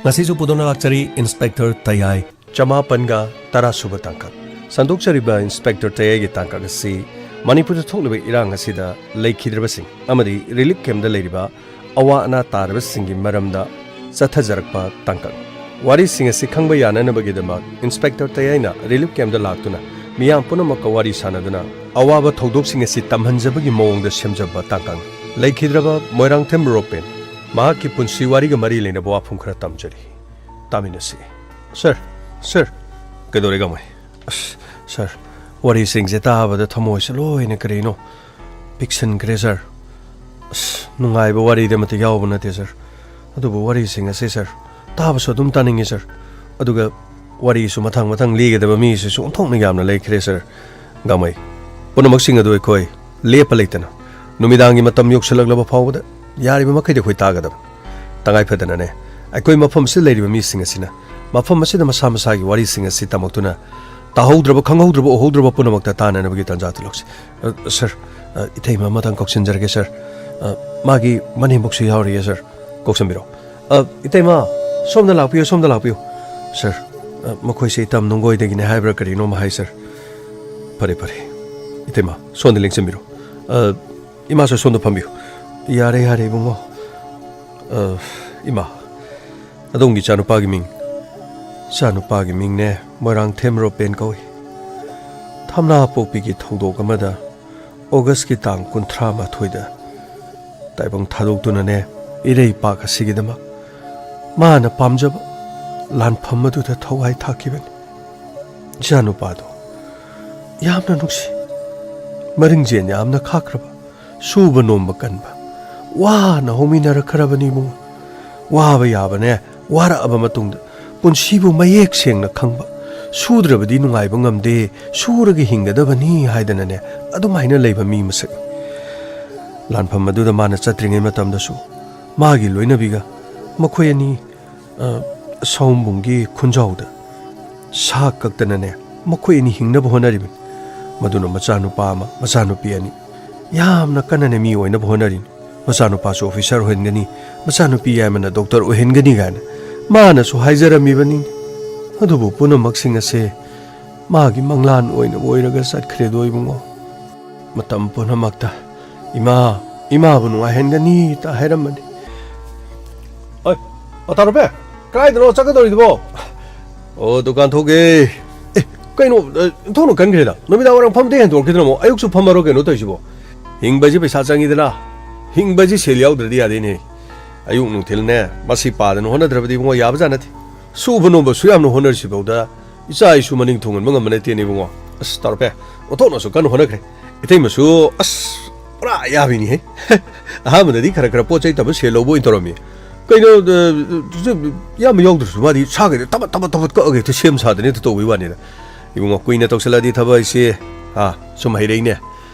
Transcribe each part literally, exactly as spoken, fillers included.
ꯉꯁꯤꯁꯨ ꯄꯨꯗꯨꯅ ꯂꯥꯛꯆꯔꯤ ꯏꯟꯁꯄꯦꯛꯇꯔ ꯇꯌꯥꯏ꯫ ꯆꯃꯥꯄꯟꯒ ꯇꯔꯥ ꯁꯨꯕ ꯇꯥꯡꯀꯛ꯫ ꯁꯟꯗꯣꯛꯆꯔꯤꯕ ꯏꯟꯁꯄꯦꯛꯇꯔ ꯇꯌꯥꯏꯒꯤ ꯇꯥꯡꯀꯛ ꯑꯁꯤ ꯃꯅꯤꯄꯨꯔꯗ ꯊꯣꯛꯂꯤꯕ ꯏꯔꯥꯡ ꯑꯁꯤꯗ ꯂꯩꯈꯤꯗ꯭ꯔꯕꯁꯤꯡ ꯑꯃꯗꯤ ꯔꯤꯂꯤꯐ ꯀꯦꯝꯞꯇ ꯂꯩꯔꯤꯕ ꯑꯋꯥ ꯑꯅꯥ ꯇꯥꯔꯕꯁꯤꯡꯒꯤ ꯃꯔꯝꯗ ꯆꯠꯊꯖꯔꯛꯄ ꯇꯥꯡꯀꯛ꯫ ꯋꯥꯔꯤꯁꯤꯡ ꯑꯁꯤ ꯈꯪꯕ ꯌꯥꯅꯅꯕꯒꯤꯗꯃꯛ ꯏꯟꯁꯄꯦꯛꯇꯔ ꯇꯌꯥꯏꯅ ꯔꯤꯂꯤꯐ ꯀꯦꯝꯞꯇ ꯂꯥꯛꯇꯨꯅ ꯃꯤꯌꯥꯝ ꯄꯨꯝꯅꯃꯛꯀ ꯋꯥꯔꯤ ꯁꯥꯟꯅꯗꯨꯅ ꯑꯋꯥꯕ ꯊꯧꯗꯣꯛꯁꯤꯡ ꯑꯁꯤ ꯇꯝꯍꯟꯖꯕꯒꯤ ꯃꯑꯣꯡꯗ ꯁꯦꯝꯖꯕ ꯇꯥꯡꯀꯛꯅꯤ꯫ ꯂꯩꯈꯤꯗ꯭ꯔꯕ ꯃꯣꯏꯔꯥꯡꯊꯦꯝ ꯔꯣꯄꯦꯟ ꯃꯍꯥꯛꯀꯤ ꯄꯨꯟꯁꯤ ꯋꯥꯔꯤꯒ ꯃꯔꯤ ꯂꯩꯅꯕ ꯋꯥꯐꯝ ꯈꯔ ꯇꯝꯖꯔꯤ꯫ ꯇꯥꯃꯤꯟꯅꯁꯤ꯫ Sir, sir. ꯀꯩꯗꯧꯔꯦ, ꯒꯥꯡꯃꯩ? ꯑꯁ, ꯁꯔ, ꯋꯥꯔꯤꯁꯤꯡꯁꯦ ꯇꯥꯕꯗ ꯊꯃꯣꯏꯁꯦ ꯂꯣꯏꯅ ꯀꯔꯤꯅꯣ ꯄꯤꯛꯁꯤꯟꯈ꯭ꯔꯦ, ꯁꯔ꯫ ꯑꯁ, ꯅꯨꯡꯉꯥꯏꯕ ꯋꯥꯔꯤꯗꯤ ꯑꯃꯠꯇ ꯌꯥꯎꯕ ꯅꯠꯇꯦ, ꯁꯔ꯫ ꯑꯗꯨꯕꯨ ꯋꯥꯔꯤꯁꯤꯡ ꯑꯁꯦ, ꯁꯔ, ꯇꯥꯕꯁꯨ ꯑꯗꯨꯝ ꯇꯥꯅꯤꯡꯉꯤ, ꯁꯔ꯫ ꯑꯗꯨꯒ ꯋꯥꯔꯤꯁꯨ ꯃꯊꯪ ꯃꯊꯪ ꯂꯤꯒꯗꯕ ꯃꯤꯁꯤꯁꯨ ꯑꯣꯟꯊꯣꯛꯅ ꯌꯥꯝꯅ ꯂꯩꯈ꯭ꯔꯦ, ꯁꯔ꯫ ꯒꯥꯡꯃꯩ, ꯄꯨꯝꯅꯃꯛꯁꯤꯡ ꯑꯗꯨ ꯑꯩꯈꯣꯏ ꯂꯦꯞꯄ ꯂꯩꯇꯅ ꯅꯨꯃꯤꯗꯥꯡꯒꯤ ꯃꯇꯝ ꯌꯧꯁꯤꯜꯂꯛꯂꯕ ꯐꯥꯎꯕꯗ ꯌꯥꯔꯤꯕ ꯃꯈꯩꯗꯤ ꯑꯩꯈꯣꯏ ꯇꯥꯒꯗꯕ꯫ ꯇꯉꯥꯏ ꯐꯗꯅꯅꯦ, ꯑꯩꯈꯣꯏ ꯃꯐꯝ ꯑꯁꯤꯗ ꯂꯩꯔꯤꯕ ꯃꯤꯁꯤꯡ ꯑꯁꯤꯅ ꯃꯐꯝ ꯑꯁꯤꯗ ꯃꯁꯥ ꯃꯁꯥꯒꯤ ꯋꯥꯔꯤꯁꯤꯡ ꯑꯁꯤ ꯇꯝꯃꯛꯇꯨꯅ ꯇꯥꯍꯧꯗ꯭ꯔꯕ, ꯈꯪꯍꯧꯗ꯭ꯔꯕ, ꯎꯍꯧꯗ꯭ꯔꯕ ꯄꯨꯝꯅꯃꯛꯇ ꯇꯥꯅꯅꯕꯒꯤ ꯇꯥꯟꯖꯥ ꯑꯗꯨ ꯂꯧꯁꯤ꯫ ꯑ, ꯁꯔ, ꯑ, ꯏꯇꯩꯃ ꯑꯃꯇꯪ ꯀꯧꯁꯤꯟꯖꯔꯒꯦ, ꯁꯔ꯫ ꯑ, ꯃꯥꯒꯤ ꯃꯅꯦꯝꯕꯣꯛꯁꯨ ꯌꯥꯎꯔꯤꯌꯦ, ꯁꯔ꯫ ꯀꯧꯁꯟꯕꯤꯔꯣ꯫ ꯑ, ꯏꯇꯩꯃ, ꯁꯣꯝꯗ ꯂꯥꯛꯄꯤꯌꯨ, ꯁꯣꯝꯗ ꯂꯥꯛꯄꯤꯌꯨ꯫ ꯁꯔ, ꯑ, ꯃꯈꯣꯏꯁꯦ ꯏꯇꯝ ꯅꯨꯡꯒꯣꯏꯗꯒꯤꯅꯦ ꯍꯥꯏꯕ꯭ꯔꯥ ꯀꯔꯤꯅꯣ ꯑꯃ ꯍꯥꯏ, ꯁꯔ꯫ ꯐꯔꯦ, ꯐꯔꯦ꯫ ꯏꯇꯩꯃ, ꯁꯣꯝꯗ ꯂꯦꯡꯁꯤꯟꯕꯤꯔꯣ꯫ ꯑ, ꯏꯃꯥꯁꯨ ꯁꯣꯝꯗ ꯐꯝꯕꯤꯌꯨ꯫ ꯌꯥꯔꯦ, ꯌꯥꯔꯦ, ꯏꯕꯨꯡꯉꯣ꯫ ꯑ, ꯏꯃꯥ, ꯑꯗꯣꯝꯒꯤ ꯏꯆꯥꯅꯨꯄꯥꯒꯤ ꯃꯤꯡ? ꯏꯆꯥꯅꯨꯄꯥꯒꯤ ꯃꯤꯡꯅꯦ ꯃꯣꯏꯔꯥꯡꯊꯦꯝ ꯔꯣꯄꯦꯟ ꯀꯧꯏ꯫ ꯊꯝꯅꯥ ꯄꯣꯛꯄꯤꯒꯤ ꯊꯧꯗꯣꯛ ꯑꯃꯗ ꯑꯣꯒꯁꯀꯤ ꯇꯥꯡ ꯀꯨꯟꯊ꯭ꯔꯥ ꯃꯥꯊꯣꯏꯗ ꯇꯥꯏꯕꯪ ꯊꯥꯗꯣꯛꯇꯨꯅꯅꯦ, ꯏꯔꯩꯄꯥꯛ ꯑꯁꯤꯒꯤꯗꯃꯛ ꯃꯥꯅ ꯄꯥꯝꯖꯕ ꯂꯥꯟꯐꯝ ꯑꯗꯨꯗ ꯊꯋꯥꯏ ꯊꯥꯈꯤꯕꯅꯤ꯫ ꯏꯆꯥꯅꯨꯄꯥꯗꯣ ꯌꯥꯝꯅ ꯅꯨꯡꯁꯤ, ꯃꯔꯤꯡꯖꯦꯜ ꯌꯥꯝꯅ ꯈꯥꯛꯈ꯭ꯔꯕ, ꯁꯨꯕ ꯅꯣꯝꯕ ꯀꯟꯕ, ꯋꯥꯅ ꯍꯧꯃꯤꯟꯅꯔꯛꯈ꯭ꯔꯕꯅꯤ ꯏꯕꯨꯡꯉꯣ꯫ ꯋꯥꯕ ꯌꯥꯕꯅꯦ, ꯋꯥꯔꯛꯑꯕ ꯃꯇꯨꯡꯗ ꯄꯨꯟꯁꯤꯕꯨ ꯃꯌꯦꯛ ꯁꯦꯡꯅ ꯈꯪꯕ, ꯁꯨꯗ꯭ꯔꯕꯗꯤ ꯅꯨꯡꯉꯥꯏꯕ ꯉꯝꯗꯦ, ꯁꯨꯔꯒ ꯍꯤꯡꯒꯗꯕꯅꯤ ꯍꯥꯏꯗꯅꯅꯦ, ꯑꯗꯨꯃꯥꯏꯅ ꯂꯩꯕ ꯃꯤ ꯃꯁꯛꯅꯤ꯫ ꯂꯥꯟꯐꯝ ꯑꯗꯨꯗ ꯃꯥꯅ ꯆꯠꯇ꯭ꯔꯤꯉꯩ ꯃꯇꯝꯗꯁꯨ ꯃꯥꯒꯤ ꯂꯣꯏꯅꯕꯤꯒ ꯃꯈꯣꯏ ꯑꯅꯤ, ꯑ, ꯁꯑꯣꯝꯕꯨꯡꯒꯤ ꯈꯨꯟꯖꯥꯎꯗ ꯁꯥ ꯀꯛꯇꯅꯅꯦ, ꯃꯈꯣꯏ ꯑꯅꯤ ꯍꯤꯡꯅꯕ ꯍꯣꯠꯅꯔꯤꯕꯅꯤ꯫ ꯃꯗꯨꯅ ꯃꯆꯥꯅꯨꯄꯥ ꯑꯃ, ꯃꯆꯥꯅꯨꯄꯤ ꯑꯅꯤ꯫ ꯌꯥꯝꯅ ꯀꯟꯅꯅꯦ ꯃꯤ ꯑꯣꯏꯅꯕ ꯍꯣꯠꯅꯔꯤꯅꯤ꯫ ꯃꯆꯥꯅꯨꯄꯥꯁꯨ ꯑꯣꯐꯤꯁꯥꯔ ꯑꯣꯏꯍꯟꯒꯅꯤ, ꯃꯆꯥꯅꯨꯄꯤ ꯌꯥꯏꯃꯅ ꯗꯣꯛꯇꯔ ꯑꯣꯏꯍꯟꯒꯅꯤ ꯀꯥꯏꯅ ꯃꯥꯅꯁꯨ ꯍꯥꯏꯖꯔꯝꯃꯤꯕꯅꯤ꯫ ꯑꯗꯨꯕꯨ ꯄꯨꯝꯅꯃꯛꯁꯤꯡ ꯑꯁꯦ ꯃꯥꯒꯤ ꯃꯪꯂꯥꯟ ꯑꯣꯏꯅ ꯑꯣꯏꯔꯒ ꯆꯠꯈ꯭ꯔꯦꯗꯣ ꯏꯕꯨꯡꯉꯣ꯫ ꯃꯇꯝ ꯄꯨꯝꯅꯃꯛꯇ "ꯏꯃꯥ, ꯏꯃꯥꯕꯨ ꯅꯨꯡꯉꯥꯏꯍꯟꯒꯅꯤ" ꯇ ꯍꯥꯏꯔꯝꯕꯅꯤ꯫ ꯑꯣꯏ, ꯑꯣ, ꯇꯥꯔꯨꯄꯦ, ꯀꯗꯥꯏꯗꯅꯣ ꯆꯠꯀꯗꯧꯔꯤꯗꯨꯕꯣ? ꯑꯣ, ꯗꯨꯀꯥꯟ ꯊꯣꯛꯀꯦ꯫ ꯑꯦ, ꯀꯩꯅꯣ, ꯑ, ꯊꯣꯡꯅ ꯀꯟꯈ꯭ꯔꯦꯗ꯫ ꯅꯨꯃꯤꯗꯥꯡ ꯋꯥꯏꯔꯝ ꯐꯝꯗꯩ ꯍꯦꯟꯗꯣꯛꯈꯤꯗ꯭ꯔꯃꯣ? ꯑꯌꯨꯛꯁꯨ ꯐꯝꯃꯔꯣ ꯀꯩꯅꯣ ꯇꯧꯔꯤꯁꯤꯕꯣ? ꯍꯤꯡꯕꯁꯤ ꯄꯩꯁꯥ ꯆꯪꯉꯤꯗꯅ꯫ ꯍꯤꯡꯕꯁꯤ ꯁꯦꯜ ꯌꯥꯎꯗ꯭ꯔꯗꯤ ꯌꯥꯗꯦꯅꯦ꯫ ꯑꯌꯨꯛ ꯅꯨꯡꯊꯤꯜꯅꯦ, ꯃꯁꯤ ꯄꯥꯗꯅ ꯍꯣꯠꯅꯗ꯭ꯔꯕꯗꯤ ꯏꯕꯨꯡꯉꯣ ꯌꯥꯕꯖꯥꯠ ꯅꯠꯇꯦ꯫ ꯁꯨꯕ ꯅꯣꯝꯕꯁꯨ ꯌꯥꯝꯅ ꯍꯣꯠꯅꯔꯤꯁꯤꯐꯥꯎꯗ ꯏꯆꯥ ꯏꯁꯨ ꯃꯅꯤꯡ ꯊꯨꯡꯍꯟꯕ ꯉꯝꯕ ꯅꯠꯇꯦꯅꯦ ꯏꯕꯨꯡꯉꯣ꯫ ꯑꯁ, ꯇꯥꯔꯨꯄꯦ, ꯑꯣꯟꯊꯣꯛꯅꯁꯨ ꯀꯟꯅ ꯍꯣꯠꯅꯈ꯭ꯔꯦ꯫ ꯏꯇꯩꯃꯁꯨ, ꯑꯁ, ꯄꯨꯔꯥ ꯌꯥꯕꯤꯅꯤꯍꯦ꯫ ꯑꯍꯥꯟꯕꯗꯗꯤ ꯈꯔ ꯈꯔ ꯄꯣꯠ ꯆꯩ ꯇꯝꯕ ꯁꯦꯜ ꯂꯧꯕ ꯑꯣꯏꯅ ꯇꯧꯔꯝꯃꯤ꯫ ꯀꯩꯅꯣ, ꯑ, ꯌꯥꯝꯕ ꯌꯥꯎꯗ꯭ꯔꯁꯨ ꯃꯥꯗꯤ ꯁꯥꯒꯩꯗ ꯊꯕꯠ ꯊꯕꯠ ꯊꯕꯠ ꯀꯛꯑꯒ ꯍꯦꯛꯇ ꯁꯦꯝ ꯁꯥꯗꯅ ꯍꯦꯛꯇ ꯇꯧꯕꯩ ꯋꯥꯅꯤꯗ꯫ ꯏꯕꯨꯡꯉꯣ, ꯀꯨꯏꯅ ꯇꯧꯁꯜꯂꯛꯑꯗꯤ ꯊꯕꯛ ꯍꯥꯏꯁꯦ, ꯑꯥ, ꯁꯨꯝ ꯍꯩꯔꯛꯏꯅꯦ꯫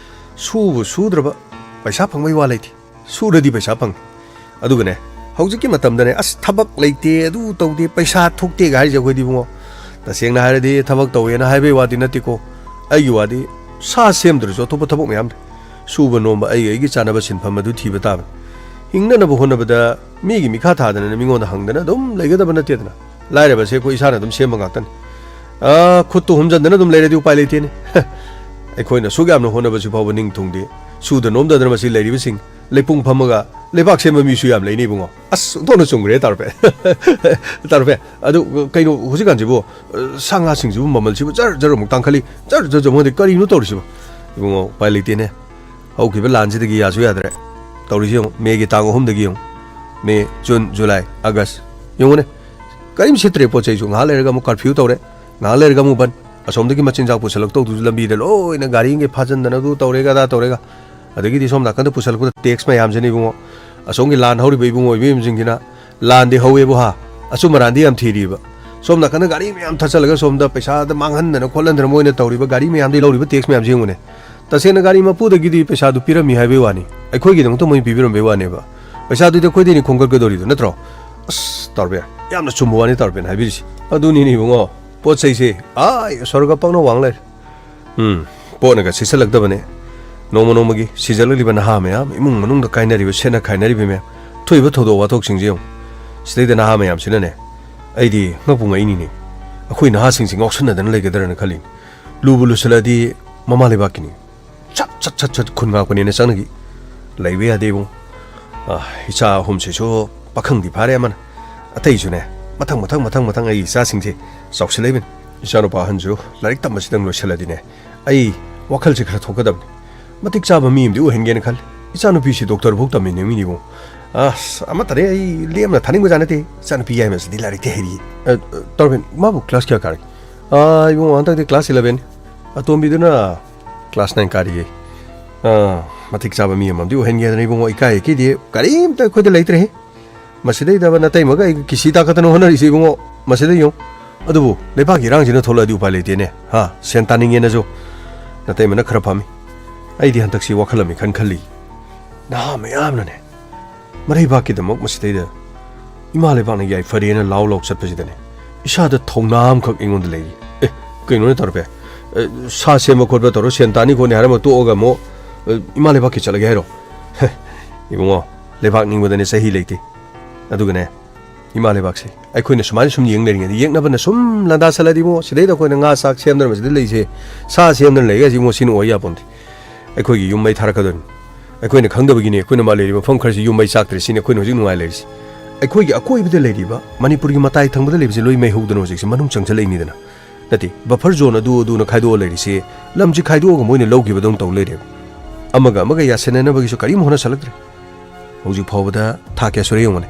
ꯁꯨꯕꯨ ꯁꯨꯗ꯭ꯔꯕ ꯄꯩꯁꯥ ꯐꯪꯕꯩ ꯋꯥ ꯂꯩꯇꯦ꯫ ꯁꯨꯔꯗꯤ ꯄꯩꯁꯥ ꯐꯪꯉꯤ꯫ ꯑꯗꯨꯒꯅꯦ, ꯍꯧꯖꯤꯛꯀꯤ ꯃꯇꯝꯗꯅꯦ, "ꯑꯁ, ꯊꯕꯛ ꯂꯩꯇꯦ, ꯑꯗꯨ ꯇꯧꯗꯦ, ꯄꯩꯁꯥ ꯊꯣꯛꯇꯦꯒ" ꯍꯥꯏꯔꯤꯁꯦ ꯑꯩꯈꯣꯏꯗꯤ ꯏꯕꯨꯡꯉꯣ꯫ ꯇꯁꯦꯡꯅ ꯍꯥꯏꯔꯗꯤ ꯊꯕꯛ ꯇꯧꯋꯦꯅ ꯍꯥꯏꯕꯩ ꯋꯥꯗꯤ ꯅꯠꯇꯦꯀꯣ꯫ ꯑꯩꯒꯤ ꯋꯥꯗꯤ ꯁꯥ ꯁꯦꯝꯗ꯭ꯔꯁꯨ ꯑꯇꯣꯞꯄ ꯊꯕꯛ ꯃꯌꯥꯝ ꯂꯩ꯫ ꯁꯨꯕ ꯅꯣꯝꯕ ꯑꯩ ꯑꯩꯒꯤ ꯆꯥꯅꯕ ꯁꯤꯟꯐꯝ ꯑꯗꯨ ꯊꯤꯕ ꯇꯥꯕꯅꯤ꯫ ꯍꯤꯡꯅꯅꯕ ꯍꯣꯠꯅꯕꯗ ꯃꯤꯒꯤ ꯃꯤꯈꯥ ꯊꯥꯗꯅ ꯃꯤꯉꯣꯟꯗ ꯍꯪꯗꯅ ꯑꯗꯨꯝ ꯂꯩꯒꯗꯕ ꯅꯠꯇꯦꯗꯅ꯫ ꯂꯥꯏꯔꯕꯁꯦ ꯑꯩꯈꯣꯏ ꯏꯁꯥꯅ ꯑꯗꯨꯝ ꯁꯦꯝꯕ ꯉꯥꯛꯇꯅꯤ꯫ ꯑꯥ, ꯈꯨꯠꯇꯨ ꯍꯨꯝꯖꯟꯗꯅ ꯑꯗꯨꯝ ꯂꯩꯔꯗꯤ ꯎꯄꯥꯏ ꯂꯩꯇꯦꯅꯦ꯫ ꯑꯩꯈꯣꯏꯅ ꯑꯁꯨꯛ ꯌꯥꯝꯅ ꯍꯣꯠꯅꯕꯁꯤ ꯐꯥꯎꯕ ꯅꯤꯡ ꯊꯨꯡꯗꯦ꯫ ꯁꯨꯗ ꯅꯣꯝꯗꯗꯅ ꯃꯁꯤ ꯂꯩꯔꯤꯕꯁꯤꯡ, ꯂꯩꯄꯨꯡ ꯐꯝꯃꯒ ꯂꯩꯕꯥꯛ ꯁꯦꯝꯕ ꯃꯤꯁꯨ ꯌꯥꯝ ꯂꯩꯅꯤ ꯏꯕꯨꯡꯉꯣ꯫ ꯑꯁ, ꯑꯣꯟꯊꯣꯛꯅ ꯆꯨꯝꯈ꯭ꯔꯦ ꯇꯥꯔꯨꯄꯦ꯫ ꯇꯥꯔꯨꯄꯦ, ꯑꯗꯨ ꯀꯩꯅꯣ ꯍꯧꯖꯤꯛꯀꯥꯟꯁꯤꯕꯨ, ꯑ, ꯁꯥ ꯉꯥꯁꯤꯡꯁꯤꯕꯨ ꯃꯃꯜꯁꯤꯕꯨ ꯖꯔ ꯖꯔ ꯑꯃꯨꯛ ꯇꯥꯡꯈꯠꯂꯤ, ꯖꯔ ꯖꯔ ꯖꯔ ꯑꯃꯨꯛ ꯍꯟꯊꯩ, ꯀꯔꯤꯅꯣ ꯇꯧꯔꯤꯁꯤꯕꯣ? ꯏꯕꯨꯡꯉꯣ, ꯎꯄꯥꯏ ꯂꯩꯇꯦꯅꯦ꯫ ꯍꯧꯈꯤꯕ ꯂꯥꯟꯁꯤꯗꯒꯤ ꯌꯥꯁꯨ ꯌꯥꯗ꯭ꯔꯦ꯫ ꯇꯧꯔꯤꯁꯤ ꯌꯦꯡꯉꯨ, ꯃꯦꯒꯤ ꯇꯥꯡ ꯑꯍꯨꯝꯗꯒꯤ ꯌꯦꯡꯉꯨ꯫ ꯃꯦ, ꯖꯨꯟ, ꯖꯨꯂꯥꯏ, ꯑꯥꯒꯁ꯫ ꯌꯦꯡꯉꯨꯅꯦ, ꯀꯔꯤꯝ ꯁꯤꯠꯇ꯭ꯔꯦ ꯄꯣꯠ ꯆꯩꯁꯨ꯫ ꯉꯥꯏꯍꯥꯛ ꯂꯩꯔꯒ ꯑꯃꯨꯛ ꯀꯥꯔꯐ꯭ꯌꯨ ꯇꯧꯔꯦ, ꯉꯥꯏꯍꯥꯛ ꯂꯩꯔꯒ ꯑꯃꯨꯛ ꯕꯟ꯫ ꯑꯁꯣꯝꯗꯒꯤ ꯃꯆꯤꯟꯖꯥꯛ ꯄꯨꯁꯜꯂꯛꯇꯧꯗꯨꯁꯨ ꯂꯝꯕꯤꯗ ꯂꯣꯏꯅ ꯒꯥꯔꯤꯒꯤ ꯐꯥꯖꯤꯟꯗꯅ ꯑꯗꯨ ꯇꯧꯔꯦꯒ ꯑꯗꯥ ꯇꯧꯔꯦꯒ꯫ ꯑꯗꯒꯤꯗꯤ ꯁꯣꯝ ꯅꯥꯀꯟꯗ ꯄꯨꯁꯜꯂꯛꯄꯗ ꯇꯦꯛꯁ ꯃꯌꯥꯝꯁꯤꯅ ꯏꯕꯨꯡꯉꯣ, ꯑꯁꯣꯝꯒꯤ ꯂꯥꯟ ꯍꯧꯔꯤꯕ ꯏꯕꯨꯡꯉꯣ ꯏꯕꯦꯝꯁꯤꯡꯁꯤꯅ ꯂꯥꯟꯗꯤ ꯍꯧꯋꯦꯕꯨ ꯍꯥ, ꯑꯆꯨꯝ ꯑꯔꯥꯟꯗꯤ ꯌꯥꯝ ꯊꯤꯔꯤꯕ꯫ ꯁꯣꯝ ꯅꯥꯀꯟꯗ ꯒꯥꯔꯤ ꯃꯌꯥꯝ ꯊꯠꯆꯜꯂꯒ ꯁꯣꯝꯗ ꯄꯩꯁꯥꯗ ꯃꯥꯡꯍꯟꯗꯅ ꯈꯣꯠꯍꯟꯗꯅ ꯃꯣꯏꯅ ꯇꯧꯔꯤꯕ ꯒꯥꯔꯤ ꯃꯌꯥꯝꯗꯒꯤ ꯂꯧꯔꯤꯕ ꯇꯦꯛꯁ ꯃꯌꯥꯝꯁꯦ ꯌꯦꯡꯉꯨꯅꯦ꯫ ꯇꯁꯦꯡꯅ ꯒꯥꯔꯤ ꯃꯄꯨꯗꯒꯤꯗꯤ ꯄꯩꯁꯥꯗꯨ ꯄꯤꯔꯝꯃꯤ ꯍꯥꯏꯕꯒꯤ ꯋꯥꯅꯤ, ꯑꯩꯈꯣꯏꯒꯤꯗꯃꯛꯇ ꯃꯣꯏꯅ ꯄꯤꯕꯤꯔꯝꯕꯒꯤ ꯋꯥꯅꯦꯕ꯫ ꯄꯩꯁꯥꯗꯨꯗꯤ ꯑꯩꯈꯣꯏꯗꯩꯅꯤ ꯈꯣꯝꯒꯠꯀꯗꯧꯔꯤꯗꯣ ꯅꯠꯇ꯭ꯔꯣ? ꯑꯁ, ꯇꯥꯔꯨꯄꯦ, ꯌꯥꯝꯅ ꯆꯨꯝꯕ ꯋꯥꯅꯤ ꯇꯥꯔꯨꯄꯦꯅ ꯍꯥꯏꯕꯤꯔꯤꯁꯤ꯫ ꯑꯗꯨꯅꯤꯅꯦ ꯏꯕꯨꯡꯉꯣ, ꯄꯣꯠ ꯆꯩꯁꯦ ꯑꯥ ꯁꯣꯔꯒ ꯄꯪꯅ ꯋꯥꯡ ꯂꯩꯔꯦ꯫ ꯎꯝ, ꯄꯣꯠꯅꯒ ꯁꯤꯠꯆꯜꯂꯛꯇꯕꯅꯦ꯫ ꯅꯣꯡꯃ ꯅꯣꯡꯃꯒꯤ ꯁꯤꯖꯜꯂꯛꯂꯤꯕ ꯅꯍꯥ ꯃꯌꯥꯝ, ꯏꯃꯨꯡ ꯃꯅꯨꯡꯗ ꯀꯥꯏꯅꯔꯤꯕ, ꯁꯦꯠꯅ ꯈꯥꯏꯅꯔꯤꯕ ꯃꯌꯥꯝ, ꯊꯣꯛꯏꯕ ꯊꯧꯗꯣꯛ ꯋꯥꯊꯣꯛꯁꯤꯡꯁꯦ ꯌꯦꯡꯉꯨ꯫ ꯁꯤꯗꯩꯗ ꯅꯍꯥ ꯃꯌꯥꯝꯁꯤꯅꯅꯦ, ꯑꯩꯗꯤ ꯉꯛꯄꯨ ꯉꯛꯏꯅꯤꯅꯦ꯫ ꯑꯩꯈꯣꯏ ꯅꯍꯥꯁꯤꯡꯁꯤ ꯉꯥꯎꯁꯟꯅꯗꯅ ꯂꯩꯒꯗ꯭ꯔꯅ ꯈꯜꯂꯤ꯫ ꯂꯨꯕꯨ ꯂꯨꯁꯜꯂꯛꯑꯗꯤ ꯃꯃꯥ ꯂꯩꯕꯥꯛꯀꯤꯅꯤ꯫ ꯁꯠ ꯁꯠ ꯁꯠ ꯁꯠ ꯈꯨꯟ ꯉꯥꯛꯄꯅꯦꯅ ꯆꯪꯅꯈꯤ꯫ ꯂꯩꯕ ꯌꯥꯗꯦ ꯏꯕꯨꯡ꯫ ꯑꯥ, ꯏꯆꯥ ꯑꯍꯨꯝꯁꯤꯁꯨ ꯄꯥꯈꯪꯗꯤ ꯐꯥꯔꯦ ꯑꯃꯅ꯫ ꯑꯇꯩꯁꯨꯅꯦ, ꯃꯊꯪ ꯃꯊꯪ ꯃꯊꯪ ꯃꯊꯪ ꯑꯩ ꯏꯆꯥꯁꯤꯡꯁꯦ ꯆꯥꯎꯁꯤꯜꯂꯛꯏꯕꯅꯤ꯫ ꯏꯆꯥꯅꯨꯄꯥ ꯑꯍꯟꯁꯨ ꯂꯥꯏꯔꯤꯛ ꯇꯝꯕꯁꯤꯗꯪ ꯂꯣꯏꯁꯤꯜꯂꯗꯤꯅꯦ, ꯑꯩ ꯋꯥꯈꯜꯁꯦ ꯈꯔ ꯊꯣꯛꯀꯗꯕꯅꯤ꯫ ꯃꯇꯤꯛ ꯆꯥꯕ ꯃꯤ ꯑꯃꯗꯤ ꯑꯣꯏꯍꯟꯒꯦꯅ ꯈꯜꯂꯤ꯫ ꯏꯆꯥꯅꯨꯄꯤꯁꯤ ꯗꯣꯛꯇꯔꯐꯥꯎ ꯇꯝꯃꯤꯅꯦ ꯃꯤꯅꯤꯕꯨ꯫ ꯑꯁ, ꯑꯃꯠꯇꯅꯦ ꯑꯩ ꯂꯦꯝꯅ ꯊꯥꯅꯤꯡꯕꯖꯥꯠ ꯅꯠꯇꯦ꯫ ꯏꯆꯥꯅꯨꯄꯤ ꯌꯥꯏꯃꯁꯤꯗꯤ ꯂꯥꯏꯔꯤꯛꯇꯤ ꯍꯩꯔꯤ꯫ ꯑ, ꯑ, ꯇꯧꯔꯕꯤꯟ, ꯃꯥꯕꯨ ꯀ꯭ꯂꯥꯁ ꯀꯌꯥ ꯀꯥꯔꯒꯦ? ꯑ, ꯏꯕꯨꯡꯉꯣ, ꯍꯟꯗꯛꯇꯤ ꯀ꯭ꯂꯥꯁ ꯏꯂꯚꯦꯟ꯫ ꯑꯇꯣꯝꯕꯤꯗꯨꯅ ꯀ꯭ꯂꯥꯁ ꯅꯥꯏꯟ ꯀꯥꯔꯤꯌꯦ꯫ ꯑ, ꯃꯇꯤꯛ ꯆꯥꯕ ꯃꯤ ꯑꯃꯗꯤ ꯑꯣꯏꯍꯟꯒꯦꯗꯅ ꯏꯕꯨꯡꯉꯣ, ꯏꯀꯥꯏ ꯏꯀꯤꯗꯤ ꯀꯔꯤꯝꯇ ꯑꯩꯈꯣꯏꯗ ꯂꯩꯇ꯭ꯔꯦꯍꯦ꯫ ꯃꯁꯤꯗꯩꯗꯕ ꯅꯇꯩꯃꯒ ꯑꯩꯒ ꯀꯤꯁꯤ ꯇꯥꯈꯠꯇꯅ ꯍꯣꯠꯅꯔꯤꯁꯦ ꯏꯕꯨꯡꯉꯣ, ꯃꯁꯤꯗ ꯌꯦꯡꯉꯨ꯫ ꯑꯗꯨꯕꯨ ꯂꯩꯕꯥꯛꯀꯤ ꯏꯔꯥꯡꯁꯤꯅ ꯊꯣꯛꯂꯛꯑꯗꯤ ꯎꯄꯥꯏ ꯂꯩꯇꯦꯅꯦ꯫ ꯍꯥ, ꯁꯦꯟ ꯇꯥꯅꯤꯡꯉꯦꯅꯁꯨ꯫ ꯅꯇꯩꯃꯅ ꯈꯔ ꯐꯝꯃꯤ꯫ ꯑꯩꯗꯤ ꯍꯟꯗꯛꯁꯤ ꯋꯥꯈꯜ ꯑꯃ ꯏꯈꯟ ꯈꯜꯂꯤ꯫ ꯅꯍꯥ ꯃꯌꯥꯝꯅꯅꯦ, ꯃꯔꯩꯕꯥꯛꯀꯤꯗꯃꯛ ꯃꯁꯤꯗꯩꯗ ꯏꯃꯥ ꯂꯩꯕꯥꯛꯅ ꯌꯥꯏꯐꯔꯦꯅ ꯂꯥꯎ ꯂꯥꯎ ꯆꯠꯄꯁꯤꯗꯅꯦ, ꯏꯁꯥꯗ ꯊꯧꯅꯥ ꯑꯃꯈꯛ ꯑꯩꯉꯣꯟꯗ ꯂꯩꯔꯤ꯫ ꯑꯦ, ꯀꯩꯅꯣꯅꯦ ꯇꯧꯔꯛꯄꯦ? ꯑꯦ, ꯁꯥ ꯁꯦꯝꯕ ꯈꯣꯠꯄ ꯇꯧꯔ ꯁꯦꯟ ꯇꯥꯅꯤ ꯈꯣꯠꯅꯤ ꯍꯥꯏꯔꯝꯃ ꯇꯣꯛꯑꯒ ꯑꯃꯨꯛ, ꯑꯦ, ꯏꯃꯥ ꯂꯩꯕꯥꯛꯀꯤ ꯆꯠꯂꯒꯦ ꯍꯥꯏꯔꯣ? ꯍꯦ, ꯏꯕꯨꯡꯉꯣ, ꯂꯩꯕꯥꯛ ꯅꯤꯡꯕꯗꯅꯦ ꯆꯍꯤ ꯂꯩꯇꯦ꯫ ꯑꯗꯨꯒꯅꯦ, ꯏꯃꯥ ꯂꯩꯕꯥꯛꯁꯦ ꯑꯩꯈꯣꯏꯅ ꯁꯨꯃꯥꯏꯅ ꯁꯨꯝ ꯌꯦꯡ ꯂꯩꯔꯤꯉꯩꯗ, ꯌꯦꯛꯅꯕꯅ ꯁꯨꯝ ꯂꯥꯟꯗꯥꯁꯜꯂꯗꯤ ꯏꯕꯨꯡꯉꯣ, ꯁꯤꯗꯩꯗ ꯑꯩꯈꯣꯏꯅ ꯉꯥ ꯆꯥꯛ ꯁꯦꯝꯗꯅ ꯃꯁꯤꯗ ꯂꯩꯁꯦ, ꯁꯥ ꯁꯦꯝꯗꯅ ꯂꯩꯒꯁꯤ ꯏꯕꯨꯡꯉꯣ, ꯁꯤꯅ ꯑꯣꯏ ꯌꯥꯄꯣꯟꯇꯦ꯫ ꯑꯩꯈꯣꯏꯒꯤ ꯌꯨꯝ ꯃꯩ ꯊꯥꯔꯛꯀꯗꯣꯏꯅꯤ꯫ ꯑꯩꯈꯣꯏꯅ ꯈꯪꯗꯕꯒꯤꯅꯤ ꯑꯩꯈꯣꯏꯅ ꯃꯥ ꯂꯩꯔꯤꯕ ꯃꯐꯝ ꯈꯔꯁꯤ ꯌꯨꯝ ꯃꯩ ꯆꯥꯛꯇ꯭ꯔꯦ, ꯁꯤꯅꯤ ꯑꯩꯈꯣꯏꯅ ꯍꯧꯖꯤꯛ ꯅꯨꯡꯉꯥꯏ ꯂꯩꯔꯤꯁꯤ꯫ ꯑꯩꯈꯣꯏꯒꯤ ꯑꯀꯣꯏꯕꯗ ꯂꯩꯔꯤꯕ ꯃꯅꯤꯄꯨꯔꯒꯤ ꯃꯇꯥꯏ ꯊꯪꯕꯗ ꯂꯩꯕꯁꯤ ꯂꯣꯏ ꯃꯩ ꯍꯧꯗꯅ ꯍꯧꯖꯤꯛꯁꯦ ꯃꯅꯨꯡ ꯆꯪꯁꯤꯜꯂꯛꯏꯅꯤꯗꯅ꯫ ꯅꯠꯇꯦ, ꯕꯐꯔ ꯖꯣꯟ ꯑꯗꯨ ꯑꯗꯨꯅ ꯈꯥꯏꯗꯣꯛꯑ ꯂꯩꯔꯤꯁꯤ, ꯂꯝꯁꯤ ꯈꯥꯏꯗꯣꯛꯑꯒ ꯃꯣꯏꯅ ꯂꯧꯈꯤꯕꯗꯧꯅ ꯇꯧ ꯂꯩꯔꯦꯕ꯫ ꯑꯃꯒ ꯑꯃꯒ ꯌꯥꯁꯤꯟꯅꯅꯕꯒꯤꯁꯨ ꯀꯔꯤꯝ ꯍꯣꯠꯅꯁꯜꯂꯛꯇ꯭ꯔꯦ꯫ ꯍꯧꯖꯤꯛ ꯐꯥꯎꯕꯗ ꯊꯥ ꯀꯌꯥ ꯁꯨꯔꯦ ꯌꯦꯡꯉꯨꯅꯦ꯫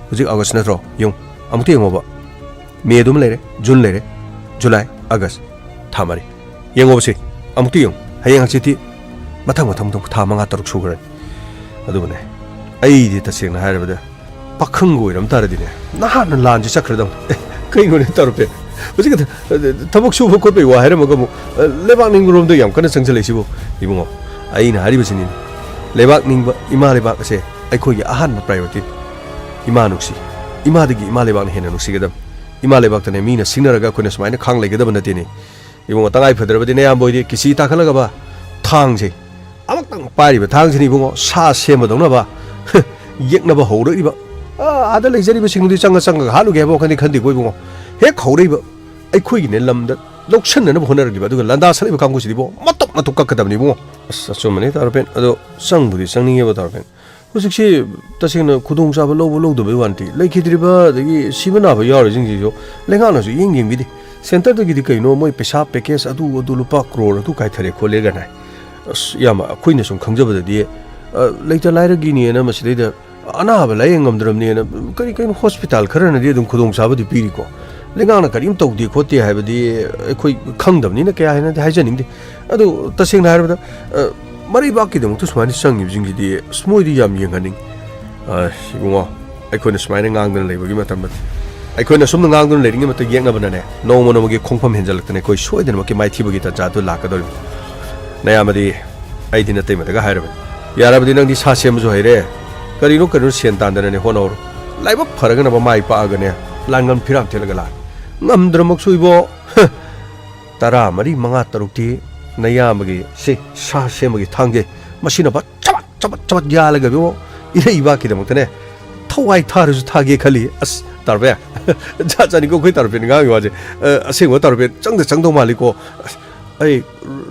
ꯍꯧꯖꯤꯛ ꯑꯥꯒꯁ ꯅꯠꯇ꯭ꯔꯣ? ꯌꯦꯡꯉꯨ, ꯑꯃꯨꯛꯇ ꯌꯦꯡꯉꯣꯕ꯫ ꯃꯦ ꯑꯗꯨꯝ ꯂꯩꯔꯦ, ꯖꯨꯟ ꯂꯩꯔꯦ, ꯖꯨꯂꯥꯏ, ꯑꯥꯒꯁ, ꯊꯥ ꯃꯔꯤ꯫ ꯌꯦꯡꯉꯣꯕꯁꯦ, ꯑꯃꯨꯛꯇ ꯌꯦꯡꯉꯨ꯫ ꯍꯌꯦꯡ ꯍꯪꯆꯤꯠꯇꯤ ꯃꯊꯪ ꯃꯊꯪ ꯃꯊꯪ ꯊꯥ ꯃꯉꯥ ꯇꯔꯨꯛ ꯁꯨꯈ꯭ꯔꯅꯤ꯫ ꯑꯗꯨꯕꯨꯅꯦ, ꯑꯩꯗꯤ ꯇꯁꯦꯡꯅ ꯍꯥꯏꯔꯕꯗ ꯄꯥꯈꯪꯒ ꯑꯣꯏꯔꯝ ꯇꯥꯔꯗꯤꯅꯦ, ꯅꯍꯥꯟꯅ ꯂꯥꯟꯁꯦ ꯆꯠꯈ꯭ꯔꯗꯧꯅꯤ꯫ ꯑꯦ, ꯀꯩꯅꯣꯅꯦ ꯇꯧꯔꯛꯄꯦ? ꯍꯧꯖꯤꯛ ꯈꯛꯇ, ꯑ, ꯊꯕꯛ ꯁꯨꯕ ꯈꯣꯠꯄꯒꯤ ꯋꯥ ꯍꯥꯏꯔꯝꯃꯒ ꯑꯃꯨꯛ, ꯑ, ꯂꯩꯕꯥꯛ ꯅꯤꯡꯕꯔꯣꯝꯗ ꯌꯥꯝ ꯀꯟꯅ ꯆꯪꯁꯤꯜꯂꯛꯏꯁꯤꯕꯨ? ꯏꯕꯨꯡꯉꯣ, ꯑꯩꯅ ꯍꯥꯏꯔꯤꯕꯁꯤꯅꯤ, ꯂꯩꯕꯥꯛ ꯅꯤꯡꯕ, ꯏꯃꯥ ꯂꯩꯕꯥꯛ ꯑꯁꯦ ꯑꯩꯈꯣꯏꯒꯤ ꯑꯍꯥꯟꯕ ꯄ꯭ꯔꯥꯏꯌꯣꯔꯤꯇꯤꯅꯤ꯫ ꯏꯃꯥ ꯅꯨꯡꯁꯤ, ꯏꯃꯥꯗꯒꯤ ꯏꯃꯥ ꯂꯩꯕꯥꯛꯅ ꯍꯦꯟꯅ ꯅꯨꯡꯁꯤꯒꯗꯕꯅꯤ꯫ ꯏꯃꯥ ꯂꯩꯕꯥꯛꯇꯅꯦ ꯃꯤꯅ ꯁꯤꯡꯅꯔꯒ ꯑꯩꯈꯣꯏꯅ ꯁꯨꯃꯥꯏꯅ ꯈꯥꯡ ꯂꯩꯒꯗꯕ ꯅꯠꯇꯦꯅꯦ꯫ ꯏꯕꯨꯡꯉꯣ, ꯇꯉꯥꯏ ꯐꯗ꯭ꯔꯕꯗꯤ ꯅꯌꯥꯝꯕ ꯍꯣꯏꯗꯤ ꯀꯤꯁꯤ ꯇꯥꯈꯠꯂꯒꯕ ꯊꯥꯡꯁꯦ ꯑꯃꯨꯛꯇꯪ ꯄꯥꯏꯔꯤꯕ ꯊꯥꯡꯁꯤꯅ ꯏꯕꯨꯡꯉꯣ, ꯁꯥ ꯁꯦꯝꯕꯗꯧꯅꯕ ꯌꯦꯛꯅꯕ ꯍꯧꯔꯛꯏꯕ꯫ ꯑꯥ, ꯑꯥꯗ ꯂꯩꯖꯔꯤꯕꯁꯤꯡꯗꯨꯗꯤ ꯆꯪꯉ ꯆꯪꯉꯒ ꯍꯥꯠꯂꯨꯒꯦ ꯍꯥꯏꯕ ꯋꯥꯈꯜꯗꯤ ꯈꯟꯗꯦꯀꯣ ꯏꯕꯨꯡꯉꯣ꯫ ꯍꯦꯛ ꯍꯧꯔꯛꯏꯕ ꯑꯩꯈꯣꯏꯒꯤꯅꯦ ꯂꯝꯗ ꯂꯧꯁꯟꯅꯅꯕ ꯍꯣꯠꯅꯔꯛꯂꯤꯕ, ꯑꯗꯨꯒ ꯂꯥꯟꯗꯥ ꯁꯛꯂꯤꯕ ꯀꯥꯡꯕꯨꯁꯤꯗꯤ ꯏꯕꯨꯡꯉꯣ, ꯃꯇꯨꯞ ꯃꯇꯨꯞ ꯀꯛꯀꯗꯕꯅꯤ ꯏꯕꯨꯡꯉꯣ꯫ ꯑꯁ, ꯑꯆꯨꯝꯕꯅꯤ ꯇꯥꯔꯕꯦꯟ꯫ ꯑꯗꯣ ꯆꯪꯕꯨꯗꯤ ꯆꯪꯅꯤꯡꯉꯦꯕ ꯇꯥꯔꯕꯦꯟ꯫ ꯍꯧꯖꯤꯛꯁꯤ ꯇꯁꯦꯡꯅ ꯈꯨꯗꯣꯡꯆꯥꯕ ꯂꯧꯕ ꯂꯧꯗꯕꯩ ꯋꯥ ꯅꯠꯇꯦ, ꯂꯩꯈꯤꯗ꯭ꯔꯤꯕ ꯑꯗꯒꯤ ꯁꯤꯕ ꯅꯥꯕ ꯌꯥꯎꯔꯤꯁꯤꯡꯁꯤꯁꯨ ꯂꯩꯉꯥꯛꯅꯁꯨ ꯏꯌꯦꯡ ꯌꯦꯡꯕꯤꯗꯦ꯫ ꯁꯦꯟꯇꯔꯗꯒꯤꯗꯤ ꯀꯩꯅꯣ ꯃꯣꯏ ꯄꯩꯁꯥ ꯄꯦꯀꯦꯖ ꯑꯗꯨ ꯑꯗꯨ ꯂꯨꯄꯥ ꯀ꯭ꯔꯣꯔ ꯑꯗꯨ ꯀꯥꯏꯊꯔꯦ ꯈꯣꯠꯂꯦ ꯀꯥꯏꯅ ꯍꯥꯏ꯫ ꯑꯁ, ꯏꯌꯥꯝꯕ, ꯑꯩꯈꯣꯏꯅ ꯁꯨꯝ ꯈꯪꯖꯕꯗꯗꯤ, ꯑ, ꯂꯩꯇ ꯂꯥꯏꯔꯒꯤꯅꯦꯅ ꯃꯁꯤꯗꯩꯗ ꯑꯅꯥꯕ ꯂꯥꯏꯌꯦꯡ ꯉꯝꯗ꯭ꯔꯕꯅꯦꯅ ꯀꯔꯤ ꯀꯔꯤꯅꯣ ꯍꯣꯁꯄꯤꯇꯥꯜ ꯈꯔꯅꯗꯤ ꯑꯗꯨꯝ ꯈꯨꯗꯣꯡꯆꯥꯕꯗꯤ ꯄꯤꯔꯤꯀꯣ꯫ ꯂꯩꯉꯥꯛꯅ ꯀꯔꯤꯝ ꯇꯧꯗꯦ ꯈꯣꯠꯇꯦ ꯍꯥꯏꯕꯗꯤ ꯑꯩꯈꯣꯏ ꯈꯪꯗꯕꯅꯤꯅ ꯀꯌꯥ ꯍꯦꯟꯅꯗꯤ ꯍꯥꯏꯖꯅꯤꯡꯗꯦ꯫ ꯑꯗꯨ ꯇꯁꯦꯡꯅ ꯍꯥꯏꯔꯕꯗ, ꯑ, ꯃꯔꯩꯕꯥꯛꯀꯤꯗꯃꯛꯇ ꯁꯨꯃꯥꯏꯅ ꯆꯪꯉꯤꯕꯁꯤꯡꯁꯤꯗꯤ ꯑꯁ ꯃꯣꯏꯗꯤ ꯌꯥꯝ ꯌꯦꯡꯍꯟꯅꯤꯡ꯫ ꯑ, ꯏꯕꯨꯡꯉꯣ, ꯑꯩꯈꯣꯏꯅ ꯁꯨꯃꯥꯏꯅ ꯉꯥꯡꯗꯨꯅ ꯂꯩꯕꯒꯤ ꯃꯇꯝ ꯅꯠꯇꯦ꯫ ꯑꯩꯈꯣꯏꯅ ꯁꯨꯝꯅ ꯉꯥꯡꯗꯨꯅ ꯂꯩꯔꯤꯉꯩ ꯃꯇꯝ ꯌꯦꯛꯅꯕꯅꯅꯦ, ꯅꯣꯡꯃ ꯅꯣꯡꯃꯒꯤ ꯈꯣꯡꯐꯝ ꯍꯦꯟꯖꯜꯂꯛꯇꯅ ꯑꯩꯈꯣꯏ ꯁꯣꯏꯗꯅꯃꯛꯀꯤ ꯃꯥꯏꯊꯤꯕꯒꯤ ꯇꯥꯟꯖꯥ ꯑꯗꯨ ꯂꯥꯛꯀꯗꯧꯔꯤꯕꯅꯤ꯫ ꯅꯌꯥꯝꯕꯗꯤ ꯑꯩꯗꯤ ꯅꯇꯩꯃꯗꯒ ꯍꯥꯏꯔꯕꯅꯤ꯫ ꯌꯥꯔꯕꯗꯤ ꯅꯪꯗꯤ ꯁꯥ ꯁꯦꯝꯕꯁꯨ ꯍꯩꯔꯦ, ꯀꯔꯤꯅꯣ ꯀꯔꯤꯅꯣ ꯁꯦꯟ ꯇꯥꯟꯗꯅꯅꯦ ꯍꯣꯠꯅꯍꯧꯔꯣ꯫ ꯂꯥꯏꯕꯛ ꯐꯔꯒꯅꯕ ꯃꯥꯏ ꯄꯥꯛꯑꯒꯅꯦ ꯂꯥꯟꯒꯝ ꯐꯤꯔꯥꯝ ꯊꯦꯠꯂꯒ ꯂꯥꯛ꯫ ꯉꯝꯗ꯭ꯔꯃꯛꯁꯨ ꯏꯕꯣ, ꯍ, ꯇꯔꯥ ꯃꯔꯤ ꯃꯉꯥ ꯇꯔꯨꯛꯇꯤ ꯅꯌꯥꯝꯕꯒꯤ ꯁꯤ ꯁꯥ ꯁꯦꯝꯕꯒꯤ ꯊꯥꯡꯖꯩ ꯃꯁꯤꯅ ꯐꯠ ꯆꯕꯠ ꯆꯕꯠ ꯆꯕꯠ ꯌꯥꯜꯂꯒ ꯏꯕꯣ, ꯏꯔꯩꯕꯥꯛꯀꯤꯗꯃꯛꯇꯅꯦ ꯊꯋꯥꯏ ꯊꯥꯔꯁꯨ ꯊꯥꯒꯦ ꯈꯜꯂꯤ꯫ ꯑꯁ, ꯇꯥꯔꯕꯦꯟ, ꯖꯥꯠ ꯖꯥꯠꯅꯤꯀꯣ ꯑꯩꯈꯣꯏ ꯇꯥꯔꯕꯦꯟ ꯉꯥꯡꯉꯤ ꯋꯥꯁꯦ꯫ ꯑ, ꯑꯁꯦꯡꯕ ꯇꯥꯔꯕꯦꯟ ꯆꯪꯗ ꯆꯪꯗꯧ ꯃꯥꯜꯂꯤꯀꯣ꯫ ꯑꯁ, ꯑꯩ,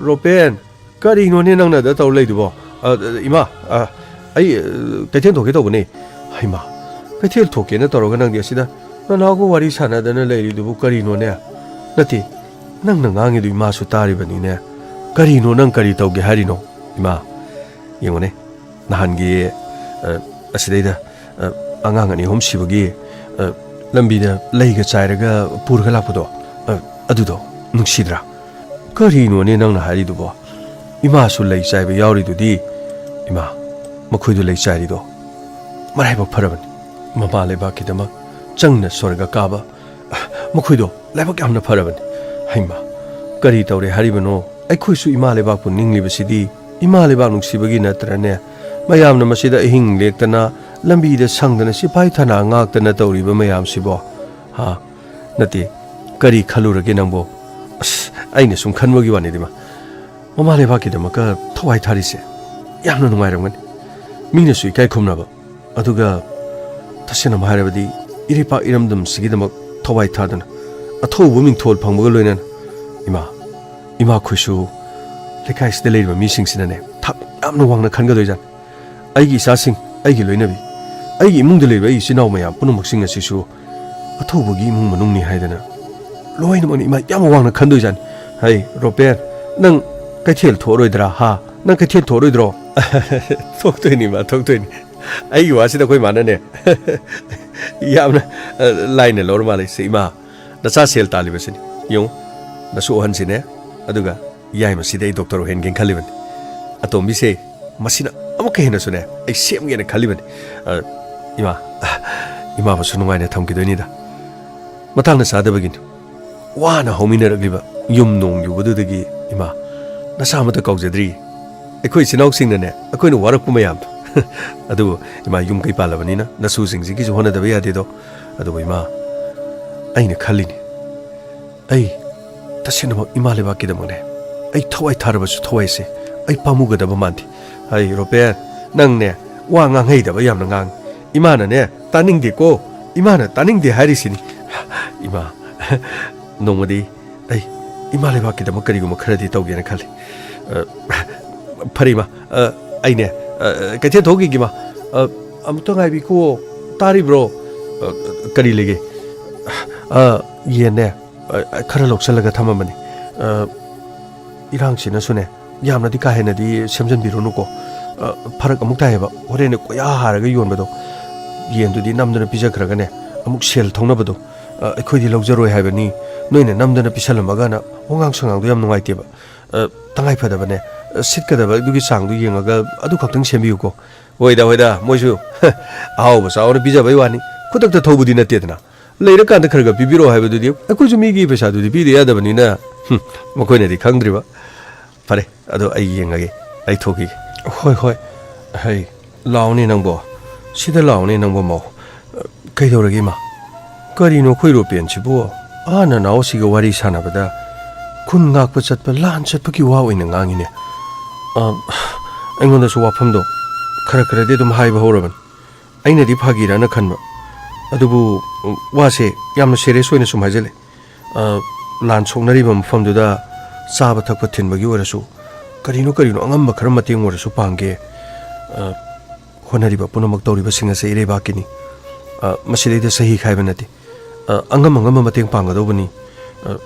ꯔꯣꯄꯦꯟ, ꯀꯔꯤꯅꯣꯅꯦ ꯅꯪꯅ ꯑꯗ ꯇꯧꯔ ꯂꯩꯗꯨꯕꯣ? ꯑ, ꯏꯃꯥ, ꯑ, ꯑꯩ, ꯑ, ꯀꯩꯊꯦꯜ ꯊꯣꯛꯀꯦ ꯇꯧꯕꯅꯦ꯫ ꯍꯩꯃꯥ, ꯀꯩꯊꯦꯜ ꯊꯣꯛꯀꯦꯅ ꯇꯧꯔꯒ ꯅꯪꯗꯤ ꯑꯁꯤꯗ ꯅꯅꯥꯎꯒ ꯋꯥꯔꯤ ꯁꯥꯟꯅꯗꯅ ꯂꯩꯔꯤꯗꯨꯕꯨ ꯀꯔꯤꯅꯣꯅꯦ? ꯅꯠꯇꯦ, ꯅꯪꯅ ꯉꯥꯡꯉꯤꯗꯨ ꯏꯃꯥꯁꯨ ꯇꯥꯔꯤꯕꯅꯤꯅꯦ꯫ ꯀꯔꯤꯅꯣ ꯅꯪ ꯀꯔꯤ ꯇꯧꯒꯦ ꯍꯥꯏꯔꯤꯅꯣ? ꯏꯃꯥ, ꯌꯦꯡꯉꯨꯅꯦ, ꯅꯍꯥꯟꯒꯤ, ꯑ, ꯑꯁꯤꯗꯩꯗ, ꯑ, ꯑꯉꯥꯡ ꯑꯅꯤ ꯑꯍꯨꯝ ꯁꯤꯕꯒꯤ, ꯑ, ꯂꯝꯕꯤꯗ ꯂꯩꯒ ꯆꯥꯏꯔꯒ ꯄꯨꯔꯒ ꯂꯥꯛꯄꯗꯣ, ꯑ, ꯑꯗꯨꯗꯣ ꯅꯨꯡꯁꯤꯗ꯭ꯔꯥ? ꯀꯔꯤꯅꯣꯅꯦ ꯅꯪꯅ ꯍꯥꯏꯔꯤꯗꯨꯕꯣ? ꯏꯃꯥꯁꯨ ꯂꯩ ꯆꯥꯏꯕ ꯌꯥꯎꯔꯤꯗꯨꯗꯤ꯫ ꯏꯃꯥ, ꯃꯈꯣꯏꯗꯨ ꯂꯩ ꯆꯥꯏꯔꯤꯗꯣ ꯃꯔꯥꯏꯕꯛ ꯐꯔꯕꯅꯤ꯫ ꯃꯃꯥ ꯂꯩꯕꯥꯛꯀꯤꯗꯃꯛ ꯆꯪꯅ ꯁ꯭ꯋꯔꯒ ꯀꯥꯕ ꯃꯈꯣꯏꯗꯣ ꯂꯥꯏꯕꯛ ꯌꯥꯝꯅ ꯐꯔꯕꯅꯤ꯫ ꯍꯩꯃꯥ, ꯀꯔꯤ ꯇꯧꯔꯦ ꯍꯥꯏꯔꯤꯕꯅꯣ? ꯑꯩꯈꯣꯏꯁꯨ ꯏꯃꯥ ꯂꯩꯕꯥꯛꯄꯨ ꯅꯤꯡꯂꯤꯕꯁꯤꯗꯤ ꯏꯃꯥ ꯂꯩꯕꯥꯛ ꯅꯨꯡꯁꯤꯕꯒꯤ ꯅꯠꯇ꯭ꯔꯅꯦ? ꯃꯌꯥꯝꯅ ꯃꯁꯤꯗ ꯑꯍꯤꯡ ꯂꯦꯛꯇꯅ, ꯂꯝꯕꯤꯗ ꯁꯪꯗꯅ ꯁꯤꯐꯥꯏ ꯊꯅꯥ ꯉꯥꯛꯇꯅ ꯇꯧꯔꯤꯕ ꯃꯌꯥꯝꯁꯤꯕꯣ? ꯍꯥ? ꯅꯠꯇꯦ, ꯀꯔꯤ ꯈꯜꯂꯨꯔꯒꯦ ꯅꯪꯕꯣ? ꯑꯁ, ꯑꯩꯅ ꯁꯨꯝ ꯈꯟꯕꯒꯤ ꯋꯥꯅꯤꯗꯤꯃ꯫ ꯃꯃꯥ ꯂꯩꯕꯥꯛꯀꯤꯗꯃꯛꯀ ꯊꯋꯥꯏ ꯊꯥꯔꯤꯁꯦ ꯌꯥꯝꯅ ꯅꯨꯡꯉꯥꯏꯔꯝꯒꯅꯤ꯫ ꯃꯤꯅꯁꯨ ꯏꯀꯥꯏ ꯈꯨꯝꯅꯕ, ꯑꯗꯨꯒ ꯇꯁꯦꯡꯅ ꯍꯥꯏꯔꯕꯗꯤ ꯏꯔꯩꯄꯥꯛ ꯏꯔꯝꯗꯝꯁꯤꯒꯤꯗꯃꯛ ꯊꯋꯥꯏ ꯊꯥꯗꯨꯅ ꯑꯊꯧꯕ ꯃꯤꯡꯊꯣꯜ ꯐꯪꯕꯒ ꯂꯣꯏꯅꯅ ꯏꯃꯥ, ꯏꯃꯥꯈꯣꯏꯁꯨ ꯂꯩꯀꯥꯏꯁꯤꯗ ꯂꯩꯔꯤꯕ ꯃꯤꯁꯤꯡꯁꯤꯅꯅꯦ ꯊꯥꯛ ꯌꯥꯝꯅ ꯋꯥꯡꯅ ꯈꯟꯒꯗꯣꯏꯖꯥꯠꯅꯤ꯫ ꯑꯩꯒꯤ ꯏꯆꯥꯁꯤꯡ, ꯑꯩꯒꯤ ꯂꯣꯏꯅꯕꯤ, ꯑꯩꯒꯤ ꯏꯃꯨꯡꯗ ꯂꯩꯕ ꯑꯩ ꯏꯆꯤꯟ ꯏꯅꯥꯎ ꯃꯌꯥꯝ ꯄꯨꯝꯅꯃꯛꯁꯤꯡ ꯑꯁꯤꯁꯨ ꯑꯊꯧꯕꯒꯤ ꯏꯃꯨꯡ ꯃꯅꯨꯡꯅꯤ ꯍꯥꯏꯗꯅ ꯂꯣꯏꯅꯃꯛꯅ ꯏꯃꯥ ꯌꯥꯝ ꯋꯥꯡꯅ ꯈꯟꯗꯣꯏꯖꯥꯠꯅꯤ꯫ "ꯍꯩ, ꯔꯣꯄꯦꯟ, ꯅꯪ ꯀꯩꯊꯦꯜ ꯊꯣꯛꯑꯔꯣꯏꯗ꯭ꯔꯥ, ꯍꯥ? ꯅꯪ ꯀꯩꯊꯦꯜ ꯊꯣꯛꯑꯔꯣꯏꯗ꯭ꯔꯣ?" "ꯊꯣꯛꯇꯣꯏꯅꯤ ꯏꯃꯥ, ꯊꯣꯛꯇꯣꯏꯅꯤ꯫ ꯑꯩꯒꯤ ꯋꯥꯁꯤꯗ ꯑꯩꯈꯣꯏ ꯏꯃꯥꯅꯅꯦ ꯌꯥꯝꯅ, ꯑ, ꯂꯥꯏꯅ ꯂꯧꯔ ꯃꯥꯜꯂꯦ꯫ ꯁꯦ ꯏꯃꯥ, ꯅꯆꯥ ꯁꯦꯜ ꯇꯥꯜꯂꯤꯕꯁꯤꯅꯤ꯫ ꯌꯦꯡꯉꯨ, ꯅꯁꯨ ꯑꯍꯟꯁꯤꯅꯦ, ꯑꯗꯨꯒ ꯌꯥꯏꯃꯁꯤꯗ ꯑꯩ ꯗꯣꯛꯇꯔ ꯑꯣꯏꯍꯟꯒꯦꯅ ꯈꯜꯂꯤꯕꯅꯤ꯫ ꯑꯇꯣꯝꯕꯤꯁꯦ ꯃꯁꯤꯅ ꯑꯃꯨꯛꯀ ꯍꯦꯟꯅꯁꯨꯅꯦ ꯑꯩ ꯁꯦꯝꯒꯦꯅ ꯈꯜꯂꯤꯕꯅꯤ꯫" ꯑ, ꯏꯃꯥ, ꯏꯃꯥꯕꯨꯁꯨ ꯅꯨꯡꯉꯥꯏꯅ ꯊꯝꯈꯤꯗꯣꯏꯅꯤꯗ꯫ ꯃꯇꯥꯡꯅ ꯆꯥꯗꯕꯒꯤꯅꯤ꯫ ꯋꯥꯅ ꯍꯧꯃꯤꯟꯅꯔꯛꯂꯤꯕ ꯌꯨꯝ ꯅꯣꯡ ꯌꯨꯕꯗꯨꯗꯒꯤ ꯏꯃꯥ, ꯅꯁꯥ ꯑꯃꯠꯇ ꯀꯥꯎꯖꯗ꯭ꯔꯤ꯫ ꯑꯩꯈꯣꯏ ꯏꯆꯤꯟ ꯏꯅꯥꯎꯁꯤꯡꯅꯅꯦ ꯑꯩꯈꯣꯏꯅ ꯋꯥꯔꯛꯄ ꯃꯌꯥꯝꯗꯣ꯫ ꯑꯗꯨꯕꯨ ꯏꯃꯥ, ꯌꯨꯝ ꯀꯩ ꯄꯥꯜꯂꯕꯅꯤꯅ ꯅꯁꯨꯁꯤꯡꯁꯤꯒꯤꯁꯨ ꯍꯣꯠꯅꯗꯕ ꯌꯥꯗꯦꯗꯣ꯫ ꯑꯗꯨꯕꯨ ꯏꯃꯥ, ꯑꯩꯅ ꯈꯜꯂꯤꯅꯤ, ꯑꯩ ꯇꯁꯦꯡꯅꯃꯛ ꯏꯃꯥ ꯂꯩꯕꯥꯛꯀꯤꯗꯃꯛꯅꯦ ꯑꯩ ꯊꯋꯥꯏ ꯊꯥꯔꯕꯁꯨ ꯊꯋꯥꯏꯁꯦ ꯑꯩ ꯄꯥꯝꯃꯨꯒꯗꯕ ꯃꯥꯟꯗꯦ꯫ ꯍꯩ, ꯔꯣꯄꯦꯟ, ꯅꯪꯅꯦ ꯋꯥ ꯉꯥꯡꯍꯩꯗꯕ ꯌꯥꯝꯅ ꯉꯥꯡꯉꯤ꯫ ꯏꯃꯥꯅꯅꯦ ꯇꯥꯅꯤꯡꯗꯦꯀꯣ, ꯏꯃꯥꯅ ꯇꯥꯅꯤꯡꯗꯦ ꯍꯥꯏꯔꯤꯁꯤꯅꯤ꯫ ꯏꯃꯥ, ꯅꯣꯡꯃꯗꯤ ꯑꯩ ꯏꯃꯥ ꯂꯩꯕꯥꯛꯀꯤꯗꯃꯛ ꯀꯔꯤꯒꯨꯝꯕ ꯈꯔꯗꯤ ꯇꯧꯒꯦꯅ ꯈꯜꯂꯤ꯫ ꯑ, ꯐꯔꯦ ꯏꯃꯥ, ꯑ, ꯑꯩꯅꯦ, ꯑ, ꯀꯩꯊꯦꯜ ꯊꯣꯛꯈꯤꯒꯦ ꯏꯃꯥ꯫ ꯑ, ꯑꯃꯨꯛꯇ ꯉꯥꯏꯕꯤꯈꯣ, ꯇꯥꯔꯤꯕ꯭ꯔꯣ? ꯑ, ꯀꯔꯤ ꯂꯩꯒꯦ? ꯑ, ꯌꯦꯟꯅꯦ, ꯑ, ꯈꯔ ꯂꯧꯁꯤꯜꯂꯒ ꯊꯝꯃꯝꯕꯅꯤ꯫ ꯑ, ꯏꯔꯥꯡꯁꯤꯅꯁꯨꯅꯦ ꯌꯥꯝꯅꯗꯤ ꯀꯥ ꯍꯦꯟꯅꯗꯤ ꯁꯦꯝꯖꯤꯟꯕꯤꯔꯨꯅꯨꯀꯣ꯫ ꯑ, ꯐꯔꯛ ꯑꯃꯨꯛ ꯇꯥꯏꯌꯦꯕ꯫ ꯍꯣꯔꯦꯟ ꯀꯣꯏꯌꯥ ꯍꯥꯔꯒ ꯌꯣꯟꯕꯗꯣ, ꯌꯦꯟꯗꯨꯗꯤ ꯅꯝꯗꯅ ꯄꯤꯖꯈ꯭ꯔꯒꯅꯦ ꯑꯃꯨꯛ ꯁꯦꯜ ꯊꯧꯅꯕꯗꯣ, ꯑ, ꯑꯩꯈꯣꯏꯗꯤ ꯂꯧꯖꯔꯣꯏ ꯍꯥꯏꯕꯅꯤ, ꯅꯣꯏꯅ ꯅꯝꯗꯅ ꯄꯤꯁꯜꯂꯝꯃꯒꯅ ꯋꯥꯉꯥꯡ ꯁꯉꯥꯡꯗꯣ ꯌꯥꯝ ꯅꯨꯡꯉꯥꯏꯇꯦꯕ꯫ ꯑ, ꯇꯉꯥꯏ ꯐꯗꯕꯅꯦ, ꯑ, ꯁꯤꯠꯀꯗꯕ ꯑꯗꯨꯒꯤ ꯆꯥꯡꯗꯣ ꯌꯦꯡꯉꯒ ꯑꯗꯨ ꯈꯛꯇꯪ ꯁꯦꯝꯕꯤꯌꯨꯀꯣ꯫ ꯍꯣꯏꯗ, ꯍꯣꯏꯗ, ꯃꯣꯏꯁꯨ ꯑꯍꯥꯎꯕ ꯆꯥꯎꯅ ꯄꯤꯖꯕꯩ ꯋꯥꯅꯤ, ꯈꯨꯗꯛꯇ ꯊꯧꯕꯗꯤ ꯅꯠꯇꯦꯗꯅ꯫ ꯂꯩꯔꯀꯥꯟꯗ ꯈꯔ ꯈꯔ ꯄꯤꯕꯤꯔꯛꯑꯣ ꯍꯥꯏꯕꯗꯨꯗꯤ ꯑꯩꯈꯣꯏꯁꯨ ꯃꯤꯒꯤ ꯄꯩꯁꯥꯗꯨꯗꯤ ꯄꯤꯗ ꯌꯥꯗꯕꯅꯤꯅ꯫ ꯍꯨꯝ, ꯃꯈꯣꯏꯅꯗꯤ ꯈꯪꯗ꯭ꯔꯤꯕ꯫ ꯐꯔꯦ, ꯑꯗꯣ ꯑꯩ ꯌꯦꯡꯉꯒꯦ, ꯑꯩ ꯊꯣꯛꯈꯤꯒꯦ꯫ ꯍꯣꯏ, ꯍꯣꯏ꯫ ꯍꯩ, ꯂꯥꯛꯑꯣꯅꯦ ꯅꯪꯕꯣ, ꯁꯤꯗ ꯂꯥꯛꯑꯣꯅꯦ ꯅꯪꯕꯣ, ꯃꯧ꯫ ꯀꯩꯗꯧꯔꯒꯦ, ꯏꯃꯥ? ꯀꯔꯤꯅꯣ ꯑꯩꯈꯣꯏ ꯔꯣꯄꯦꯟꯁꯤꯕꯨ? ꯑꯥ, ꯅꯅꯥꯎꯁꯤꯒ ꯋꯥꯔꯤ ꯁꯥꯟꯅꯕꯗ ꯈꯨꯟ ꯉꯥꯛꯄ ꯆꯠꯄ, ꯂꯥꯟ ꯆꯠꯄꯒꯤ ꯋꯥ ꯑꯣꯏꯅ ꯉꯥꯡꯉꯤꯅꯦ꯫ ꯑ, ꯑꯩꯉꯣꯟꯗꯁꯨ ꯋꯥꯐꯝꯗꯣ ꯈꯔ ꯈꯔꯗꯤ ꯑꯗꯨꯝ ꯍꯥꯏꯕ ꯍꯧꯔꯕꯅꯤ꯫ ꯑꯩꯅꯗꯤ ꯐꯥꯒꯤꯔꯅ ꯈꯟꯕ, ꯑꯗꯨꯕꯨ ꯋꯥꯁꯦ ꯌꯥꯝꯅ ꯁꯦꯔꯤꯌꯁ ꯑꯣꯏꯅ ꯁꯨꯝ ꯍꯥꯏꯖꯜꯂꯦ꯫ ꯑ, ꯂꯥꯟ ꯁꯣꯛꯅꯔꯤꯕ ꯃꯐꯝꯗꯨꯗ ꯆꯥꯕ ꯊꯛꯄ ꯊꯤꯟꯕꯒꯤ ꯑꯣꯏꯔꯁꯨ, ꯀꯔꯤꯅꯣ ꯀꯔꯤꯅꯣ ꯑꯉꯝꯕ ꯈꯔ ꯃꯇꯦꯡ ꯑꯣꯏꯔꯁꯨ ꯄꯥꯡꯒꯦ꯫ ꯑ, ꯍꯣꯠꯅꯔꯤꯕ ꯄꯨꯝꯅꯃꯛ ꯇꯧꯔꯤꯕꯁꯤꯡ ꯑꯁꯦ ꯏꯔꯩꯕꯥꯛꯀꯤꯅꯤ꯫ ꯑ, ꯃꯁꯤꯗꯩꯗ ꯆꯍꯤ ꯈꯥꯏꯕ ꯅꯠꯇꯦ꯫ ꯑ, ꯑꯉꯝ ꯑꯉꯝꯕ ꯃꯇꯦꯡ ꯄꯥꯡꯒꯗꯧꯕꯅꯤ꯫ ꯑ,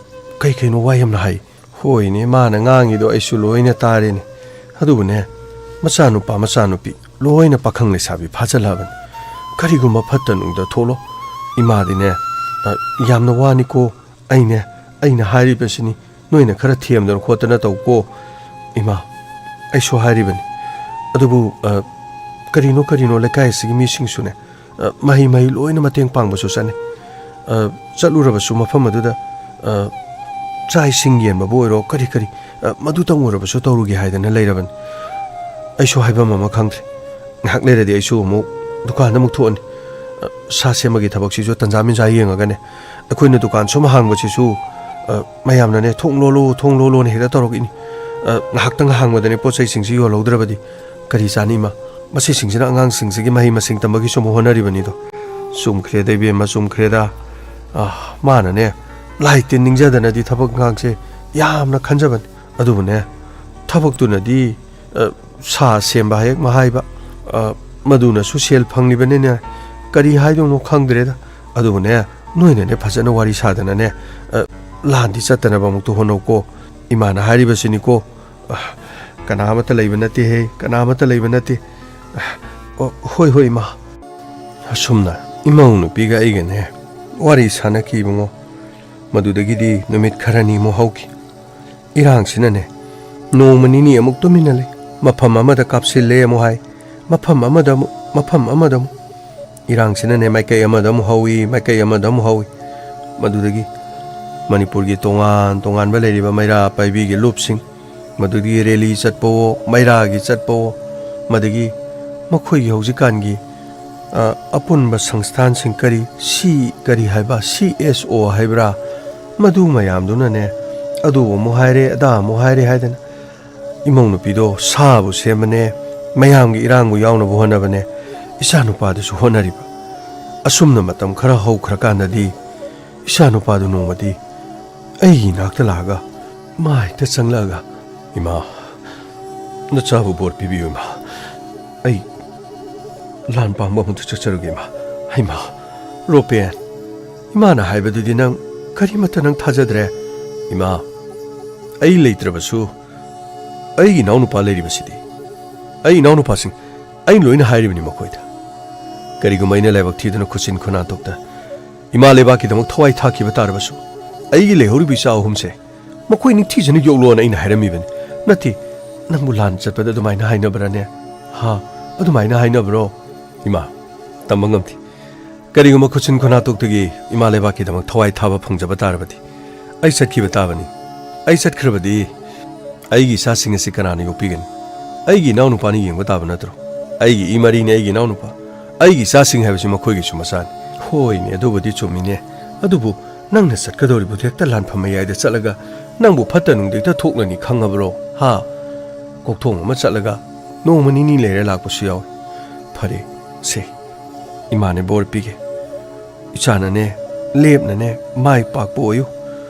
ꯀꯩ ꯀꯩꯅꯣ ꯋꯥ ꯌꯥꯝꯅ ꯍꯥꯏ꯫ ꯍꯣꯏꯅꯦ, ꯃꯥꯅ ꯉꯥꯡꯉꯤꯗꯣ ꯑꯩꯁꯨ ꯂꯣꯏꯅ ꯇꯥꯔꯦꯅꯦ꯫ ꯑꯗꯨꯕꯨꯅꯦ, ꯃꯆꯥꯅꯨꯄꯥ ꯃꯆꯥꯅꯨꯄꯤ ꯂꯣꯏꯅ ꯄꯥꯈꯪ ꯂꯩꯁꯥꯕꯤ ꯐꯥꯖꯜꯂꯛꯑꯕꯅꯤ꯫ ꯀꯔꯤꯒꯨꯝꯕ ꯐꯠꯇ ꯅꯨꯡꯗ ꯊꯣꯛꯂꯣ꯫ ꯏꯃꯥꯗꯤꯅꯦ, ꯑ, ꯌꯥꯝꯅ ꯋꯥꯅꯤꯀꯣ꯫ ꯑꯩꯅꯦ, ꯑꯩꯅ ꯍꯥꯏꯔꯤꯕꯁꯤꯅꯤ, ꯅꯣꯏꯅ ꯈꯔ ꯊꯦꯝꯗꯅ ꯈꯣꯠꯇꯅ ꯇꯧꯀꯣ꯫ ꯏꯃꯥ, ꯑꯩꯁꯨ ꯍꯥꯏꯔꯤꯕꯅꯤ꯫ ꯑꯗꯨꯕꯨ, ꯑ, ꯀꯔꯤꯅꯣ ꯀꯔꯤꯅꯣ ꯂꯩꯀꯥꯏ ꯑꯁꯤꯒꯤ ꯃꯤꯁꯤꯡꯁꯨꯅꯦ, ꯑ, ꯃꯍꯩ ꯃꯍꯩ ꯂꯣꯏꯅ ꯃꯇꯦꯡ ꯄꯥꯡꯕꯁꯨ ꯆꯠꯅꯩ꯫ ꯑ, ꯆꯠꯂꯨꯔꯕꯁꯨ ꯃꯐꯝ ꯑꯗꯨꯗ, ꯑ, ꯆꯥꯛ ꯏꯁꯤꯡ ꯌꯦꯟꯕꯕꯨ ꯑꯣꯏꯔꯣ, ꯀꯔꯤ ꯀꯔꯤ, ꯑ, ꯃꯗꯨꯇꯪ ꯑꯣꯏꯔꯕꯁꯨ ꯇꯧꯔꯨꯒꯦ ꯍꯥꯏꯗꯅ ꯂꯩꯔꯕꯅꯤ꯫ ꯑꯩꯁꯨ ꯍꯥꯏꯐꯝ ꯑꯃ ꯈꯪꯗ꯭ꯔꯦ꯫ ꯉꯥꯏꯍꯥꯛ ꯂꯩꯔꯗꯤ ꯑꯩꯁꯨ ꯑꯃꯨꯛ ꯗꯨꯀꯥꯟꯗ ꯑꯃꯨꯛ ꯊꯣꯛꯑꯅꯤ꯫ ꯑ, ꯁꯥ ꯁꯦꯝꯕꯒꯤ ꯊꯕꯛꯁꯤꯁꯨ ꯇꯟꯖꯥ ꯃꯦꯟꯖꯥ ꯌꯦꯡꯉꯒꯅꯦ, ꯑꯩꯈꯣꯏꯅ ꯗꯨꯀꯥꯟ ꯁꯨꯝ ꯍꯥꯡꯕꯁꯤꯁꯨ, ꯑ, ꯃꯌꯥꯝꯅꯅꯦ, "ꯊꯣꯡ ꯂꯣꯜꯂꯨ, ꯊꯣꯡ ꯂꯣꯜꯂꯨꯅ" ꯍꯦꯛꯇ ꯇꯧꯔꯛꯏꯅꯤ꯫ ꯑ, ꯉꯥꯏꯍꯥꯛꯇꯪ ꯍꯥꯡꯕꯗꯅꯦ ꯄꯣꯠ ꯆꯩꯁꯤꯡꯁꯤ ꯌꯣꯜꯍꯧꯗ꯭ꯔꯕꯗꯤ ꯀꯔꯤ ꯆꯥꯅꯤ ꯏꯃꯥ? ꯃꯁꯤꯁꯤꯡꯁꯤꯅ ꯑꯉꯥꯡꯁꯤꯡꯁꯤꯒꯤ ꯃꯍꯩ ꯃꯁꯤꯡ ꯇꯝꯕꯒꯤꯁꯨ ꯑꯃꯨꯛ ꯍꯣꯠꯅꯔꯤꯕꯅꯤꯗꯣ꯫ ꯆꯨꯝꯈ꯭ꯔꯦꯗ ꯏꯕꯦꯝꯃ, ꯆꯨꯝꯈ꯭ꯔꯦꯗ꯫ ꯑ, ꯃꯥꯅꯅꯦ, ꯂꯥꯏ ꯇꯤꯟ ꯅꯤꯡꯖꯗꯅꯗꯤ ꯊꯕꯛ ꯏꯪꯈꯥꯡꯁꯦ ꯌꯥꯝꯅ ꯈꯟꯖꯕꯅꯤ꯫ ꯑꯗꯨꯕꯨꯅꯦ, ꯊꯕꯛꯇꯨꯅꯗꯤ, ꯑ, ꯁꯥ ꯁꯦꯝꯕ ꯍꯦꯛ ꯃꯍꯥꯏꯕ, ꯑ, ꯃꯗꯨꯅꯁꯨ ꯁꯦꯜ ꯐꯪꯂꯤꯕꯅꯤꯅꯦ꯫ ꯀꯔꯤ ꯍꯥꯏꯗꯧꯅꯣ ꯈꯪꯗ꯭ꯔꯦꯗ꯫ ꯑꯗꯨꯕꯨꯅꯦ, ꯅꯣꯏꯅꯅꯦ ꯐꯖꯅ ꯋꯥꯔꯤ ꯁꯥꯗꯅꯅꯦ, ꯑ, ꯂꯥꯟꯗꯤ ꯆꯠꯇꯅꯕ ꯑꯃꯨꯛꯇ ꯍꯣꯠꯅꯧꯀꯣ꯫ ꯏꯃꯥꯅ ꯍꯥꯏꯔꯤꯕꯁꯤꯅꯤꯀꯣ꯫ ꯑ, ꯀꯅꯥ ꯑꯃꯠꯇ ꯂꯩꯕ ꯅꯠꯇꯦꯍꯦ, ꯀꯅꯥ ꯑꯃꯠꯇ ꯂꯩꯕ ꯅꯠꯇꯦ꯫ ꯑ, ꯑꯣ, ꯍꯣꯏ, ꯍꯣꯏ, ꯏꯃꯥ꯫ ꯑꯁꯨꯝꯅ ꯏꯃꯧ ꯅꯨꯄꯤꯒ ꯑꯩꯒꯅꯦ ꯋꯥꯔꯤ ꯁꯥꯟꯅꯈꯤ ꯏꯕꯨꯡꯉꯣ꯫ ꯃꯗꯨꯗꯒꯤꯗꯤ ꯅꯨꯃꯤꯠ ꯈꯔꯅꯤꯃꯨꯛ ꯍꯧꯈꯤ꯫ ꯏꯔꯥꯡꯁꯤꯅꯅꯦ ꯅꯣꯡꯃ ꯅꯤꯅꯤ ꯑꯃꯨꯛ ꯇꯨꯃꯤꯟꯅ ꯂꯩ꯫ ꯃꯐꯝ ꯑꯃꯗ ꯀꯥꯞꯁꯤꯜꯂꯦ ꯑꯃꯨꯛ ꯍꯥꯏ, ꯃꯐꯝ ꯑꯃꯗ ꯑꯃꯨꯛ, ꯃꯐꯝ ꯑꯃꯗ ꯑꯃꯨꯛ꯫ ꯏꯔꯥꯡꯁꯤꯅꯅꯦ ꯃꯥꯏꯀꯩ ꯑꯃꯗ ꯑꯃꯨꯛ ꯍꯧꯏ, ꯃꯥꯏꯀꯩ ꯑꯃꯗ ꯑꯃꯨꯛ ꯍꯧꯏ꯫ ꯃꯗꯨꯗꯒꯤ ꯃꯅꯤꯄꯨꯔꯒꯤ ꯇꯣꯉꯥꯟ ꯇꯣꯉꯥꯟꯕ ꯂꯩꯔꯤꯕ ꯃꯩꯔꯥ ꯄꯥꯏꯕꯤꯒꯤ ꯂꯨꯞꯁꯤꯡ, ꯃꯗꯨꯗꯒꯤ ꯔꯦꯂꯤ ꯆꯠꯄꯋꯣ, ꯃꯩꯔꯥꯒꯤ ꯆꯠꯄꯋꯣ, ꯃꯗꯒꯤ ꯃꯈꯣꯏꯒꯤ ꯍꯧꯖꯤꯛꯀꯥꯟꯒꯤ, ꯑ, ꯑꯄꯨꯟꯕ ꯁꯪꯁꯊꯥꯟꯁꯤꯡ, ꯀꯔꯤ ꯁꯤ, ꯀꯔꯤ ꯍꯥꯏꯕ, ꯁꯤ ꯑꯦꯁ ꯑꯣ ꯍꯥꯏꯕ꯭ꯔꯥ, ꯃꯗꯨ ꯃꯌꯥꯝꯗꯨꯅꯅꯦ ꯑꯗꯨ ꯑꯃꯨꯛ ꯍꯥꯏꯔꯦ, ꯑꯗꯥ ꯑꯃꯨꯛ ꯍꯥꯏꯔꯦ ꯍꯥꯏꯗꯅ ꯏꯃꯧ ꯅꯨꯄꯤꯗꯣ ꯁꯥꯕꯨ ꯁꯦꯝꯕꯅꯦ, ꯃꯌꯥꯝꯒꯤ ꯏꯔꯥꯡꯕꯨ ꯌꯥꯎꯅꯕ ꯍꯣꯠꯅꯕꯅꯦ, ꯏꯆꯥ ꯅꯨꯄꯥꯗꯨꯁꯨ ꯍꯣꯠꯅꯔꯤꯕ꯫ ꯑꯁꯨꯝꯅ ꯃꯇꯝ ꯈꯔ ꯍꯧꯈ꯭ꯔꯀꯥꯟꯗꯗꯤ ꯏꯆꯥ ꯅꯨꯄꯥꯗꯨ ꯅꯣꯡꯃꯗꯤ ꯑꯩꯒꯤ ꯏꯅꯥꯛꯇ ꯂꯥꯛꯑꯒ ꯃꯥ ꯍꯦꯛꯇ ꯆꯪꯂꯛꯑꯒ, "ꯏꯃꯥ, ꯅꯆꯥꯕꯨ ꯕꯣꯔ ꯄꯤꯕꯤꯌꯨ ꯏꯃꯥ, ꯑꯩ ꯂꯥꯟ ꯄꯥꯡꯕ ꯑꯃꯨꯛꯇ ꯆꯠꯆꯔꯨꯒꯦ ꯏꯃꯥ꯫ ꯏꯃꯥ, ꯔꯣꯄꯦꯟ, ꯏꯃꯥꯅ ꯍꯥꯏꯕꯗꯨꯗꯤ ꯅꯪ ꯀꯔꯤꯃꯠꯇ ꯅꯪ ꯊꯥꯖꯗ꯭ꯔꯦ? ꯏꯃꯥ, ꯑꯩ ꯂꯩꯇ꯭ꯔꯕꯁꯨ ꯑꯩꯒꯤ ꯏꯅꯥꯎꯅꯨꯄꯥ ꯂꯩꯔꯤꯕꯁꯤꯗꯤ꯫ ꯑꯩ ꯏꯅꯥꯎꯅꯨꯄꯥꯁꯤꯡ, ꯑꯩꯅ ꯂꯣꯏꯅ ꯍꯥꯏꯔꯤꯕꯅꯤ ꯃꯈꯣꯏꯗ꯫ ꯀꯔꯤꯒꯨꯝꯕ ꯑꯩꯅ ꯂꯥꯏꯕꯛ ꯊꯤꯗꯨꯅ ꯈꯨꯠꯁꯤꯟ ꯈꯨꯅꯥꯟ ꯇꯣꯛꯇ ꯏꯃꯥ ꯂꯩꯕꯥꯛꯀꯤꯗꯃꯛ ꯊꯋꯥꯏ ꯊꯥꯈꯤꯕ ꯇꯥꯔꯕꯁꯨ, ꯑꯩꯒꯤ ꯂꯩꯍꯧꯔꯤꯕ ꯏꯆꯥ ꯑꯍꯨꯝꯁꯦ ꯃꯈꯣꯏ ꯅꯤꯡꯊꯤꯖꯅ ꯌꯣꯛꯂꯣꯅ ꯑꯩꯅ ꯍꯥꯏꯔꯝꯃꯤꯕꯅꯤ꯫ ꯅꯠꯇꯦ, ꯅꯪꯕꯨ ꯂꯥꯟ ꯆꯠꯄꯗ ꯑꯗꯨꯃꯥꯏꯅ ꯍꯥꯏꯅꯕ꯭ꯔꯥꯅꯦ? ꯍꯥ? ꯑꯗꯨꯃꯥꯏꯅ ꯍꯥꯏꯅꯕ꯭ꯔꯣ? ꯏꯃꯥ, ꯇꯝꯕ ꯉꯝꯗꯦ꯫ ꯀꯔꯤꯒꯨꯝꯕ ꯈꯨꯠꯁꯤꯟ ꯈꯨꯅꯥꯇꯣꯛꯇꯒꯤ ꯏꯃꯥ ꯂꯩꯕꯥꯛꯀꯤꯗꯃꯛ ꯊꯋꯥꯏ ꯊꯥꯕ ꯐꯪꯖꯕ ꯇꯥꯔꯕꯗꯤ, ꯑꯩ ꯆꯠꯈꯤꯕ ꯇꯥꯕꯅꯤ꯫ ꯑꯩ ꯆꯠꯈ꯭ꯔꯕꯗꯤ ꯑꯩꯒꯤ ꯏꯆꯥꯁꯤꯡ ꯑꯁꯤ ꯀꯅꯥꯅ ꯌꯣꯛꯄꯤꯒꯅꯤ? ꯑꯩꯒꯤ ꯏꯅꯥꯎꯅꯨꯄꯥꯅ ꯌꯦꯡꯕ ꯇꯥꯕ ꯅꯠꯇ꯭ꯔꯣ? ꯑꯩꯒꯤ ꯏ ꯃꯔꯤꯅꯤ ꯑꯩꯒꯤ ꯏꯅꯥꯎꯅꯨꯄꯥ꯫ ꯑꯩꯒꯤ ꯏꯆꯥꯁꯤꯡ ꯍꯥꯏꯕꯁꯤ ꯃꯈꯣꯏꯒꯤꯁꯨ ꯃꯆꯥꯅꯤ꯫ ꯍꯣꯏꯅꯦ, ꯑꯗꯨꯕꯨꯗꯤ ꯆꯨꯝꯃꯤꯅꯦ꯫ ꯑꯗꯨꯕꯨ ꯅꯪꯅ ꯆꯠꯀꯗꯧꯔꯤꯕꯗꯨ ꯍꯦꯛꯇ ꯂꯥꯟꯐꯝ ꯃꯌꯥꯏꯗ ꯆꯠꯂꯒ ꯅꯪꯕꯨ ꯐꯠꯇ ꯅꯨꯡꯗ ꯍꯦꯛꯇ ꯊꯣꯛꯂꯅꯤ ꯈꯪꯉꯕ꯭ꯔꯣ? ꯍꯥ? ꯀꯣꯛꯊꯣꯡ ꯑꯃ ꯆꯠꯂꯒ ꯅꯣꯡꯃ ꯅꯤꯅꯤ ꯂꯩꯔ ꯂꯥꯛꯄꯁꯨ ꯌꯥꯎꯏ꯫ ꯐꯔꯦ, ꯁꯦ, ꯏꯃꯥꯅꯦ ꯕꯣꯔ ꯄꯤꯒꯦ꯫ ꯏꯆꯥꯅꯅꯦ, ꯂꯦꯞꯅꯅꯦ, ꯃꯥꯏ ꯄꯥꯛꯄ ꯑꯣꯏꯌꯨ꯫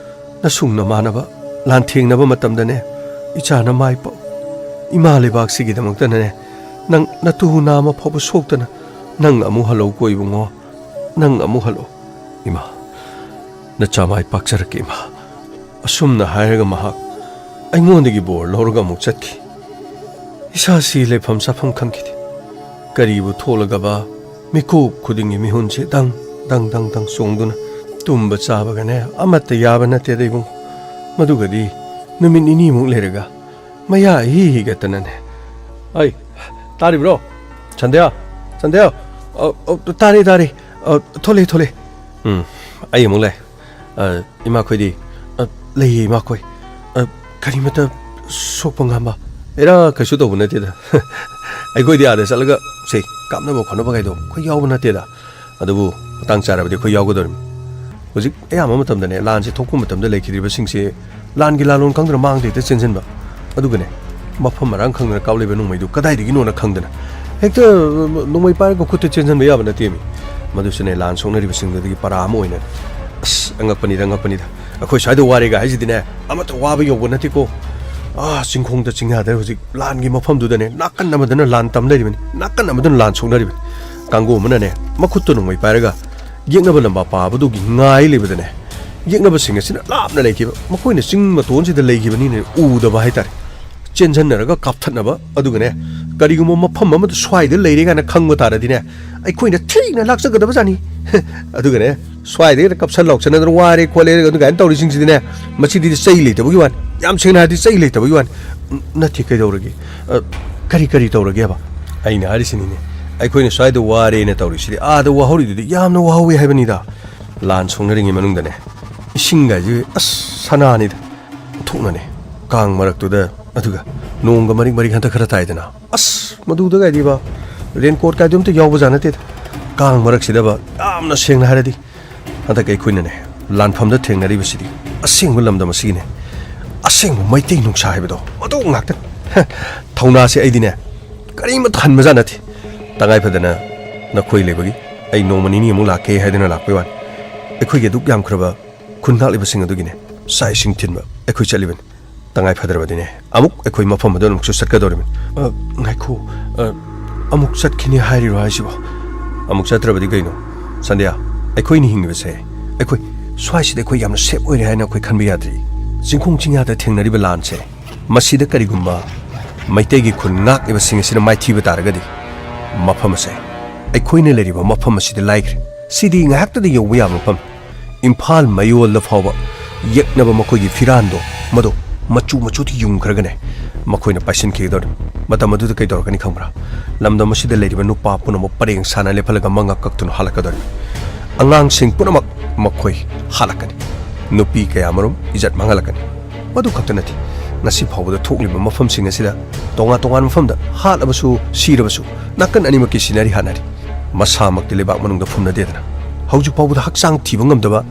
ꯅꯁꯨꯡ ꯅꯃꯥꯟꯅꯕ ꯂꯥꯟꯊꯦꯡꯅꯕ ꯃꯇꯝꯗꯅꯦ, ꯏꯆꯥꯅ ꯃꯥꯏ ꯄꯥꯛꯎ꯫ ꯏꯃꯥ ꯂꯩꯕꯥꯛꯁꯤꯒꯤꯗꯃꯛꯇꯅꯅꯦ, ꯅꯪ ꯅꯇꯨ ꯅꯥꯝꯃ ꯐꯥꯎꯕ ꯁꯣꯛꯇꯅ ꯅꯪ ꯑꯃꯨꯛ ꯍꯜꯂꯧꯀꯣ ꯏꯕꯨꯡꯉꯣ, ꯅꯪ ꯑꯃꯨꯛ ꯍꯜꯂꯛꯎ꯫ ꯏꯃꯥ, ꯅꯆꯥ ꯃꯥꯏ ꯄꯥꯛꯆꯔꯛꯀꯦ ꯏꯃꯥ꯫ ꯑꯁꯨꯝꯅ ꯍꯥꯏꯔꯒ ꯃꯍꯥꯛ ꯑꯩꯉꯣꯟꯗꯒꯤ ꯕꯣꯔ ꯂꯧꯔꯒ ꯑꯃꯨꯛ ꯆꯠꯈꯤ꯫ ꯏꯁꯥꯁꯤ ꯂꯩꯐꯝ ꯆꯥꯐꯝ ꯈꯪꯈꯤꯗꯦ꯫ ꯀꯔꯤꯕꯨ ꯊꯣꯛꯂꯒꯕ ꯃꯤꯀꯨꯞ ꯈꯨꯗꯤꯡꯒꯤ ꯃꯤꯍꯨꯟꯁꯦ ꯗꯪ ꯗꯪ ꯗꯪ ꯗꯪ ꯆꯣꯡꯗꯨꯅ ꯇꯨꯝꯕ ꯆꯥꯕꯒꯅꯦ ꯑꯃꯠꯇ ꯌꯥꯕ ꯅꯠꯇꯦꯗ ꯏꯕꯨꯡ꯫ ꯃꯗꯨꯒꯗꯤ ꯅꯨꯃꯤꯠ ꯅꯤꯅꯤꯃꯨꯛ ꯂꯩꯔꯒ ꯃꯌꯥ ꯏꯍꯤ ꯍꯤꯒꯠꯇꯅꯅꯦ, "ꯑꯩ, ꯇꯥꯔꯤꯕ꯭ꯔꯣ? ꯁꯟꯙ꯭ꯌꯥ, ꯁꯟꯙ꯭ꯌꯥ, ꯑ, ꯑ, ꯇꯥꯔꯦ, ꯇꯥꯔꯦ, ꯑ, ꯊꯣꯛꯂꯛꯑꯦ, ꯊꯣꯛꯂꯛꯑꯦ꯫ ꯎꯝ, ꯑꯩ ꯑꯃꯨꯛ ꯂꯥꯛꯑꯦ꯫ ꯑ, ꯏꯃꯥꯈꯣꯏꯗꯤ?" "ꯑ, ꯂꯩꯌꯦ, ꯏꯃꯥꯈꯣꯏ꯫ ꯑ, ꯀꯔꯤꯃꯠꯇ ꯁꯣꯛꯄ ꯉꯥꯝꯕ?" "ꯑꯦꯔꯥ, ꯀꯩꯁꯨ ꯇꯧꯕ ꯅꯠꯇꯦꯗ꯫ ꯑꯩꯈꯣꯏꯗꯤ ꯑꯥꯗ ꯆꯠꯂꯒ, ꯁꯦ, ꯀꯥꯞꯅꯕ ꯈꯣꯠꯅꯕ ꯀꯥꯏꯗꯣ ꯑꯩꯈꯣꯏ ꯌꯥꯎꯕ ꯅꯠꯇꯦꯗ꯫ ꯑꯗꯨꯕꯨ ꯃꯇꯥꯡ ꯆꯥꯔꯕꯗꯤ ꯑꯩꯈꯣꯏ ꯌꯥꯎꯒꯗꯧꯔꯤꯃꯤ꯫ ꯍꯧꯖꯤꯛ ꯑꯌꯥꯝꯕ ꯃꯇꯝꯗꯅꯦ, ꯂꯥꯟꯁꯦ ꯊꯣꯛꯄ ꯃꯇꯝꯗ ꯂꯩꯈꯤꯗ꯭ꯔꯤꯕꯁꯤꯡꯁꯦ ꯂꯥꯟꯒꯤ ꯂꯥꯂꯣꯟ ꯈꯪꯗꯅ ꯃꯥꯡꯗ ꯍꯦꯛꯇ ꯆꯦꯟꯁꯤꯟꯕ꯫ ꯑꯗꯨꯒꯅꯦ, ꯃꯐꯝ ꯃꯔꯥꯡ ꯈꯪꯗꯅ ꯀꯥꯞꯂꯛꯏꯕ ꯅꯣꯡꯃꯩꯗꯨ ꯀꯗꯥꯏꯗꯒꯤꯅꯣꯅ ꯈꯪꯗꯅ ꯍꯦꯛꯇ ꯅꯣꯡꯃꯩ ꯄꯥꯏꯔꯒ ꯈꯨꯠꯇ ꯆꯦꯟꯁꯤꯟꯕ ꯌꯥꯕ ꯅꯠꯇꯦꯃꯤ꯫ ꯃꯗꯨꯁꯨꯅꯦ, ꯂꯥꯟ ꯁꯣꯛꯅꯔꯤꯕꯁꯤꯡꯗꯨꯗꯒꯤ ꯄꯔꯥ ꯑꯃ ꯑꯣꯏꯅ꯫ ꯑꯁ, ꯑꯉꯛꯄꯅꯤꯗ, ꯑꯉꯛꯄꯅꯤꯗ꯫ ꯑꯩꯈꯣꯏ ꯁ꯭ꯋꯥꯏꯗ ꯋꯥꯔꯦꯒ ꯍꯥꯏꯁꯤꯗꯤꯅꯦ, ꯑꯃꯠꯇ ꯋꯥꯕ ꯌꯧꯕ ꯅꯠꯇꯦꯀꯣ꯫ ꯑꯥ, ꯆꯤꯡꯈꯣꯡꯗ ꯆꯤꯡꯌꯥꯗ ꯍꯧꯖꯤꯛ ꯂꯥꯟꯒꯤ ꯃꯐꯝꯗꯨꯗꯅꯦ, ꯅꯥꯀꯟ ꯑꯃꯗꯅ ꯂꯥꯟ ꯇꯝ ꯂꯩꯔꯤꯕꯅꯤ, ꯅꯥꯀꯟ ꯑꯃꯗꯅ ꯂꯥꯟ ꯁꯣꯛꯅꯔꯤꯕꯅꯤ꯫ ꯀꯥꯡꯕꯨ ꯑꯃꯅꯅꯦ, ꯃꯈꯨꯠꯇ ꯅꯣꯡꯃꯩ ꯄꯥꯏꯔꯒ ꯌꯦꯛꯅꯕ ꯂꯝꯕꯥ ꯄꯥꯕꯗꯨꯒꯤ ꯉꯥꯏ ꯂꯩꯕꯗꯅꯦ, ꯌꯦꯛꯅꯕꯁꯤꯡ ꯑꯁꯤꯅ ꯂꯥꯞꯅ ꯂꯩꯈꯤꯕ꯫ ꯃꯈꯣꯏꯅ ꯆꯤꯡ ꯃꯇꯣꯟꯁꯤꯗ ꯂꯩꯈꯤꯕꯅꯤꯅ ꯎꯗꯕ ꯍꯥꯏꯇꯥꯔꯦ꯫ ꯆꯦꯟꯁꯤꯟꯅꯔꯒ ꯀꯥꯞꯊꯠꯅꯕ꯫ ꯑꯗꯨꯒꯅꯦ, ꯀꯔꯤꯒꯨꯝꯕ ꯃꯐꯝ ꯑꯃꯗ ꯁ꯭ꯋꯥꯏꯗ ꯂꯩꯔꯦ ꯀꯥꯏꯅ ꯈꯪꯕ ꯇꯥꯔꯗꯤꯅꯦ, ꯑꯩꯈꯣꯏꯅ ꯊꯤꯅ ꯂꯥꯛꯆꯒꯗꯕꯖꯥꯠꯅꯤ꯫ ꯑꯗꯨꯒꯅꯦ, ꯁ꯭ꯋꯥꯏꯗ ꯍꯦꯛꯇ ꯀꯞꯁꯟ ꯂꯥꯎꯁꯟꯅꯗꯅ ꯋꯥꯔꯦ ꯈꯣꯠꯂꯦ ꯑꯗꯨ ꯀꯥꯏꯅ ꯇꯧꯔꯤꯁꯤꯡꯁꯤꯗꯤꯅꯦ, ꯃꯁꯤꯗꯤ ꯆꯩ ꯂꯩꯇꯕꯒꯤ ꯋꯥꯅꯤ꯫ ꯌꯥꯝ ꯁꯦꯡꯅ ꯍꯥꯏꯔꯗꯤ ꯆꯩ ꯂꯩꯇꯕꯒꯤ ꯋꯥꯅꯤ꯫ ꯎꯝ, ꯅꯠꯇꯦ, ꯀꯩꯗꯧꯔꯒꯦ? ꯑ, ꯀꯔꯤ, ꯀꯔꯤ ꯇꯧꯔꯒꯦꯕ? ꯑꯩꯅ ꯍꯥꯏꯔꯤꯁꯤꯅꯤꯅꯦ, ꯑꯩꯈꯣꯏꯅ ꯁ꯭ꯋꯥꯏꯗ ꯋꯥꯔꯦꯅ ꯇꯧꯔꯤꯁꯤꯗꯤ ꯑꯥꯗ ꯋꯥꯍꯧꯔꯤꯗꯨꯗꯤ ꯌꯥꯝꯅ ꯋꯥꯍꯧꯋꯤ ꯍꯥꯏꯕꯅꯤꯗ꯫ ꯂꯥꯟ ꯁꯣꯛꯅꯔꯤꯉꯩ ꯃꯅꯨꯡꯗꯅꯦ, ꯏꯁꯤꯡꯒꯥꯏꯁꯦ ꯑꯁ ꯁꯅꯥꯅꯤꯗ꯫ ꯊꯣꯛꯅꯅꯦ, ꯀꯥꯡ ꯃꯔꯛꯇꯨꯗ, ꯑꯗꯨꯒ ꯅꯣꯡꯒ ꯃꯔꯤꯛ ꯃꯔꯤꯛ ꯍꯟꯗꯛ ꯈꯔ ꯇꯥꯏꯗꯅ꯫ ꯑꯁ, ꯃꯗꯨꯗꯒꯥꯏꯗꯤꯕ, ꯔꯦꯟꯀꯣꯠ ꯀꯥꯏꯗꯨ ꯑꯝꯇ ꯌꯥꯎꯕꯖꯥꯠ ꯅꯠꯇꯦꯗ꯫ ꯀꯥꯡ ꯃꯔꯛꯁꯤꯗꯕ ꯌꯥꯝꯅ ꯁꯦꯡꯅ ꯍꯥꯏꯔꯗꯤ, ꯍꯟꯗꯛ ꯑꯩꯈꯣꯏꯅꯅꯦ, ꯂꯥꯟꯐꯝꯗ ꯊꯦꯡꯅꯔꯤꯕꯁꯤꯗꯤ ꯑꯁꯦꯡꯕ ꯂꯝꯗꯝ ꯑꯁꯤꯒꯤꯅꯦ, ꯑꯁꯦꯡꯕ ꯃꯩꯇꯩ ꯅꯨꯡꯁꯥ ꯍꯥꯏꯕꯗꯣ ꯃꯗꯨ ꯉꯥꯛꯇꯅꯤ꯫ ꯊꯧꯅꯥꯁꯦ ꯑꯩꯗꯤꯅꯦ, ꯀꯔꯤꯃꯠꯇ ꯍꯟꯕꯖꯥꯠ ꯅꯠꯇꯦ꯫ ꯇꯉꯥꯏ ꯐꯗꯅ ꯅꯈꯣꯏ ꯂꯩꯕꯒꯤ ꯑꯩ ꯅꯣꯡꯃ ꯅꯤꯅꯤ ꯑꯃꯨꯛ ꯂꯥꯛꯀꯦ ꯍꯥꯏꯗꯨꯅ ꯂꯥꯛꯄꯩ ꯋꯥꯅꯤ꯫ ꯑꯩꯈꯣꯏꯒꯤ ꯑꯗꯨꯛ ꯌꯥꯝꯈ꯭ꯔꯕ ꯈꯨꯟ ꯉꯥꯛꯂꯤꯕꯁꯤꯡ ꯑꯗꯨꯒꯤꯅꯦ, ꯆꯥꯛ ꯏꯁꯤꯡ ꯊꯤꯟꯕ ꯑꯩꯈꯣꯏ ꯆꯠꯂꯤꯕꯅꯤ꯫ ꯇꯉꯥꯏ ꯐꯗ꯭ꯔꯕꯗꯤꯅꯦ, ꯑꯃꯨꯛ ꯑꯩꯈꯣꯏ ꯃꯐꯝ ꯑꯗꯨꯗ ꯑꯃꯨꯛꯁꯨ ꯆꯠꯀꯗꯧꯔꯤꯕꯅꯤ꯫ ꯑ, ꯉꯥꯏꯈꯣ, ꯑ, ꯑꯃꯨꯛ ꯆꯠꯈꯤꯅꯤ ꯍꯥꯏꯔꯤꯔꯣ ꯍꯥꯏꯁꯤꯕꯣ? ꯑꯃꯨꯛ ꯆꯠꯇ꯭ꯔꯕꯗꯤ ꯀꯩꯅꯣ? ꯁꯟꯙ꯭ꯌꯥ, ꯑꯩꯈꯣꯏꯅ ꯍꯤꯡꯉꯤꯕꯁꯦ, ꯑꯩꯈꯣꯏ ꯁ꯭ꯋꯥꯏꯁꯤꯗ ꯑꯩꯈꯣꯏ ꯌꯥꯝꯅ ꯁꯦꯐ ꯑꯣꯏꯔꯦ ꯍꯥꯏꯅ ꯑꯩꯈꯣꯏ ꯈꯟꯕ ꯌꯥꯗ꯭ꯔꯤ꯫ ꯆꯤꯡꯈꯣꯡ ꯆꯤꯡꯌꯥꯗ ꯊꯦꯡꯅꯔꯤꯕ ꯂꯥꯟꯁꯦ, ꯃꯁꯤꯗ ꯀꯔꯤꯒꯨꯝꯕ ꯃꯩꯇꯩꯒꯤ ꯈꯨꯟ ꯉꯥꯛꯂꯤꯕꯁꯤꯡ ꯑꯁꯤꯅ ꯃꯥꯏꯊꯤꯕ ꯇꯥꯔꯒꯗꯤ, ꯃꯐꯝ ꯑꯁꯦ, ꯑꯩꯈꯣꯏꯅ ꯂꯩꯔꯤꯕ ꯃꯐꯝ ꯑꯁꯤꯗ ꯂꯥꯏꯈ꯭ꯔꯦ꯫ ꯁꯤꯗꯤ ꯉꯥꯏꯍꯥꯛꯇꯗ ꯌꯧꯕ ꯌꯥꯕ ꯃꯐꯝ꯫ ꯏꯝꯐꯥꯜ ꯃꯌꯣꯜꯗ ꯐꯥꯎꯕ ꯌꯦꯛꯅꯕ ꯃꯈꯣꯏꯒꯤ ꯐꯤꯔꯥꯟꯗꯣ, ꯃꯗꯣ ꯃꯆꯨ ꯃꯆꯨꯗ ꯌꯨꯡꯈ꯭ꯔꯒꯅꯦ, ꯃꯈꯣꯏꯅ ꯄꯥꯏꯁꯤꯟꯈꯤꯒꯗꯧꯔꯤꯕꯅꯤ꯫ ꯃꯇꯝ ꯑꯗꯨꯗ ꯀꯩꯗꯧꯔꯛꯀꯅꯤ ꯈꯪꯕ꯭ꯔꯥ? ꯂꯝꯗꯝ ꯑꯁꯤꯗ ꯂꯩꯔꯤꯕ ꯅꯨꯄꯥ ꯄꯨꯝꯅꯃꯛ ꯄꯔꯦꯡ ꯁꯥꯅ ꯂꯦꯞꯍꯜꯂꯒ ꯃꯉꯛ ꯀꯛꯇꯨꯅ ꯍꯜꯂꯛꯀꯗꯧꯔꯤꯕꯅꯤ꯫ ꯑꯉꯥꯡꯁꯤꯡ ꯄꯨꯝꯅꯃꯛ ꯃꯈꯣꯏ ꯍꯥꯠꯂꯛꯀꯅꯤ꯫ ꯅꯨꯄꯤ ꯀꯌꯥꯃꯔꯨꯝ ꯏꯖꯠ ꯃꯥꯡꯍꯜꯂꯛꯀꯅꯤ꯫ ꯃꯗꯨ ꯈꯛꯇ ꯅꯠꯇꯦ, ꯉꯁꯤ ꯐꯥꯎꯕꯗ ꯊꯣꯛꯂꯤꯕ ꯃꯐꯝꯁꯤꯡ ꯑꯁꯤꯗ ꯇꯣꯉꯥꯟ ꯇꯣꯉꯥꯟꯕ ꯃꯐꯝꯗ ꯍꯥꯠꯂꯕꯁꯨ, ꯁꯤꯔꯕꯁꯨ, ꯅꯥꯀꯟ ꯑꯅꯤꯃꯛꯀꯤ ꯁꯤꯅꯔꯤ ꯍꯥꯠꯅꯔꯤ꯫ ꯃꯁꯥꯃꯛꯇꯤ ꯂꯩꯕꯥꯛ ꯃꯅꯨꯡꯗ ꯐꯨꯝꯅꯗꯦꯗꯅ꯫ ꯍꯧꯖꯤꯛ ꯐꯥꯎꯕꯗ ꯍꯛꯆꯥꯡ ꯊꯤꯕ ꯉꯝꯗꯕ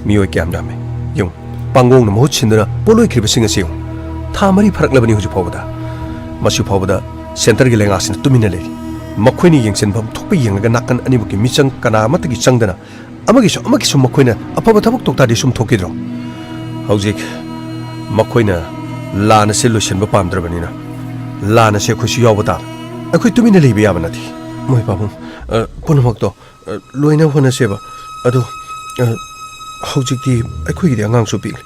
ꯃꯤꯑꯣꯏ ꯀꯌꯥꯝ ꯌꯥꯝꯃꯤ꯫ ꯌꯦꯡꯉꯨ, ꯄꯥꯡꯒꯣꯡꯅ ꯃꯍꯨꯠ ꯁꯤꯟꯗꯨꯅ ꯄꯣꯠꯂꯣꯏꯈ꯭ꯔꯤꯕꯁꯤꯡ ꯑꯁꯤ ꯌꯦꯡꯉꯨ꯫ ꯊꯥ ꯃꯔꯤ ꯐꯥꯔꯛꯂꯕꯅꯤ ꯍꯧꯖꯤꯛ ꯐꯥꯎꯕꯗ꯫ ꯃꯁꯤ ꯐꯥꯎꯕꯗ ꯁꯦꯟꯇꯔꯒꯤ ꯂꯩꯉꯥꯛꯁꯤꯅ ꯇꯨꯃꯤꯟꯅ ꯂꯩꯔꯤ꯫ ꯃꯈꯣꯏꯅ ꯌꯦꯡꯁꯤꯟꯐꯝ ꯊꯣꯛꯄ ꯌꯦꯡꯂꯒ ꯅꯥꯀꯟ ꯑꯅꯤꯃꯛꯀꯤ ꯃꯤꯆꯪ ꯀꯅꯥ ꯑꯃꯠꯇꯒꯤ ꯆꯪꯗꯅ ꯑꯃꯒꯤꯁꯨ ꯑꯃꯒꯤꯁꯨ ꯃꯈꯣꯏꯅ ꯑꯐꯕ ꯊꯕꯛ ꯇꯧ ꯇꯥꯔꯗꯤ ꯁꯨꯝ ꯊꯣꯛꯈꯤꯗ꯭ꯔꯣ? ꯍꯧꯖꯤꯛ ꯃꯈꯣꯏꯅ ꯂꯥꯟ ꯑꯁꯤ ꯂꯣꯏꯁꯤꯟꯕ ꯄꯥꯝꯗ꯭ꯔꯕꯅꯤꯅ ꯂꯥꯟ ꯑꯁꯤ ꯑꯩꯈꯣꯏꯁꯨ ꯌꯥꯎꯕ ꯇꯥꯕ꯫ ꯑꯩꯈꯣꯏ ꯇꯨꯃꯤꯟꯅ ꯂꯩꯕ ꯌꯥꯕ ꯅꯠꯇꯦ꯫ ꯃꯣꯏ ꯄꯥꯕꯨꯡ, ꯑ, ꯄꯨꯝꯅꯃꯛꯇꯣ, ꯑ, ꯂꯣꯏꯅ ꯍꯣꯠꯅꯁꯦꯕ꯫ ꯑꯗꯣ, ꯑ, ꯍꯧꯖꯤꯛꯇꯤ ꯑꯩꯈꯣꯏꯒꯤꯗꯤ ꯑꯉꯥꯡꯁꯨ ꯄꯤꯛꯂꯤ꯫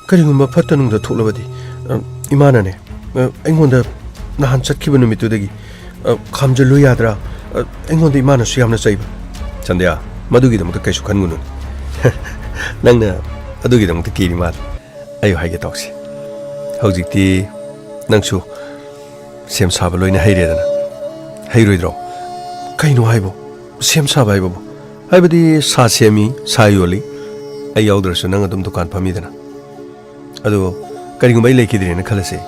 ꯀꯔꯤꯒꯨꯝꯕ ꯐꯠꯇ ꯅꯨꯡꯗ ꯊꯣꯛꯂꯕꯗꯤ, ꯑ, ꯏꯃꯥꯅꯅꯦ, ꯑ, ꯑꯩꯉꯣꯟꯗ ꯅꯍꯥꯟ ꯆꯠꯈꯤꯕ ꯅꯨꯃꯤꯠꯇꯨꯗꯒꯤ, ꯑ, ꯈꯥꯝꯖꯤꯜꯂꯨ ꯌꯥꯗ꯭ꯔꯥ? ꯑ, ꯑꯩꯉꯣꯟꯗ ꯏꯃꯥꯅꯁꯨ ꯌꯥꯝꯅ ꯆꯩꯕ꯫ ꯁꯟꯙ꯭ꯌꯥ, ꯃꯗꯨꯒꯤꯗꯃꯛꯇ ꯀꯩꯁꯨ ꯈꯟꯒꯅꯨ꯫ ꯅꯪꯅ ꯑꯗꯨꯒꯤꯗꯃꯛꯇ ꯀꯤꯔꯤ ꯃꯥꯜꯂꯦ꯫ ꯑꯩ ꯍꯥꯏꯒꯦ ꯇꯧꯁꯤ꯫ ꯍꯧꯖꯤꯛꯇꯤ ꯅꯪꯁꯨ ꯁꯦꯝ ꯁꯥꯕ ꯂꯣꯏꯅ ꯍꯩꯔꯦꯗꯅ꯫ ꯍꯩꯔꯣꯏꯗ꯭ꯔꯣ? ꯀꯩꯅꯣ ꯍꯥꯏꯕꯣ? ꯁꯦꯝ ꯁꯥꯕ ꯍꯥꯏꯕꯕꯨ? ꯍꯥꯏꯕꯗꯤ ꯁꯥ ꯁꯦꯝꯃꯤ, ꯁꯥ ꯌꯣꯜꯂꯤ꯫ ꯑꯩ ꯌꯥꯎꯗ꯭ꯔꯁꯨ ꯅꯪ ꯑꯗꯨꯝ ꯗꯨꯀꯥꯟ ꯐꯝꯃꯤꯗꯅ꯫ ꯑꯗꯨ ꯀꯔꯤꯒꯨꯝꯕ ꯑꯩ ꯂꯩꯈꯤꯗ꯭ꯔꯦꯅ ꯈꯜꯂꯁꯤ꯫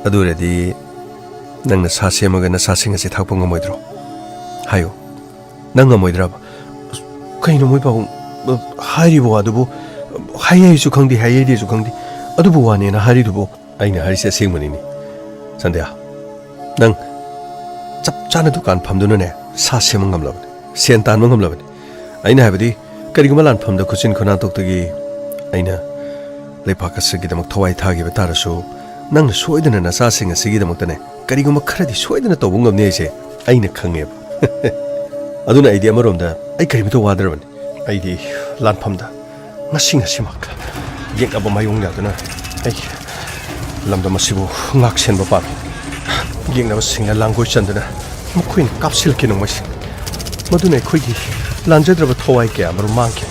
ꯑꯗꯨ ꯑꯣꯏꯔꯗꯤ ꯅꯪꯅ ꯁꯥ ꯁꯦꯝꯃꯒ ꯅꯁꯥꯁꯤꯡ ꯑꯁꯤ ꯊꯥꯛꯄ ꯉꯝꯃꯣꯏꯗ꯭ꯔꯣ? ꯍꯥꯏꯌꯨ꯫ ꯅꯪ ꯉꯝꯃꯣꯏꯗ꯭ꯔꯕ? ꯑꯁ, ꯀꯩꯅꯣ ꯃꯣꯏ ꯄꯥꯕꯨꯡ, ꯑ, ꯍꯥꯏꯔꯤꯕ ꯋꯥꯗꯨꯕꯨ? ꯍꯥꯏꯌꯦꯁꯨ ꯈꯪꯗꯦ, ꯍꯥꯏꯌꯦꯗꯤꯁꯨ ꯈꯪꯗꯦ꯫ ꯑꯗꯨꯕꯨ ꯋꯥꯅꯦꯅ ꯍꯥꯏꯔꯤꯗꯨꯕꯨ? ꯑꯩꯅ ꯍꯥꯏꯔꯤꯁꯦ ꯑꯁꯦꯡꯕꯅꯤꯅꯦ, ꯁꯟꯙ꯭ꯌꯥ꯫ ꯅꯪ ꯆꯞ ꯆꯥꯅ ꯗꯨꯀꯥꯟ ꯐꯝꯗꯨꯅꯅꯦ, ꯁꯥ ꯁꯦꯝꯕ ꯉꯝꯂꯕꯅꯤ, ꯁꯦꯟ ꯇꯥꯟꯕ ꯉꯝꯂꯕꯅꯤ꯫ ꯑꯩꯅ ꯍꯥꯏꯕꯗꯤ, ꯀꯔꯤꯒꯨꯝꯕ ꯂꯥꯟꯐꯝꯗ ꯈꯨꯠꯁꯤꯟ ꯈꯨꯅꯥꯟꯊꯣꯛꯇꯒꯤ ꯑꯩꯅ ꯂꯩꯄꯥꯛ ꯑꯁꯤꯒꯤꯗꯃꯛ ꯊꯋꯥꯏ ꯊꯥꯈꯤꯕ ꯇꯥꯔꯁꯨ, ꯅꯪꯅ ꯁꯣꯏꯗꯅ ꯅꯆꯥꯁꯤꯡ ꯑꯁꯤꯒꯤꯗꯃꯛꯇꯅꯦ, ꯀꯔꯤꯒꯨꯝꯕ ꯈꯔꯗꯤ ꯁꯣꯏꯗꯅ ꯇꯧꯕ ꯉꯝꯅꯤ ꯍꯥꯏꯁꯦ ꯑꯩꯅ ꯈꯪꯉꯦꯕ꯫ ꯑꯗꯨꯅ ꯑꯩꯗꯤ ꯑꯃꯔꯣꯝꯗ ꯑꯩ ꯀꯔꯤꯝꯇ ꯋꯥꯗ꯭ꯔꯕꯅꯤ꯫ ꯑꯩꯗꯤ ꯂꯥꯟꯐꯝꯗ ꯉꯁꯤ ꯉꯁꯤꯃꯛ ꯌꯦꯛꯅꯕ ꯃꯥꯏꯌꯣꯡ ꯌꯥꯗꯨꯅ ꯑꯩ ꯂꯝꯗꯝ ꯑꯁꯤꯕꯨ ꯉꯥꯛ ꯁꯦꯟꯕ ꯄꯥꯝꯃꯤ꯫ ꯌꯦꯛꯅꯕꯁꯤꯡꯅ ꯂꯥꯡꯒꯣꯏ ꯆꯟꯗꯨꯅ ꯃꯈꯣꯏꯅ ꯀꯥꯞꯁꯤꯜꯂꯛꯈꯤ ꯅꯣꯡꯃꯩꯁꯤꯡ꯫ ꯃꯗꯨꯅ ꯑꯩꯈꯣꯏꯒꯤ ꯂꯥꯟꯖꯗ꯭ꯔꯕ ꯊꯋꯥꯏ ꯀꯌꯥ ꯑꯃꯔꯣꯝ ꯃꯥꯡꯈꯤ꯫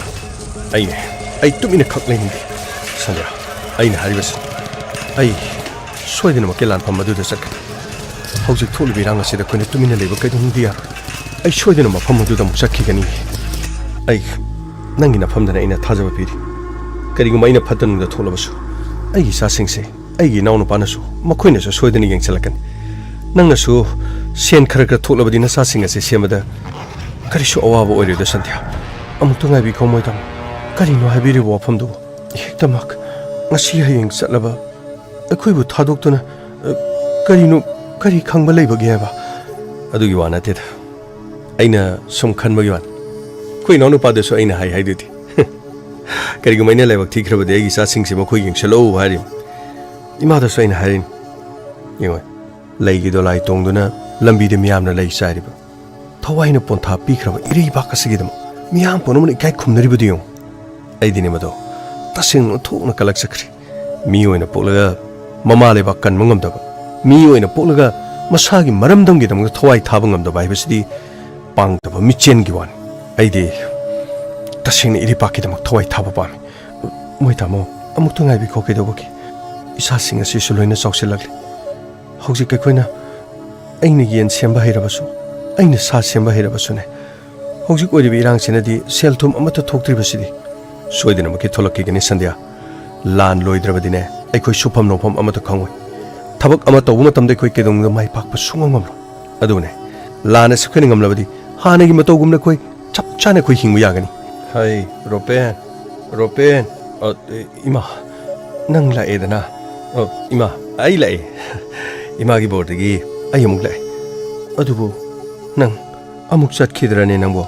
ꯑꯩꯅꯦ, ꯑꯩ ꯇꯨꯃꯤꯟꯅ ꯈꯛ ꯂꯩꯅꯤꯡꯗꯦ꯫ ꯁꯟꯙ꯭ꯌꯥ, ꯑꯩꯅ ꯍꯥꯏꯔꯤꯕꯁꯤ, ꯑꯩ ꯁꯣꯏꯗꯅꯃꯛꯀꯤ ꯂꯥꯟꯐꯝ ꯑꯗꯨꯗ ꯆꯠꯀꯅꯤ꯫ ꯍꯧꯖꯤꯛ ꯊꯣꯛꯂꯤꯕ ꯏꯔꯥꯡ ꯑꯁꯤꯗ ꯑꯩꯈꯣꯏꯅ ꯇꯨꯃꯤꯟꯅ ꯂꯩꯕ ꯀꯩꯗꯧꯅꯨꯡꯗꯤ ꯌꯥꯔꯣꯏ꯫ ꯑꯩ ꯁꯣꯏꯗꯅ ꯃꯐꯝ ꯑꯗꯨꯗ ꯑꯃꯨꯛ ꯆꯠꯈꯤꯒꯅꯤ꯫ ꯑꯩ ꯅꯪꯒꯤ ꯅꯐꯝꯗꯅ ꯑꯩꯅ ꯊꯥꯖꯕ ꯄꯤꯔꯤ꯫ ꯀꯔꯤꯒꯨꯝꯕ ꯑꯩꯅ ꯐꯠꯇ ꯅꯨꯡꯗ ꯊꯣꯛꯂꯕꯁꯨ, ꯑꯩꯒꯤ ꯏꯆꯥꯁꯤꯡꯁꯦ, ꯑꯩꯒꯤ ꯏꯅꯥꯎꯅꯨꯄꯥꯅꯁꯨ, ꯃꯈꯣꯏꯅꯁꯨ ꯁꯣꯏꯗꯅ ꯌꯦꯡꯁꯤꯜꯂꯛꯀꯅꯤ꯫ ꯅꯪꯅꯁꯨ ꯁꯦꯟ ꯈꯔ ꯈꯔ ꯊꯣꯛꯂꯕꯗꯤ ꯅꯆꯥꯁꯤꯡ ꯑꯁꯤ ꯁꯦꯝꯕꯗ ꯀꯔꯤꯁꯨ ꯑꯋꯥꯕ ꯑꯣꯏꯔꯣꯏꯗ, ꯁꯟꯙ꯭ꯌꯥ꯫ ꯑꯃꯨꯛꯇ ꯉꯥꯏꯕꯤꯈꯣ, ꯃꯣꯏ ꯇꯥꯃꯣ꯫ ꯀꯔꯤꯅꯣ ꯍꯥꯏꯕꯤꯔꯤꯕ ꯋꯥꯐꯝꯗꯨꯕꯨ? ꯍꯦꯛꯇꯃꯛ ꯉꯁꯤ ꯍꯌꯦꯡ ꯆꯠꯂꯕ ꯑꯩꯈꯣꯏꯕꯨ ꯊꯥꯗꯣꯛꯇꯨꯅ, ꯑ, ꯀꯔꯤꯅꯣ, ꯀꯔꯤ ꯈꯪꯕ ꯂꯩꯕꯒꯦ ꯍꯥꯏꯕ? ꯑꯗꯨꯒꯤ ꯋꯥ ꯅꯠꯇꯦꯗ, ꯑꯩꯅ ꯁꯨꯝ ꯈꯟꯕꯒꯤ ꯋꯥꯅꯤ꯫ ꯑꯩꯈꯣꯏ ꯏꯅꯥꯎꯅꯨꯄꯥꯗꯁꯨ ꯑꯩꯅ ꯍꯥꯏ ꯍꯥꯏꯗꯨꯗꯤ꯫ ꯀꯔꯤꯒꯨꯝꯕ ꯑꯩꯅ ꯂꯥꯏꯕꯛ ꯊꯤꯈ꯭ꯔꯕꯗꯤ ꯑꯩꯒꯤ ꯏꯆꯥꯁꯤꯡꯁꯦ ꯃꯈꯣꯏ ꯌꯦꯡꯁꯤꯜꯂꯛꯎ ꯍꯥꯏꯔꯤꯕ꯫ ꯏꯃꯥꯗꯁꯨ ꯑꯩꯅ ꯍꯥꯏꯔꯤꯅꯤ꯫ ꯌꯦꯡꯉꯣ, ꯂꯩꯒꯤ ꯗꯣꯂꯥꯏ ꯇꯣꯡꯗꯨꯅ ꯂꯝꯕꯤꯗ ꯃꯤꯌꯥꯝꯅ ꯂꯩ ꯆꯥꯏꯔꯤꯕ, ꯊꯋꯥꯏꯅ ꯄꯣꯟꯊꯥ ꯄꯤꯈ꯭ꯔꯕ ꯏꯔꯩꯕꯥꯛ ꯑꯁꯤꯒꯤꯗꯃꯛ ꯃꯤꯌꯥꯝ ꯄꯨꯝꯅꯃꯛꯅ ꯏꯀꯥꯏ ꯈꯨꯝꯅꯔꯤꯕꯗꯨ ꯌꯦꯡꯉꯨ꯫ ꯑꯩꯗꯤꯅꯦ ꯃꯗꯣ ꯇꯁꯦꯡꯅ ꯊꯣꯛꯅ ꯀꯂꯛꯆꯈ꯭ꯔꯦ꯫ ꯃꯤ ꯑꯣꯏꯅ ꯄꯣꯛꯂꯒ ꯃꯃꯥ ꯂꯩꯕꯥꯛ ꯀꯟꯕ ꯉꯝꯗꯕ, ꯃꯤ ꯑꯣꯏꯅ ꯄꯣꯛꯂꯒ ꯃꯁꯥꯒꯤ ꯃꯔꯝꯗꯝꯒꯤꯗꯃꯛꯇ ꯊꯋꯥꯏ ꯊꯥꯕ ꯉꯝꯗꯕ ꯍꯥꯏꯕꯁꯤꯗꯤ ꯄꯥꯡꯗꯕ ꯃꯤꯆꯦꯟꯒꯤ ꯋꯥꯅꯤ꯫ ꯑꯩꯗꯤ ꯇꯁꯦꯡꯅ ꯏꯔꯩꯄꯥꯛꯀꯤꯗꯃꯛ ꯊꯋꯥꯏ ꯊꯥꯕ ꯄꯥꯝꯃꯤ꯫ ꯃꯣꯏ ꯇꯥꯃꯣ, ꯑꯃꯨꯛꯇ ꯉꯥꯏꯕꯤꯈꯣ꯫ ꯀꯩꯗꯧꯕꯒꯤ? ꯏꯆꯥꯁꯤꯡ ꯑꯁꯤꯁꯨ ꯂꯣꯏꯅ ꯆꯥꯎꯁꯤꯜꯂꯛꯂꯤ꯫ ꯍꯧꯖꯤꯛ ꯑꯩꯈꯣꯏꯅ, ꯑꯩꯅ ꯌꯦꯟ ꯁꯦꯝꯕ ꯍꯩꯔꯕꯁꯨ, ꯑꯩꯅ ꯁꯥ ꯁꯦꯝꯕ ꯍꯩꯔꯕꯁꯨꯅꯦ, ꯍꯧꯖꯤꯛ ꯑꯣꯏꯔꯤꯕ ꯏꯔꯥꯡꯁꯤꯅꯗꯤ ꯁꯦꯜ ꯊꯨꯝ ꯑꯃꯠꯇ ꯊꯣꯛꯇ꯭ꯔꯤꯕꯁꯤꯗꯤ꯫ ꯁꯣꯏꯗꯅꯃꯛꯀꯤ ꯊꯣꯛꯂꯛꯈꯤꯒꯅꯤ ꯁꯟꯙ꯭ꯌꯥ꯫ ꯂꯥꯟ ꯂꯣꯏꯗ꯭ꯔꯕꯗꯤꯅꯦ, ꯑꯩꯈꯣꯏ ꯁꯨꯐꯝ ꯅꯣꯝꯐꯝ ꯑꯃꯠꯇ ꯈꯪꯉꯣꯏ꯫ ꯊꯕꯛ ꯑꯃ ꯇꯧꯕ ꯃꯇꯝꯗ ꯑꯩꯈꯣꯏ ꯀꯩꯗꯧꯅꯨꯡꯗ ꯃꯥꯏ ꯄꯥꯛꯄ ꯁꯨꯡꯉꯝ ꯉꯝꯂꯣꯏ꯫ ꯑꯗꯨꯕꯨꯅꯦ, ꯂꯥꯟ ꯑꯁꯤ ꯑꯩꯈꯣꯏꯅ ꯉꯝꯂꯕꯗꯤ ꯍꯥꯟꯅꯒꯤ ꯃꯇꯧꯒꯨꯝꯅ ꯑꯩꯈꯣꯏ ꯆꯞ ꯆꯥꯅ ꯑꯩꯈꯣꯏ ꯍꯤꯡꯕ ꯌꯥꯒꯅꯤ꯫ ꯍꯩ, ꯔꯣꯄꯦꯟ, ꯔꯣꯄꯦꯟ꯫ ꯑ, ꯏꯃꯥ, ꯅꯪ ꯂꯥꯛꯑꯦꯗꯅ꯫ ꯑ, ꯏꯃꯥ, ꯑꯩ ꯂꯥꯛꯑꯦ꯫ ꯏꯃꯥꯒꯤ ꯕꯣꯔꯗꯒꯤ ꯑꯩ ꯑꯃꯨꯛ ꯂꯥꯛꯑꯦ꯫ ꯑꯗꯨꯕꯨ ꯅꯪ ꯑꯃꯨꯛ ꯆꯠꯈꯤꯗ꯭ꯔꯅꯦ ꯅꯪꯕꯣ?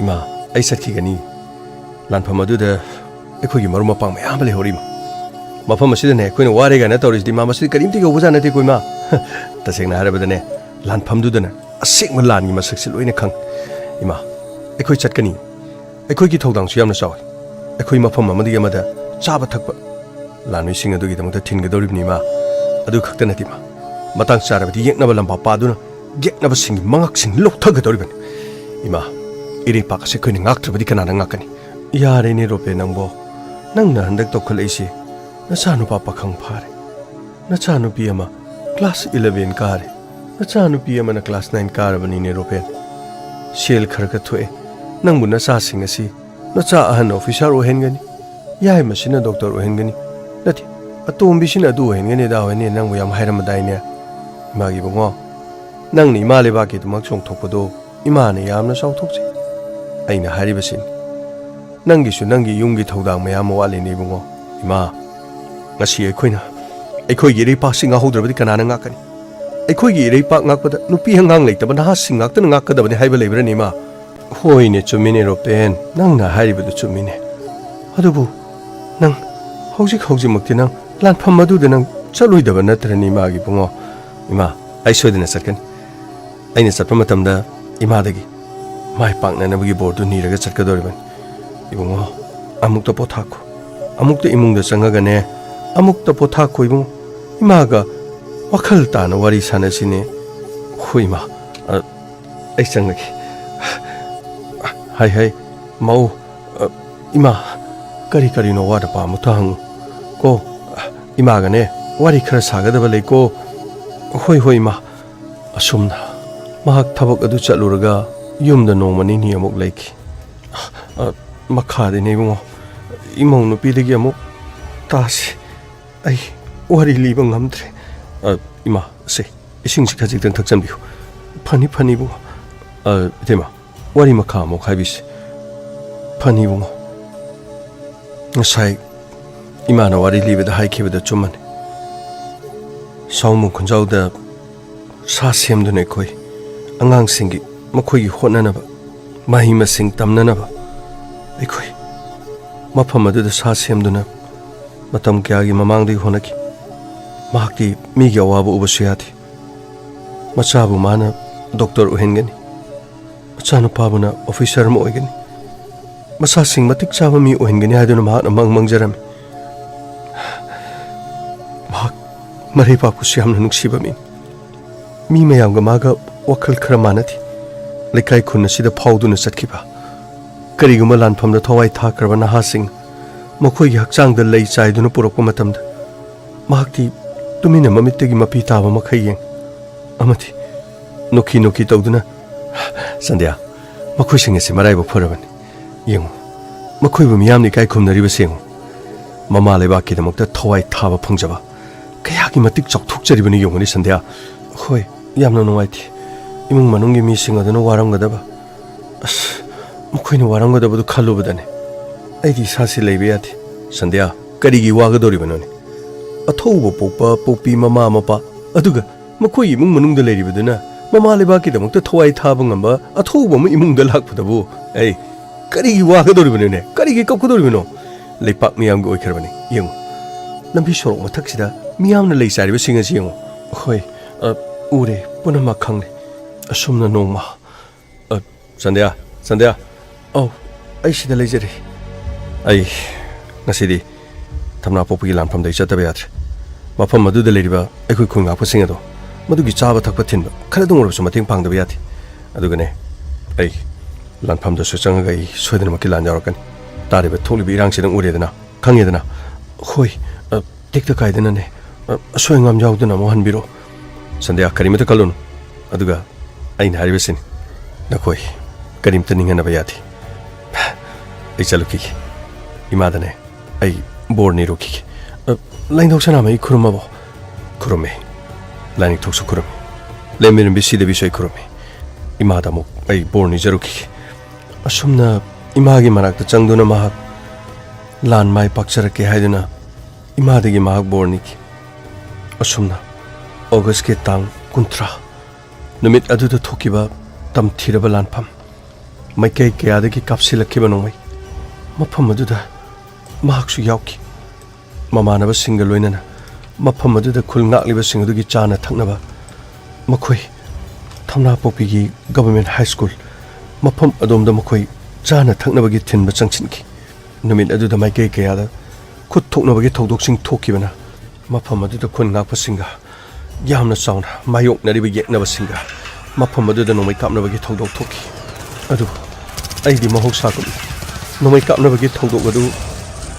ꯏꯃꯥ, ꯑꯩ ꯆꯠꯈꯤꯒꯅꯤ꯫ ꯂꯥꯟꯐꯝ ꯑꯗꯨꯗ ꯑꯩꯈꯣꯏꯒꯤ ꯃꯔꯨꯞ ꯃꯄꯥꯡ ꯃꯌꯥꯝ ꯑꯃ ꯂꯩꯍꯧꯔꯤ, ꯏꯃꯥ꯫ ꯃꯐꯝ ꯑꯁꯤꯗꯅꯦ ꯑꯩꯈꯣꯏꯅ ꯋꯥꯔꯦ ꯀꯥꯏꯅ ꯇꯧꯔꯤꯁꯤꯗꯤ, ꯏꯃꯥ, ꯃꯁꯤꯗꯤ ꯀꯔꯤꯝꯇ ꯌꯧꯕꯖꯥꯠ ꯅꯠꯇꯦꯀꯣ, ꯏꯃꯥ꯫ ꯇꯁꯦꯡꯅ ꯍꯥꯏꯔꯕꯗꯅꯦ, ꯂꯥꯟꯐꯝꯗꯨꯗꯅ ꯑꯁꯦꯡꯕ ꯂꯥꯟꯒꯤ ꯃꯁꯛꯁꯦ ꯂꯣꯏꯅ ꯈꯪꯉꯤ꯫ ꯏꯃꯥ, ꯑꯩꯈꯣꯏ ꯆꯠꯀꯅꯤ꯫ ꯑꯩꯈꯣꯏꯒꯤ ꯊꯧꯗꯥꯡꯁꯨ ꯌꯥꯝꯅ ꯆꯥꯎꯏ꯫ ꯑꯩꯈꯣꯏ ꯃꯐꯝ ꯑꯃꯗꯒꯤ ꯑꯃꯗ ꯆꯥꯕ ꯊꯛꯄ, ꯂꯥꯟꯃꯤꯁꯤꯡ ꯑꯗꯨꯒꯤꯗꯃꯛꯇ ꯊꯤꯟꯒꯗꯧꯔꯤꯕꯅꯤ, ꯏꯃꯥ꯫ ꯑꯗꯨ ꯈꯛꯇ ꯅꯠꯇꯦ, ꯏꯃꯥ, ꯃꯇꯥꯡ ꯆꯥꯔꯕꯗꯤ ꯌꯦꯛꯅꯕ ꯂꯝꯄꯥꯛ ꯄꯥꯗꯨꯅ ꯌꯦꯛꯅꯕꯁꯤꯡꯒꯤ ꯃꯉꯛꯁꯤꯡ ꯂꯧꯊꯒꯗꯧꯔꯤꯕꯅꯤ꯫ ꯏꯃꯥ, ꯏꯔꯩꯄꯥꯛ ꯑꯁꯤ ꯑꯩꯈꯣꯏꯅ ꯉꯥꯛꯇ꯭ꯔꯕꯗꯤ ꯀꯅꯥꯅ ꯉꯥꯛꯀꯅꯤ? ꯌꯥꯔꯦꯅꯦ ꯔꯣꯄꯦ ꯅꯪꯕꯣ, ꯅꯪꯅ ꯍꯟꯗꯛ ꯇꯧꯈꯠꯂꯛꯏꯁꯤ꯫ ꯅꯆꯥꯅꯨꯄꯥ ꯄꯥꯈꯪ ꯐꯥꯔꯦ, ꯅꯆꯥꯅꯨꯄꯤ ꯑꯃ class eleven ꯀꯥꯔꯦ, ꯅꯆꯥꯅꯨꯄꯤ ꯑꯃꯅ class nine ꯀꯥꯔꯕꯅꯤꯅꯦ ꯔꯣꯄꯦꯟ꯫ ꯁꯦꯜ ꯈꯔ ꯈꯔ ꯊꯣꯛꯑꯦ, ꯅꯪꯕꯨ ꯅꯆꯥꯁꯤꯡ ꯑꯁꯤ ꯅꯆꯥ ꯑꯍꯟ officer ꯑꯣꯏꯍꯟꯒꯅꯤ, ꯌꯥꯏꯃꯁꯤꯅ doctor ꯑꯣꯏꯍꯟꯒꯅꯤ, ꯅꯠꯇꯦ, ꯑꯇꯣꯝꯕꯤꯁꯤꯅ ꯑꯗꯨ ꯑꯣꯏꯍꯟꯒꯅꯤ ꯑꯗꯥ ꯑꯣꯏꯍꯟꯒꯅꯤ ꯅꯪꯕꯨ ꯌꯥꯝ ꯍꯥꯏꯔꯝꯃꯗꯥꯏꯅꯦ? ꯏꯃꯥꯒꯤ ꯏꯕꯨꯡꯉꯣ, ꯅꯪꯅ ꯏꯃꯥ ꯂꯩꯕꯥꯛꯀꯤꯗꯃꯛ ꯆꯣꯡꯊꯣꯛꯄꯗꯣ ꯏꯃꯥꯅ ꯌꯥꯝꯅ ꯆꯥꯎꯊꯣꯛꯆꯩ꯫ ꯑꯩꯅ ꯍꯥꯏꯔꯤꯕꯁꯤꯅꯤ, ꯅꯪꯒꯤꯁꯨ ꯅꯪꯒꯤ ꯌꯨꯝꯒꯤ ꯊꯧꯗꯥꯡ ꯃꯌꯥꯝ ꯑꯃ ꯋꯥꯠꯂꯤꯅꯦ ꯏꯕꯨꯡꯉꯣ꯫ ꯏꯃꯥ, ꯉꯁꯤ ꯑꯩꯈꯣꯏꯅ ꯑꯩꯈꯣꯏꯒꯤ ꯏꯔꯩꯄꯥꯛꯁꯤ ꯉꯥꯛꯍꯧꯗ꯭ꯔꯕꯗꯤ ꯀꯅꯥꯅ ꯉꯥꯛꯀꯅꯤ? ꯑꯩꯈꯣꯏꯒꯤ ꯏꯔꯩꯄꯥꯛ ꯉꯥꯛꯄꯗ ꯅꯨꯄꯤ ꯑꯉꯥꯡ ꯂꯩꯇꯕ ꯅꯍꯥꯁꯤꯡ ꯉꯥꯛꯇꯅ ꯉꯥꯛꯀꯗꯕꯅꯤ ꯍꯥꯏꯕ ꯂꯩꯕ꯭ꯔꯅꯦ, ꯏꯃꯥ? ꯍꯣꯏꯅꯦ, ꯆꯨꯝꯃꯤꯅꯦ, ꯔꯣꯄꯦꯟ꯫ ꯅꯪꯅ ꯍꯥꯏꯔꯤꯕꯗꯨ ꯆꯨꯝꯃꯤꯅꯦ꯫ ꯑꯗꯨꯕꯨ ꯅꯪ ꯍꯧꯖꯤꯛ ꯍꯧꯖꯤꯛꯃꯛꯇꯤ ꯅꯪ ꯂꯥꯟꯐꯝ ꯑꯗꯨꯗ ꯅꯪ ꯆꯠꯂꯣꯏꯗꯕ ꯅꯠꯇ꯭ꯔꯅꯦ, ꯏꯃꯥꯒꯤ ꯏꯕꯨꯡꯉꯣ? ꯏꯃꯥ, ꯑꯩ ꯁꯣꯏꯗꯅ ꯆꯠꯀꯅꯤ꯫ ꯑꯩꯅ ꯆꯠꯄ ꯃꯇꯝꯗ ꯏꯃꯥꯗꯒꯤ ꯃꯥꯏ ꯄꯥꯛꯅꯅꯕꯒꯤ ꯕꯣꯔꯗꯨ ꯅꯤꯔꯒ ꯆꯠꯀꯗꯧꯔꯤꯕꯅꯤ꯫ ꯏꯕꯨꯡꯉꯣ, ꯑꯃꯨꯛꯇ ꯄꯣꯊꯥꯈꯣ꯫ ꯑꯃꯨꯛꯇ ꯏꯃꯨꯡꯗ ꯆꯪꯉꯒꯅꯦ, ꯑꯃꯨꯛꯇ ꯄꯣꯊꯥꯈꯣ ꯏꯕꯨꯡꯉꯣ꯫ ꯏꯃꯥꯒ ꯋꯥꯈꯜ ꯇꯥꯅ ꯋꯥꯔꯤ ꯁꯥꯟꯅꯁꯤꯅꯦ꯫ ꯍꯣꯏ ꯏꯃꯥ, ꯑ, ꯑꯩ ꯆꯪꯉꯒꯦ꯫ ꯍꯥꯏ ꯍꯥꯏ, ꯃꯧ, ꯑ, ꯏꯃꯥ, ꯀꯔꯤ ꯀꯔꯤꯅꯣ ꯋꯥꯠ ꯑꯄꯥ ꯑꯃꯨꯛꯇ ꯍꯪꯉꯨ ꯀꯣ꯫ ꯏꯃꯥꯒꯅꯦ ꯋꯥꯔꯤ ꯈꯔ ꯁꯥꯒꯗꯕ ꯂꯩꯀꯣ꯫ ꯍꯣꯏ ꯍꯣꯏ ꯏꯃꯥ꯫ ꯑꯁꯨꯝꯅ ꯃꯍꯥꯛ ꯊꯕꯛ ꯑꯗꯨ ꯆꯠꯂꯨꯔꯒ ꯌꯨꯝꯗ ꯅꯣꯡꯃ ꯅꯤꯅꯤ ꯑꯃꯨꯛ ꯂꯩꯈꯤ꯫ ꯑ, ꯃꯈꯥꯗꯤꯅꯦ ꯏꯕꯨꯡꯉꯣ, ꯏꯃꯧ ꯅꯨꯄꯤꯗꯒꯤ ꯑꯃꯨꯛ ꯇꯥꯁꯤ꯫ ꯑꯩ ꯋꯥꯔꯤ ꯂꯤꯕ ꯉꯝꯗ꯭ꯔꯦ꯫ ꯑ, ꯏꯃꯥ, ꯁꯦ, ꯏꯁꯤꯡꯁꯤ ꯈꯖꯤꯛꯇꯪ ꯊꯛꯆꯟꯕꯤꯌꯨ꯫ ꯐꯅꯤ, ꯐꯅꯤ ꯏꯕꯨꯡꯉꯣ꯫ ꯑ, ꯏꯇꯩꯃ, ꯋꯥꯔꯤ ꯃꯈꯥ ꯑꯃꯨꯛ ꯍꯥꯏꯕꯤꯁꯤ꯫ ꯐꯅꯤ ꯏꯕꯨꯡꯉꯣ꯫ ꯉꯁꯥꯏ ꯏꯃꯥꯅ ꯋꯥꯔꯤ ꯂꯤꯕꯗ ꯍꯥꯏꯈꯤꯕꯗ ꯆꯨꯝꯃꯅꯤ꯫ ꯁꯥꯎꯃꯨ ꯈꯨꯟꯖꯥꯎꯗ ꯁꯥ ꯁꯦꯝꯗꯨꯅ ꯑꯩꯈꯣꯏ ꯑꯉꯥꯡꯁꯤꯡꯒꯤ ꯃꯈꯣꯏꯒꯤ ꯍꯣꯠꯅꯅꯕ, ꯃꯍꯩ ꯃꯁꯤꯡ ꯇꯝꯅꯅꯕ ꯑꯩꯈꯣꯏ ꯃꯐꯝ ꯑꯗꯨꯗ ꯁꯥ ꯁꯦꯝꯗꯨꯅ ꯃꯇꯝ ꯀꯌꯥꯒꯤ ꯃꯃꯥꯡꯗꯒꯤ ꯍꯣꯠꯅꯈꯤ꯫ ꯃꯍꯥꯛꯇꯤ ꯃꯤꯒꯤ ꯑꯋꯥꯕ ꯎꯕꯁꯨ ꯌꯥꯗꯦ꯫ ꯃꯆꯥꯕꯨ ꯃꯥꯅ ꯗꯣꯛꯇꯔ ꯑꯣꯏꯍꯟꯒꯅꯤ, ꯃꯆꯥꯅꯨꯄꯥꯕꯨꯅ ꯑꯣꯐꯤꯁꯔ ꯑꯃ ꯑꯣꯏꯒꯅꯤ꯫ ꯃꯆꯥꯁꯤꯡ ꯃꯇꯤꯛ ꯆꯥꯕ ꯃꯤ ꯑꯣꯏꯍꯟꯒꯅꯤ ꯍꯥꯏꯗꯨꯅ ꯃꯍꯥꯛꯅ ꯃꯪ ꯃꯪꯖꯔꯝꯃꯤ꯫ ꯃꯍꯥꯛ ꯃꯔꯩꯕꯥꯛꯄꯨꯁꯨ ꯌꯥꯝꯅ ꯅꯨꯡꯁꯤꯕ ꯃꯤꯅꯤ꯫ ꯃꯤ ꯃꯌꯥꯝꯒ ꯃꯥꯒ ꯋꯥꯈꯜ ꯈꯔ ꯃꯥꯟꯅꯗꯦ꯫ ꯂꯩꯀꯥꯏ ꯈꯨꯟ ꯑꯁꯤꯗ ꯐꯥꯎꯗꯨꯅ ꯆꯠꯈꯤꯕ꯫ ꯀꯔꯤꯒꯨꯝꯕ ꯂꯥꯟꯐꯝꯗ ꯊꯋꯥꯏ ꯊꯥꯈ꯭ꯔꯕ ꯅꯍꯥꯁꯤꯡ ꯃꯈꯣꯏꯒꯤ ꯍꯛꯆꯥꯡꯗ ꯂꯩ ꯆꯥꯏꯗꯨꯅ ꯄꯨꯔꯛꯄ ꯃꯇꯝꯗ ꯃꯍꯥꯛꯇꯤ ꯇꯨꯃꯤꯟꯅ ꯃꯃꯤꯠꯇꯒꯤ ꯃꯄꯤ ꯇꯥꯕ ꯃꯈꯩ ꯌꯦꯡ ꯑꯃꯗꯤ ꯅꯣꯛꯈꯤ ꯅꯣꯛꯈꯤ ꯇꯧꯗꯨꯅ, "ꯁꯟꯙ꯭ꯌꯥ, ꯃꯈꯣꯏꯁꯤꯡ ꯑꯁꯤ ꯃꯔꯥꯏꯕꯛ ꯐꯔꯕꯅꯤ꯫ ꯌꯦꯡꯉꯨ, ꯃꯈꯣꯏꯕꯨ ꯃꯤꯌꯥꯝꯅ ꯏꯀꯥꯏ ꯈꯨꯝꯅꯔꯤꯕꯁꯤ ꯌꯦꯡꯉꯨ꯫ ꯃꯃꯥ ꯂꯩꯕꯥꯛꯀꯤꯗꯃꯛꯇ ꯊꯋꯥꯏ ꯊꯥꯕ ꯐꯪꯖꯕ ꯀꯌꯥꯒꯤ ꯃꯇꯤꯛ ꯆꯥꯎꯊꯣꯛꯆꯔꯤꯕꯅꯤ ꯌꯦꯡꯉꯨꯅꯦ, ꯁꯟꯙ꯭ꯌꯥ꯫ ꯍꯣꯏ, ꯌꯥꯝꯅ ꯅꯨꯡꯉꯥꯏꯇꯦ꯫ ꯏꯃꯨꯡ ꯃꯅꯨꯡꯒꯤ ꯃꯤꯁꯤꯡ ꯑꯗꯨꯅ ꯋꯥꯔꯝꯒꯗꯕ꯫ ꯑꯁ, ꯃꯈꯣꯏꯅ ꯋꯥꯔꯝꯒꯗꯕꯗꯨ ꯈꯜꯂꯨꯕꯗꯅꯦ ꯑꯩꯗꯤ ꯏꯁꯥꯁꯤ ꯂꯩꯕ ꯌꯥꯗꯦ꯫" "ꯁꯟꯙ꯭ꯌꯥ, ꯀꯔꯤꯒꯤ ꯋꯥꯒꯗꯧꯔꯤꯕꯅꯣꯅꯦ? ꯑꯊꯧꯕ ꯄꯣꯛꯄ ꯄꯣꯛꯄꯤ ꯃꯃꯥ ꯃꯄꯥ, ꯑꯗꯨꯒ ꯃꯈꯣꯏ ꯏꯃꯨꯡ ꯃꯅꯨꯡꯗ ꯂꯩꯔꯤꯕꯗꯨꯅ ꯃꯃꯥ ꯂꯩꯕꯥꯛꯀꯤꯗꯃꯛꯇ ꯊꯋꯥꯏ ꯊꯥꯕ ꯉꯝꯕ ꯑꯊꯧꯕ ꯑꯃ ꯏꯃꯨꯡꯗ ꯂꯥꯛꯄꯗꯕꯨ ꯑꯩ ꯀꯔꯤꯒꯤ ꯋꯥꯒꯗꯧꯔꯤꯕꯅꯣꯅꯦ? ꯀꯔꯤꯒꯤ ꯀꯞꯀꯗꯧꯔꯤꯕꯅꯣ? ꯂꯩꯄꯥꯛ ꯃꯤꯌꯥꯝꯒꯤ ꯑꯣꯏꯈ꯭ꯔꯕꯅꯤ꯫ ꯌꯦꯡꯉꯨ, ꯂꯝꯕꯤ ꯁꯣꯔꯣꯛ ꯃꯊꯛꯁꯤꯗ ꯃꯤꯌꯥꯝꯅ ꯂꯩ ꯆꯥꯏꯔꯤꯕꯁꯤꯡ ꯑꯁꯤ ꯌꯦꯡꯉꯨ꯫ ꯍꯣꯏ, ꯑ, ꯎꯔꯦ, ꯄꯨꯝꯅꯃꯛ ꯈꯪꯂꯦ꯫ ꯑꯁꯨꯝꯅ ꯅꯣꯡꯃ, ꯑ, ꯁꯟꯙ꯭ꯌꯥ, ꯁꯟꯙ꯭ꯌꯥ꯫ ꯑꯧ, ꯑꯩ ꯁꯤꯗ ꯂꯩꯖꯔꯤ꯫ ꯑꯩ ꯉꯁꯤꯗꯤ ꯊꯝꯅꯥ ꯄꯣꯛꯄꯒꯤ ꯂꯥꯟꯐꯝꯗ ꯑꯩ ꯆꯠꯇꯕ ꯌꯥꯗ꯭ꯔꯦ꯫ ꯃꯐꯝ ꯑꯗꯨꯗ ꯂꯩꯔꯤꯕ ꯑꯩꯈꯣꯏ ꯈꯨꯟ ꯉꯥꯛꯄꯁꯤꯡ ꯑꯗꯣ ꯃꯗꯨꯒꯤ ꯆꯥꯕ ꯊꯛꯄ ꯊꯤꯟꯕ ꯈꯔꯗꯪ ꯑꯣꯏꯔꯕꯁꯨ ꯃꯇꯦꯡ ꯄꯥꯡꯗꯕ ꯌꯥꯗꯦ꯫ ꯑꯗꯨꯒꯅꯦ, ꯑꯩ ꯂꯥꯟꯐꯝꯗꯁꯨ ꯆꯪꯉꯒ ꯑꯩ ꯁꯣꯏꯗꯅꯃꯛꯀꯤ ꯂꯥꯟ ꯌꯥꯎꯔꯛꯀꯅꯤ꯫ ꯇꯥꯔꯤꯕ ꯊꯣꯛꯂꯤꯕ ꯏꯔꯥꯡꯁꯤꯗꯪ ꯎꯔꯦꯗꯅ, ꯈꯪꯉꯦꯗꯅ꯫ ꯍꯣꯏ, ꯑ, ꯇꯦꯛꯇ ꯀꯥꯏꯗꯅꯅꯦ, ꯑ, ꯑꯁꯣꯏ ꯑꯉꯥꯝ ꯌꯥꯎꯗꯅ ꯑꯃꯨꯛ ꯍꯟꯕꯤꯔꯣ꯫ ꯁꯟꯙ꯭ꯌꯥ, ꯀꯔꯤꯃꯇ ꯈꯜꯂꯨꯅꯨ꯫ ꯑꯗꯨꯒ ꯑꯩꯅ ꯍꯥꯏꯔꯤꯕꯁꯤꯅꯤ, ꯅꯈꯣꯏ ꯀꯔꯤꯃꯇ ꯅꯤꯡꯍꯟꯅꯕ ꯌꯥꯗꯦ꯫ ꯑꯩ ꯆꯠꯂꯨꯈꯤꯒꯦ꯫ ꯏꯃꯥꯗꯅꯦ ꯑꯩ ꯕꯣꯔ ꯅꯤꯔꯨꯈꯤꯒꯦ꯫ ꯑ, ꯂꯥꯏꯅꯤꯡꯊꯧ ꯁꯅꯥꯃꯍꯤ ꯈꯨꯔꯨꯝꯃꯕꯣ? ꯈꯨꯔꯨꯝꯃꯦ꯫ ꯂꯥꯏꯅꯤꯡꯊꯧꯁꯨ ꯈꯨꯔꯨꯝꯃꯤ꯫ ꯂꯦꯝꯕꯤꯔꯝꯕꯤ ꯁꯤꯗꯕꯤꯁꯨ ꯑꯩ ꯈꯨꯔꯨꯝꯃꯤ꯫ ꯏꯃꯥꯗ ꯑꯃꯨꯛ ꯑꯩ ꯕꯣꯔ ꯅꯤꯖꯔꯨꯈꯤꯒꯦ꯫ ꯑꯁꯨꯝꯅ ꯏꯃꯥꯒꯤ ꯃꯅꯥꯛꯇ ꯆꯪꯗꯨꯅ ꯃꯍꯥꯛ ꯂꯥꯟ ꯃꯥꯏ ꯄꯥꯛꯆꯔꯛꯀꯦ ꯍꯥꯏꯗꯨꯅ ꯏꯃꯥꯗꯒꯤ ꯃꯍꯥꯛ ꯕꯣꯔ ꯅꯤꯈꯤ꯫ ꯑꯁꯨꯝꯅ ꯑꯣꯒꯁꯀꯤ ꯇꯥꯡ ꯀꯨꯟꯊ꯭ꯔꯥ ꯅꯨꯃꯤꯠ ꯑꯗꯨꯗ ꯊꯣꯛꯈꯤꯕ ꯇꯝꯊꯤꯔꯕ ꯂꯥꯟꯐꯝ, ꯃꯥꯏꯀꯩ ꯀꯌꯥꯗꯒꯤ ꯀꯥꯞꯁꯤꯜꯂꯛꯈꯤꯕ ꯅꯣꯡꯃꯩ, ꯃꯐꯝ ꯑꯗꯨꯗ ꯃꯍꯥꯛꯁꯨ ꯌꯥꯎꯈꯤ꯫ ꯃꯃꯥꯟꯅꯕꯁꯤꯡꯒ ꯂꯣꯏꯅꯅ ꯃꯐꯝ ꯑꯗꯨꯗ ꯈꯨꯜ ꯉꯥꯛꯂꯤꯕꯁꯤꯡ ꯑꯗꯨꯒꯤ ꯆꯥꯅ ꯊꯛꯅꯕ ꯃꯈꯣꯏ ꯊꯝꯅꯥꯄꯣꯛꯄꯤꯒꯤ ꯒꯚꯔꯟꯃꯦꯟꯠ ꯍꯥꯏ ꯁ꯭ꯀꯨꯜ ꯃꯐꯝ ꯑꯗꯣꯝꯗ ꯃꯈꯣꯏ ꯆꯥꯅ ꯊꯛꯅꯕꯒꯤ ꯊꯤꯟꯕ ꯆꯪꯁꯤꯟꯈꯤ꯫ ꯅꯨꯃꯤꯠ ꯑꯗꯨꯗ ꯃꯥꯏꯀꯩ ꯀꯌꯥꯗ ꯈꯨꯠ ꯊꯣꯛꯅꯕꯒꯤ ꯊꯧꯗꯣꯛꯁꯤꯡ ꯊꯣꯛꯈꯤꯕꯅ ꯃꯐꯝ ꯑꯗꯨꯗ ꯈꯨꯟ ꯉꯥꯛꯄꯁꯤꯡꯒ ꯌꯥꯝꯅ ꯆꯥꯎꯅ ꯃꯥꯌꯣꯛꯅꯔꯤꯕ ꯌꯦꯛꯅꯕꯁꯤꯡꯒ ꯃꯐꯝ ꯑꯗꯨꯗ ꯅꯣꯡꯃꯩ ꯀꯥꯞꯅꯕꯒꯤ ꯊꯧꯗꯣꯛ ꯊꯣꯛꯈꯤ꯫ ꯑꯗꯨꯕꯨ ꯑꯩꯗꯤ ꯃꯍꯧꯁꯥꯒꯨꯝꯅ ꯅꯣꯡꯃꯩ ꯀꯥꯞꯅꯕꯒꯤ ꯊꯧꯗꯣꯛ ꯑꯗꯨ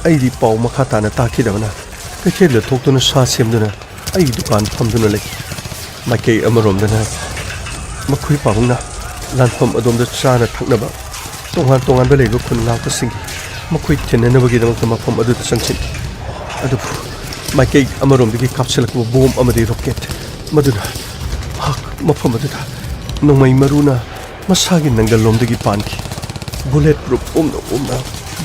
ꯑꯩꯗꯤ ꯄꯥꯎ ꯃꯈꯥ ꯇꯥꯅ ꯇꯥꯈꯤꯗꯕꯅ ꯀꯩꯊꯦꯜꯗ ꯊꯣꯛꯇꯨꯅ ꯁꯥ ꯁꯦꯝꯗꯨꯅ ꯑꯩꯒꯤ ꯗꯨꯀꯥꯟ ꯐꯝꯗꯨꯅ ꯂꯩ꯫ ꯃꯥꯏꯀꯩ ꯑꯃꯔꯣꯝꯗꯅ ꯃꯈꯣꯏ ꯄꯥꯕꯨꯡꯅ ꯂꯥꯟꯐꯝ ꯑꯗꯣꯝꯗ ꯆꯥꯅ ꯊꯛꯅꯕ ꯇꯣꯉꯥꯟ ꯇꯣꯉꯥꯟꯕ ꯂꯩꯕ ꯈꯨꯟ ꯉꯥꯛꯄꯁꯤꯡꯒꯤ ꯃꯈꯣꯏ ꯊꯤꯟꯅꯅꯕꯒꯤꯗꯃꯛꯇ ꯃꯐꯝ ꯑꯗꯨꯗ ꯆꯪꯁꯤꯟꯈꯤ꯫ ꯑꯗꯨꯕꯨ ꯃꯥꯏꯀꯩ ꯑꯃꯔꯣꯝꯗꯒꯤ ꯀꯥꯞꯁꯤꯜꯂꯛꯄ ꯕꯣꯝ ꯑꯃꯗꯤ ꯔꯣꯀꯦꯠ ꯃꯗꯨꯅ ꯃꯍꯥꯛ ꯃꯐꯝ ꯑꯗꯨꯗ ꯅꯣꯡꯃꯩ ꯃꯔꯨꯅ ꯃꯁꯥꯒꯤ ꯅꯪꯒꯜꯂꯣꯝꯗꯒꯤ ꯄꯥꯟꯈꯤ꯫ ꯕꯨꯂꯦꯠ ꯄ꯭ꯔꯨꯞ ꯎꯞꯅ ꯎꯞꯅ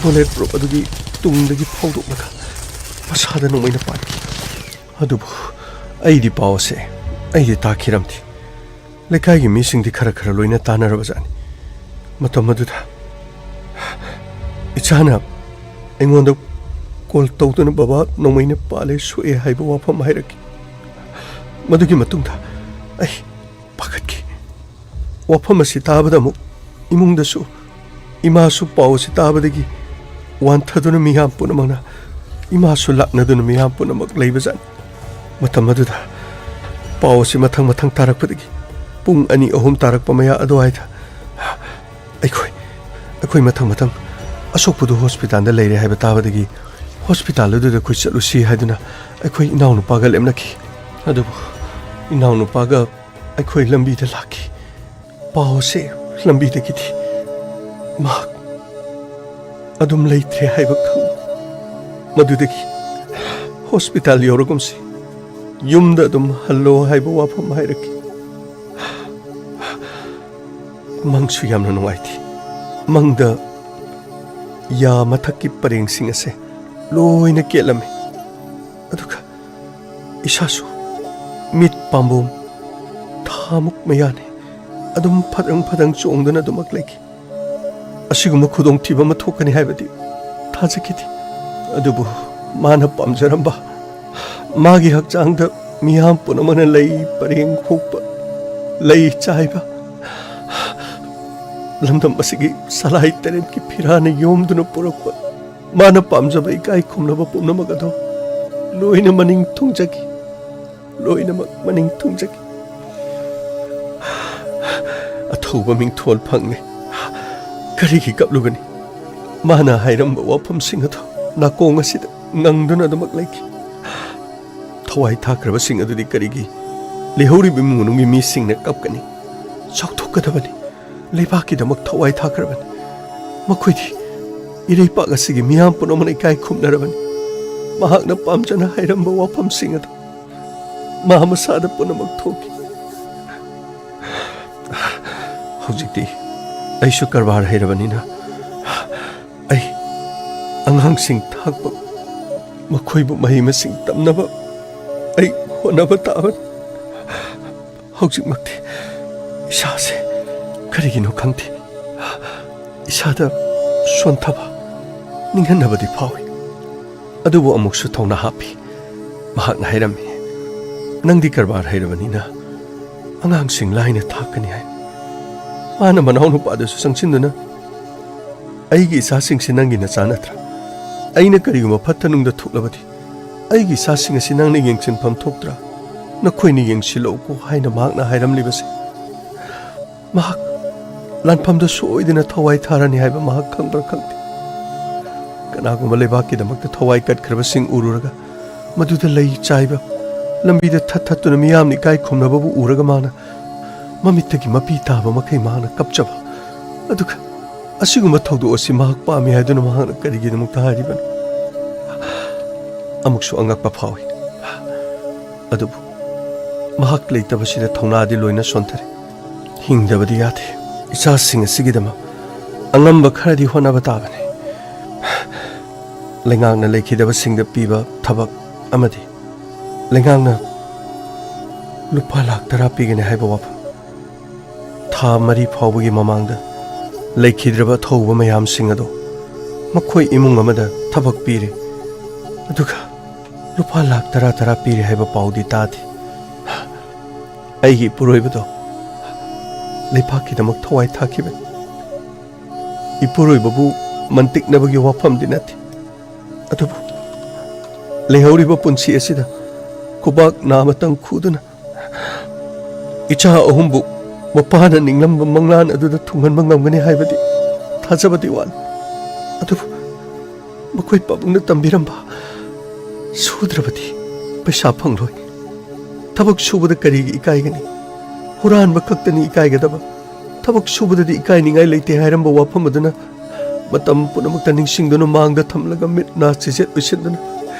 ꯕꯨꯂꯦꯠ ꯄ꯭ꯔꯨꯞ ꯑꯗꯨꯒꯤ ꯇꯨꯡꯗꯒꯤ ꯐꯥꯎꯗꯣꯛꯂꯒ ꯃꯁꯥꯗ ꯅꯣꯡꯃꯩꯅ ꯄꯥꯟꯈꯤ꯫ ꯑꯗꯨꯕꯨ ꯑꯩꯗꯤ ꯄꯥꯎ ꯑꯁꯦ ꯑꯩꯗꯤ ꯇꯥꯈꯤꯔꯝꯗꯦ꯫ ꯂꯩꯀꯥꯏꯒꯤ ꯃꯤꯁꯤꯡꯗꯤ ꯈꯔ ꯈꯔ ꯂꯣꯏꯅ ꯇꯥꯅꯔꯕꯖꯥꯠꯅꯤ꯫ ꯃꯇꯝ ꯑꯗꯨꯗ ꯏꯆꯥꯅ ꯑꯩꯉꯣꯟꯗ ꯀꯣꯜ ꯇꯧꯗꯨꯅ, "ꯕꯕꯥ, ꯅꯣꯡꯃꯩꯅ ꯄꯥꯜꯂꯦ, ꯁꯣꯛꯑꯦ" ꯍꯥꯏꯕ ꯋꯥꯐꯝ ꯍꯥꯏꯔꯛꯈꯤ꯫ ꯃꯗꯨꯒꯤ ꯃꯇꯨꯡꯗ ꯑꯩ ꯄꯥꯈꯠꯈꯤ꯫ ꯋꯥꯐꯝ ꯑꯁꯤ ꯇꯥꯕꯗ ꯑꯃꯨꯛ ꯏꯃꯨꯡꯗꯁꯨ ꯏꯃꯥꯁꯨ ꯄꯥꯎ ꯑꯁꯤ ꯇꯥꯕꯗꯒꯤ ꯋꯥꯟꯊꯗꯨꯅ ꯃꯤꯌꯥꯝ ꯄꯨꯝꯅꯃꯛꯅ, ꯏꯃꯥꯁꯨ ꯂꯥꯛꯅꯗꯨꯅ ꯃꯤꯌꯥꯝ ꯄꯨꯝꯅꯃꯛ ꯂꯩꯕꯖꯥꯠꯅꯤ꯫ ꯃꯇꯝ ꯑꯗꯨꯗ ꯄꯥꯎ ꯑꯁꯤ ꯃꯊꯪ ꯃꯊꯪ ꯇꯥꯔꯛꯄꯗꯒꯤ ꯄꯨꯡ ꯑꯅꯤ ꯑꯍꯨꯝ ꯇꯥꯔꯛꯄ ꯃꯌꯥ ꯑꯗꯨꯋꯥꯏꯗ ꯑꯩꯈꯣꯏ, ꯑꯩꯈꯣꯏ ꯃꯊꯪ ꯃꯊꯪ ꯑꯁꯣꯛꯄꯗꯨ ꯍꯣꯁꯄꯤꯇꯥꯜꯗ ꯂꯩꯔꯦ ꯍꯥꯏꯕ ꯇꯥꯕꯗꯒꯤ ꯍꯣꯁꯄꯤꯇꯥꯜ ꯑꯗꯨꯗ ꯑꯩꯈꯣꯏ ꯆꯠꯂꯨꯁꯤ ꯍꯥꯏꯗꯨꯅ ꯑꯩꯈꯣꯏ ꯏꯅꯥꯎꯅꯨꯄꯥꯒ ꯂꯦꯞꯅꯈꯤ꯫ ꯑꯗꯨꯕꯨ ꯏꯅꯥꯎꯅꯨꯄꯥꯒ ꯑꯩꯈꯣꯏ ꯂꯝꯕꯤꯗ ꯂꯥꯛꯈꯤ꯫ ꯄꯥꯎ ꯑꯁꯦ ꯂꯝꯕꯤꯗꯒꯤꯗꯤ ꯃꯍꯥꯛ ꯑꯗꯨꯝ ꯂꯩꯇ꯭ꯔꯦ ꯍꯥꯏꯕ ꯈꯪꯏ꯫ ꯃꯗꯨꯗꯒꯤ ꯍꯣꯁꯄꯤꯇꯥꯜ ꯌꯧꯔꯒꯨꯝꯁꯤ, ꯌꯨꯝꯗ ꯑꯗꯨꯝ ꯍꯜꯂꯣ ꯍꯥꯏꯕ ꯋꯥꯐꯝ ꯍꯥꯏꯔꯛꯈꯤ꯫ ꯃꯪꯁꯨ ꯌꯥꯝꯅ ꯅꯨꯡꯉꯥꯏꯇꯦ꯫ ꯃꯪꯗ ꯌꯥ ꯃꯊꯛꯀꯤ ꯄꯔꯦꯡꯁꯤꯡ ꯑꯁꯦ ꯂꯣꯏꯅ ꯀꯦꯠꯂꯝꯃꯤ꯫ ꯑꯗꯨꯒ ꯏꯁꯥꯁꯨ ꯃꯤꯠ ꯄꯥꯝꯕꯣꯝ ꯊꯥꯃꯨꯛ ꯃꯌꯥꯅꯤ ꯑꯗꯨꯝ ꯐꯗꯪ ꯐꯗꯪ ꯆꯣꯡꯗꯨꯅ ꯑꯗꯨꯃꯛ ꯂꯩꯈꯤ꯫ ꯑꯁꯤꯒꯨꯝꯕ ꯈꯨꯗꯣꯡꯊꯤꯕ ꯑꯃ ꯊꯣꯛꯀꯅꯤ ꯍꯥꯏꯕꯗꯤ ꯊꯥꯖꯈꯤꯗꯦ꯫ ꯑꯗꯨꯕꯨ ꯃꯥꯅ ꯄꯥꯝꯖꯔꯝꯕ, ꯃꯥꯒꯤ ꯍꯛꯆꯥꯡꯗ ꯃꯤꯌꯥꯝ ꯄꯨꯝꯅꯃꯛꯅ ꯂꯩ ꯄꯔꯦꯡ ꯍꯨꯛꯄ, ꯂꯩ ꯆꯥꯏꯕ, ꯂꯝꯗꯝ ꯑꯁꯤꯒꯤ ꯁꯂꯥꯏ ꯇꯔꯦꯠꯀꯤ ꯐꯤꯔꯥꯅ ꯌꯣꯝꯗꯨꯅ ꯄꯨꯔꯛꯄ ꯃꯥꯅ ꯄꯥꯝꯖꯕ ꯏꯀꯥꯏ ꯈꯨꯝꯅꯕ ꯄꯨꯝꯅꯃꯛ ꯑꯗꯣ ꯂꯣꯏꯅ ꯃꯅꯤꯡ ꯊꯨꯡꯖꯈꯤ, ꯂꯣꯏꯅꯃꯛ ꯃꯅꯤꯡ ꯊꯨꯡꯖꯈꯤ꯫ ꯑꯊꯧꯕ ꯃꯤꯡꯊꯣꯜ ꯐꯪꯂꯦ꯫ ꯀꯔꯤꯒꯤ ꯀꯞꯂꯨꯒꯅꯤ? ꯃꯥꯅ ꯍꯥꯏꯔꯝꯕ ꯋꯥꯐꯝꯁꯤꯡ ꯑꯗꯣ ꯅꯥꯀꯣꯡ ꯑꯁꯤꯗ ꯉꯪꯗꯨꯅ ꯑꯗꯨꯃꯛ ꯂꯩꯈꯤ꯫ ꯊꯋꯥꯏ ꯊꯥꯈ꯭ꯔꯕꯁꯤꯡ ꯑꯗꯨꯗꯤ ꯀꯔꯤꯒꯤ ꯂꯩꯍꯧꯔꯤꯕ ꯏꯃꯨꯡ ꯃꯅꯨꯡꯒꯤ ꯃꯤꯁꯤꯡꯅ ꯀꯞꯀꯅꯤ? ꯆꯥꯎꯊꯣꯛꯀꯗꯕꯅꯤ꯫ ꯂꯩꯕꯥꯛꯀꯤꯗꯃꯛ ꯊꯋꯥꯏ ꯊꯥꯈ꯭ꯔꯕꯅꯤ꯫ ꯃꯈꯣꯏꯗꯤ ꯏꯔꯩꯄꯥꯛ ꯑꯁꯤꯒꯤ ꯃꯤꯌꯥꯝ ꯄꯨꯝꯅꯃꯛꯅ ꯏꯀꯥꯏ ꯈꯨꯝꯅꯔꯕꯅꯤ꯫ ꯃꯍꯥꯛꯅ ꯄꯥꯝꯖꯅ ꯍꯥꯏꯔꯝꯕ ꯋꯥꯐꯝꯁꯤꯡ ꯑꯗꯨ ꯃꯥ ꯃꯁꯥꯗ ꯄꯨꯝꯅꯃꯛ ꯊꯣꯛꯈꯤ꯫ ꯍꯧꯖꯤꯛꯇꯤ ꯑꯩꯁꯨ ꯀꯔꯕꯥꯔ ꯍꯩꯔꯕꯅꯤꯅ ꯑꯩ ꯑꯉꯥꯡꯁꯤꯡ ꯊꯥꯛꯄ, ꯃꯈꯣꯏꯕꯨ ꯃꯍꯩ ꯃꯁꯤꯡ ꯇꯝꯅꯕ ꯍꯣꯠꯅꯕ ꯇꯥꯕꯅꯤ꯫ ꯍꯧꯖꯤꯛꯃꯛꯇꯤ ꯏꯁꯥꯁꯦ ꯀꯔꯤꯒꯤꯅꯣ ꯈꯪꯗꯦ, ꯏꯁꯥꯗ ꯁꯣꯟꯊꯕ, ꯅꯤꯡꯍꯟꯅꯕꯗꯤ ꯐꯥꯎꯏ꯫ ꯑꯗꯨꯕꯨ ꯑꯃꯨꯛꯁꯨ ꯊꯧꯅꯥ ꯍꯥꯞꯄꯤ꯫ ꯃꯍꯥꯛꯅ ꯍꯥꯏꯔꯝꯃꯤ, "ꯅꯪꯗꯤ ꯀꯔꯕꯥꯔ ꯍꯩꯔꯕꯅꯤꯅ ꯑꯉꯥꯡꯁꯤꯡ ꯂꯥꯏꯅ ꯊꯥꯛꯀꯅꯤ" ꯍꯥꯏ꯫ ꯃꯥꯅ ꯃꯅꯥꯎꯅꯨꯄꯥꯗꯁꯨ ꯆꯪꯁꯤꯟꯗꯨꯅ, "ꯑꯩꯒꯤ ꯏꯆꯥꯁꯤꯡꯁꯤ ꯅꯪꯒꯤ ꯅꯆꯥ ꯅꯠꯇ꯭ꯔꯥ? ꯑꯩꯅ ꯀꯔꯤꯒꯨꯝꯕ ꯐꯠꯇ ꯅꯨꯡꯗ ꯊꯣꯛꯂꯕꯗꯤ ꯑꯩꯒꯤ ꯏꯆꯥꯁꯤꯡ ꯑꯁꯤ ꯅꯪꯅ ꯌꯦꯡꯁꯤꯟꯐꯝ ꯊꯣꯛꯇ꯭ꯔꯥ? ꯅꯈꯣꯏꯅ ꯌꯦꯡꯁꯤꯜꯂꯛꯎꯀꯣ" ꯍꯥꯏꯅ ꯃꯍꯥꯛꯅ ꯍꯥꯏꯔꯝꯂꯤꯕꯁꯦ꯫ ꯃꯍꯥꯛ ꯂꯥꯟꯐꯝꯗ ꯁꯣꯏꯗꯅ ꯊꯋꯥꯏ ꯊꯥꯔꯅꯤ ꯍꯥꯏꯕ ꯃꯍꯥꯛ ꯈꯪꯕ꯭ꯔꯥ ꯈꯪꯗꯦ꯫ ꯀꯅꯥꯒꯨꯝꯕ ꯂꯩꯕꯥꯛꯀꯤꯗꯃꯛꯇ ꯊꯋꯥꯏ ꯀꯠꯈ꯭ꯔꯕꯁꯤꯡ ꯎꯔꯨꯔꯒ, ꯃꯗꯨꯗ ꯂꯩ ꯆꯥꯏꯕ, ꯂꯝꯕꯤꯗ ꯊꯠ ꯊꯠꯇꯨꯅ ꯃꯤꯌꯥꯝꯅ ꯏꯀꯥꯏ ꯈꯨꯝꯅꯕꯕꯨ ꯎꯔꯒ ꯃꯥꯅ ꯃꯃꯤꯠꯇꯒꯤ ꯃꯄꯤ ꯇꯥꯕ ꯃꯈꯩ ꯃꯍꯥꯛꯅ ꯀꯞꯆꯕ꯫ ꯑꯗꯨꯒ ꯑꯁꯤꯒꯨꯝꯕ ꯊꯧꯗꯣꯛ ꯑꯁꯤ ꯃꯍꯥꯛ ꯄꯥꯝꯃꯤ ꯍꯥꯏꯗꯨꯅ ꯃꯍꯥꯛꯅ ꯀꯔꯤꯒꯤꯗꯃꯛꯇ ꯍꯥꯏꯔꯤꯕꯅꯣ? ꯑꯃꯨꯛꯁꯨ ꯑꯉꯛꯄ ꯐꯥꯎꯏ꯫ ꯑꯗꯨꯕꯨ ꯃꯍꯥꯛ ꯂꯩꯇꯕꯁꯤꯗ ꯊꯧꯅꯥꯗꯤ ꯂꯣꯏꯅ ꯁꯣꯟꯊꯔꯦ꯫ ꯍꯤꯡꯗꯕꯗꯤ ꯌꯥꯗꯦ꯫ ꯏꯆꯥꯁꯤꯡ ꯑꯁꯤꯒꯤꯗꯃꯛ ꯑꯉꯝꯕ ꯈꯔꯗꯤ ꯍꯣꯠꯅꯕ ꯇꯥꯕꯅꯤ꯫ ꯂꯩꯉꯥꯛꯅ ꯂꯩꯈꯤꯗꯕꯁꯤꯡꯗ ꯄꯤꯕ ꯊꯕꯛ ꯑꯃꯗꯤ ꯂꯩꯉꯥꯛꯅ ꯂꯨꯄꯥ ꯂꯥꯈ ꯇꯔꯥ ꯄꯤꯒꯅꯤ ꯍꯥꯏꯕ ꯋꯥꯐꯝ, ꯊꯥ ꯃꯔꯤ ꯐꯥꯎꯕꯒꯤ ꯃꯃꯥꯡꯗ ꯂꯩꯈꯤꯗ꯭ꯔꯕ ꯑꯊꯧꯕ ꯃꯌꯥꯝꯁꯤꯡ ꯑꯗꯣ ꯃꯈꯣꯏ ꯏꯃꯨꯡ ꯑꯃꯗ ꯊꯕꯛ ꯄꯤꯔꯦ, ꯑꯗꯨꯒ ꯂꯨꯄꯥ ꯂꯥꯈ ꯇꯔꯥ ꯇꯔꯥ ꯄꯤꯔꯦ ꯍꯥꯏꯕ ꯄꯥꯎꯗꯤ ꯇꯥꯗꯦ꯫ ꯑꯩꯒꯤ ꯏꯄꯨꯔꯣꯏꯕꯗꯣ ꯂꯩꯕꯥꯛꯀꯤꯗꯃꯛ ꯊꯋꯥꯏ ꯊꯥꯈꯤꯕꯅꯤ꯫ ꯏꯄꯨꯔꯣꯏꯕꯕꯨ ꯃꯟꯇꯤꯛꯅꯕꯒꯤ ꯋꯥꯐꯝꯗꯤ ꯅꯠꯇꯦ, ꯑꯗꯨꯕꯨ ꯂꯩꯍꯧꯔꯤꯕ ꯄꯨꯟꯁꯤ ꯑꯁꯤꯗ ꯈꯨꯕꯥꯛ ꯅꯥꯃꯇꯪ ꯈꯨꯗꯨꯅ ꯏꯆꯥ ꯑꯍꯨꯝꯕꯨ ꯃꯄꯥꯅ ꯅꯤꯡꯂꯝꯕ ꯃꯪꯂꯥꯟ ꯑꯗꯨꯗ ꯊꯨꯡꯍꯟꯕ ꯉꯝꯒꯅꯤ ꯍꯥꯏꯕꯗꯤ ꯊꯥꯖꯕꯗꯤ ꯋꯥꯠꯂꯤ꯫ ꯑꯗꯨꯕꯨ ꯃꯈꯣꯏ ꯄꯥꯕꯨꯡꯅ ꯇꯝꯕꯤꯔꯝꯕ, "ꯁꯨꯗ꯭ꯔꯕꯗꯤ ꯄꯩꯁꯥ ꯐꯪꯂꯣꯏ꯫ ꯊꯕꯛ ꯁꯨꯕꯗ ꯀꯔꯤꯒꯤ ꯏꯀꯥꯏꯒꯅꯤ? ꯍꯨꯔꯥꯟꯕ ꯈꯛꯇꯅꯤ ꯏꯀꯥꯏꯒꯗꯕ꯫ ꯊꯕꯛ ꯁꯨꯕꯗꯗꯤ ꯏꯀꯥꯏꯅꯤꯡꯉꯥꯏ ꯂꯩꯇꯦ" ꯍꯥꯏꯔꯝꯕ ꯋꯥꯐꯝ ꯑꯗꯨꯅ ꯃꯇꯝ ꯄꯨꯝꯅꯃꯛꯇ ꯅꯤꯡꯁꯤꯡꯗꯨꯅ ꯃꯥꯡꯗ ꯊꯝꯂꯒ ꯃꯤꯠ ꯅꯥ ꯆꯤꯖꯦꯠ ꯎꯏꯁꯤꯟꯗꯨꯅ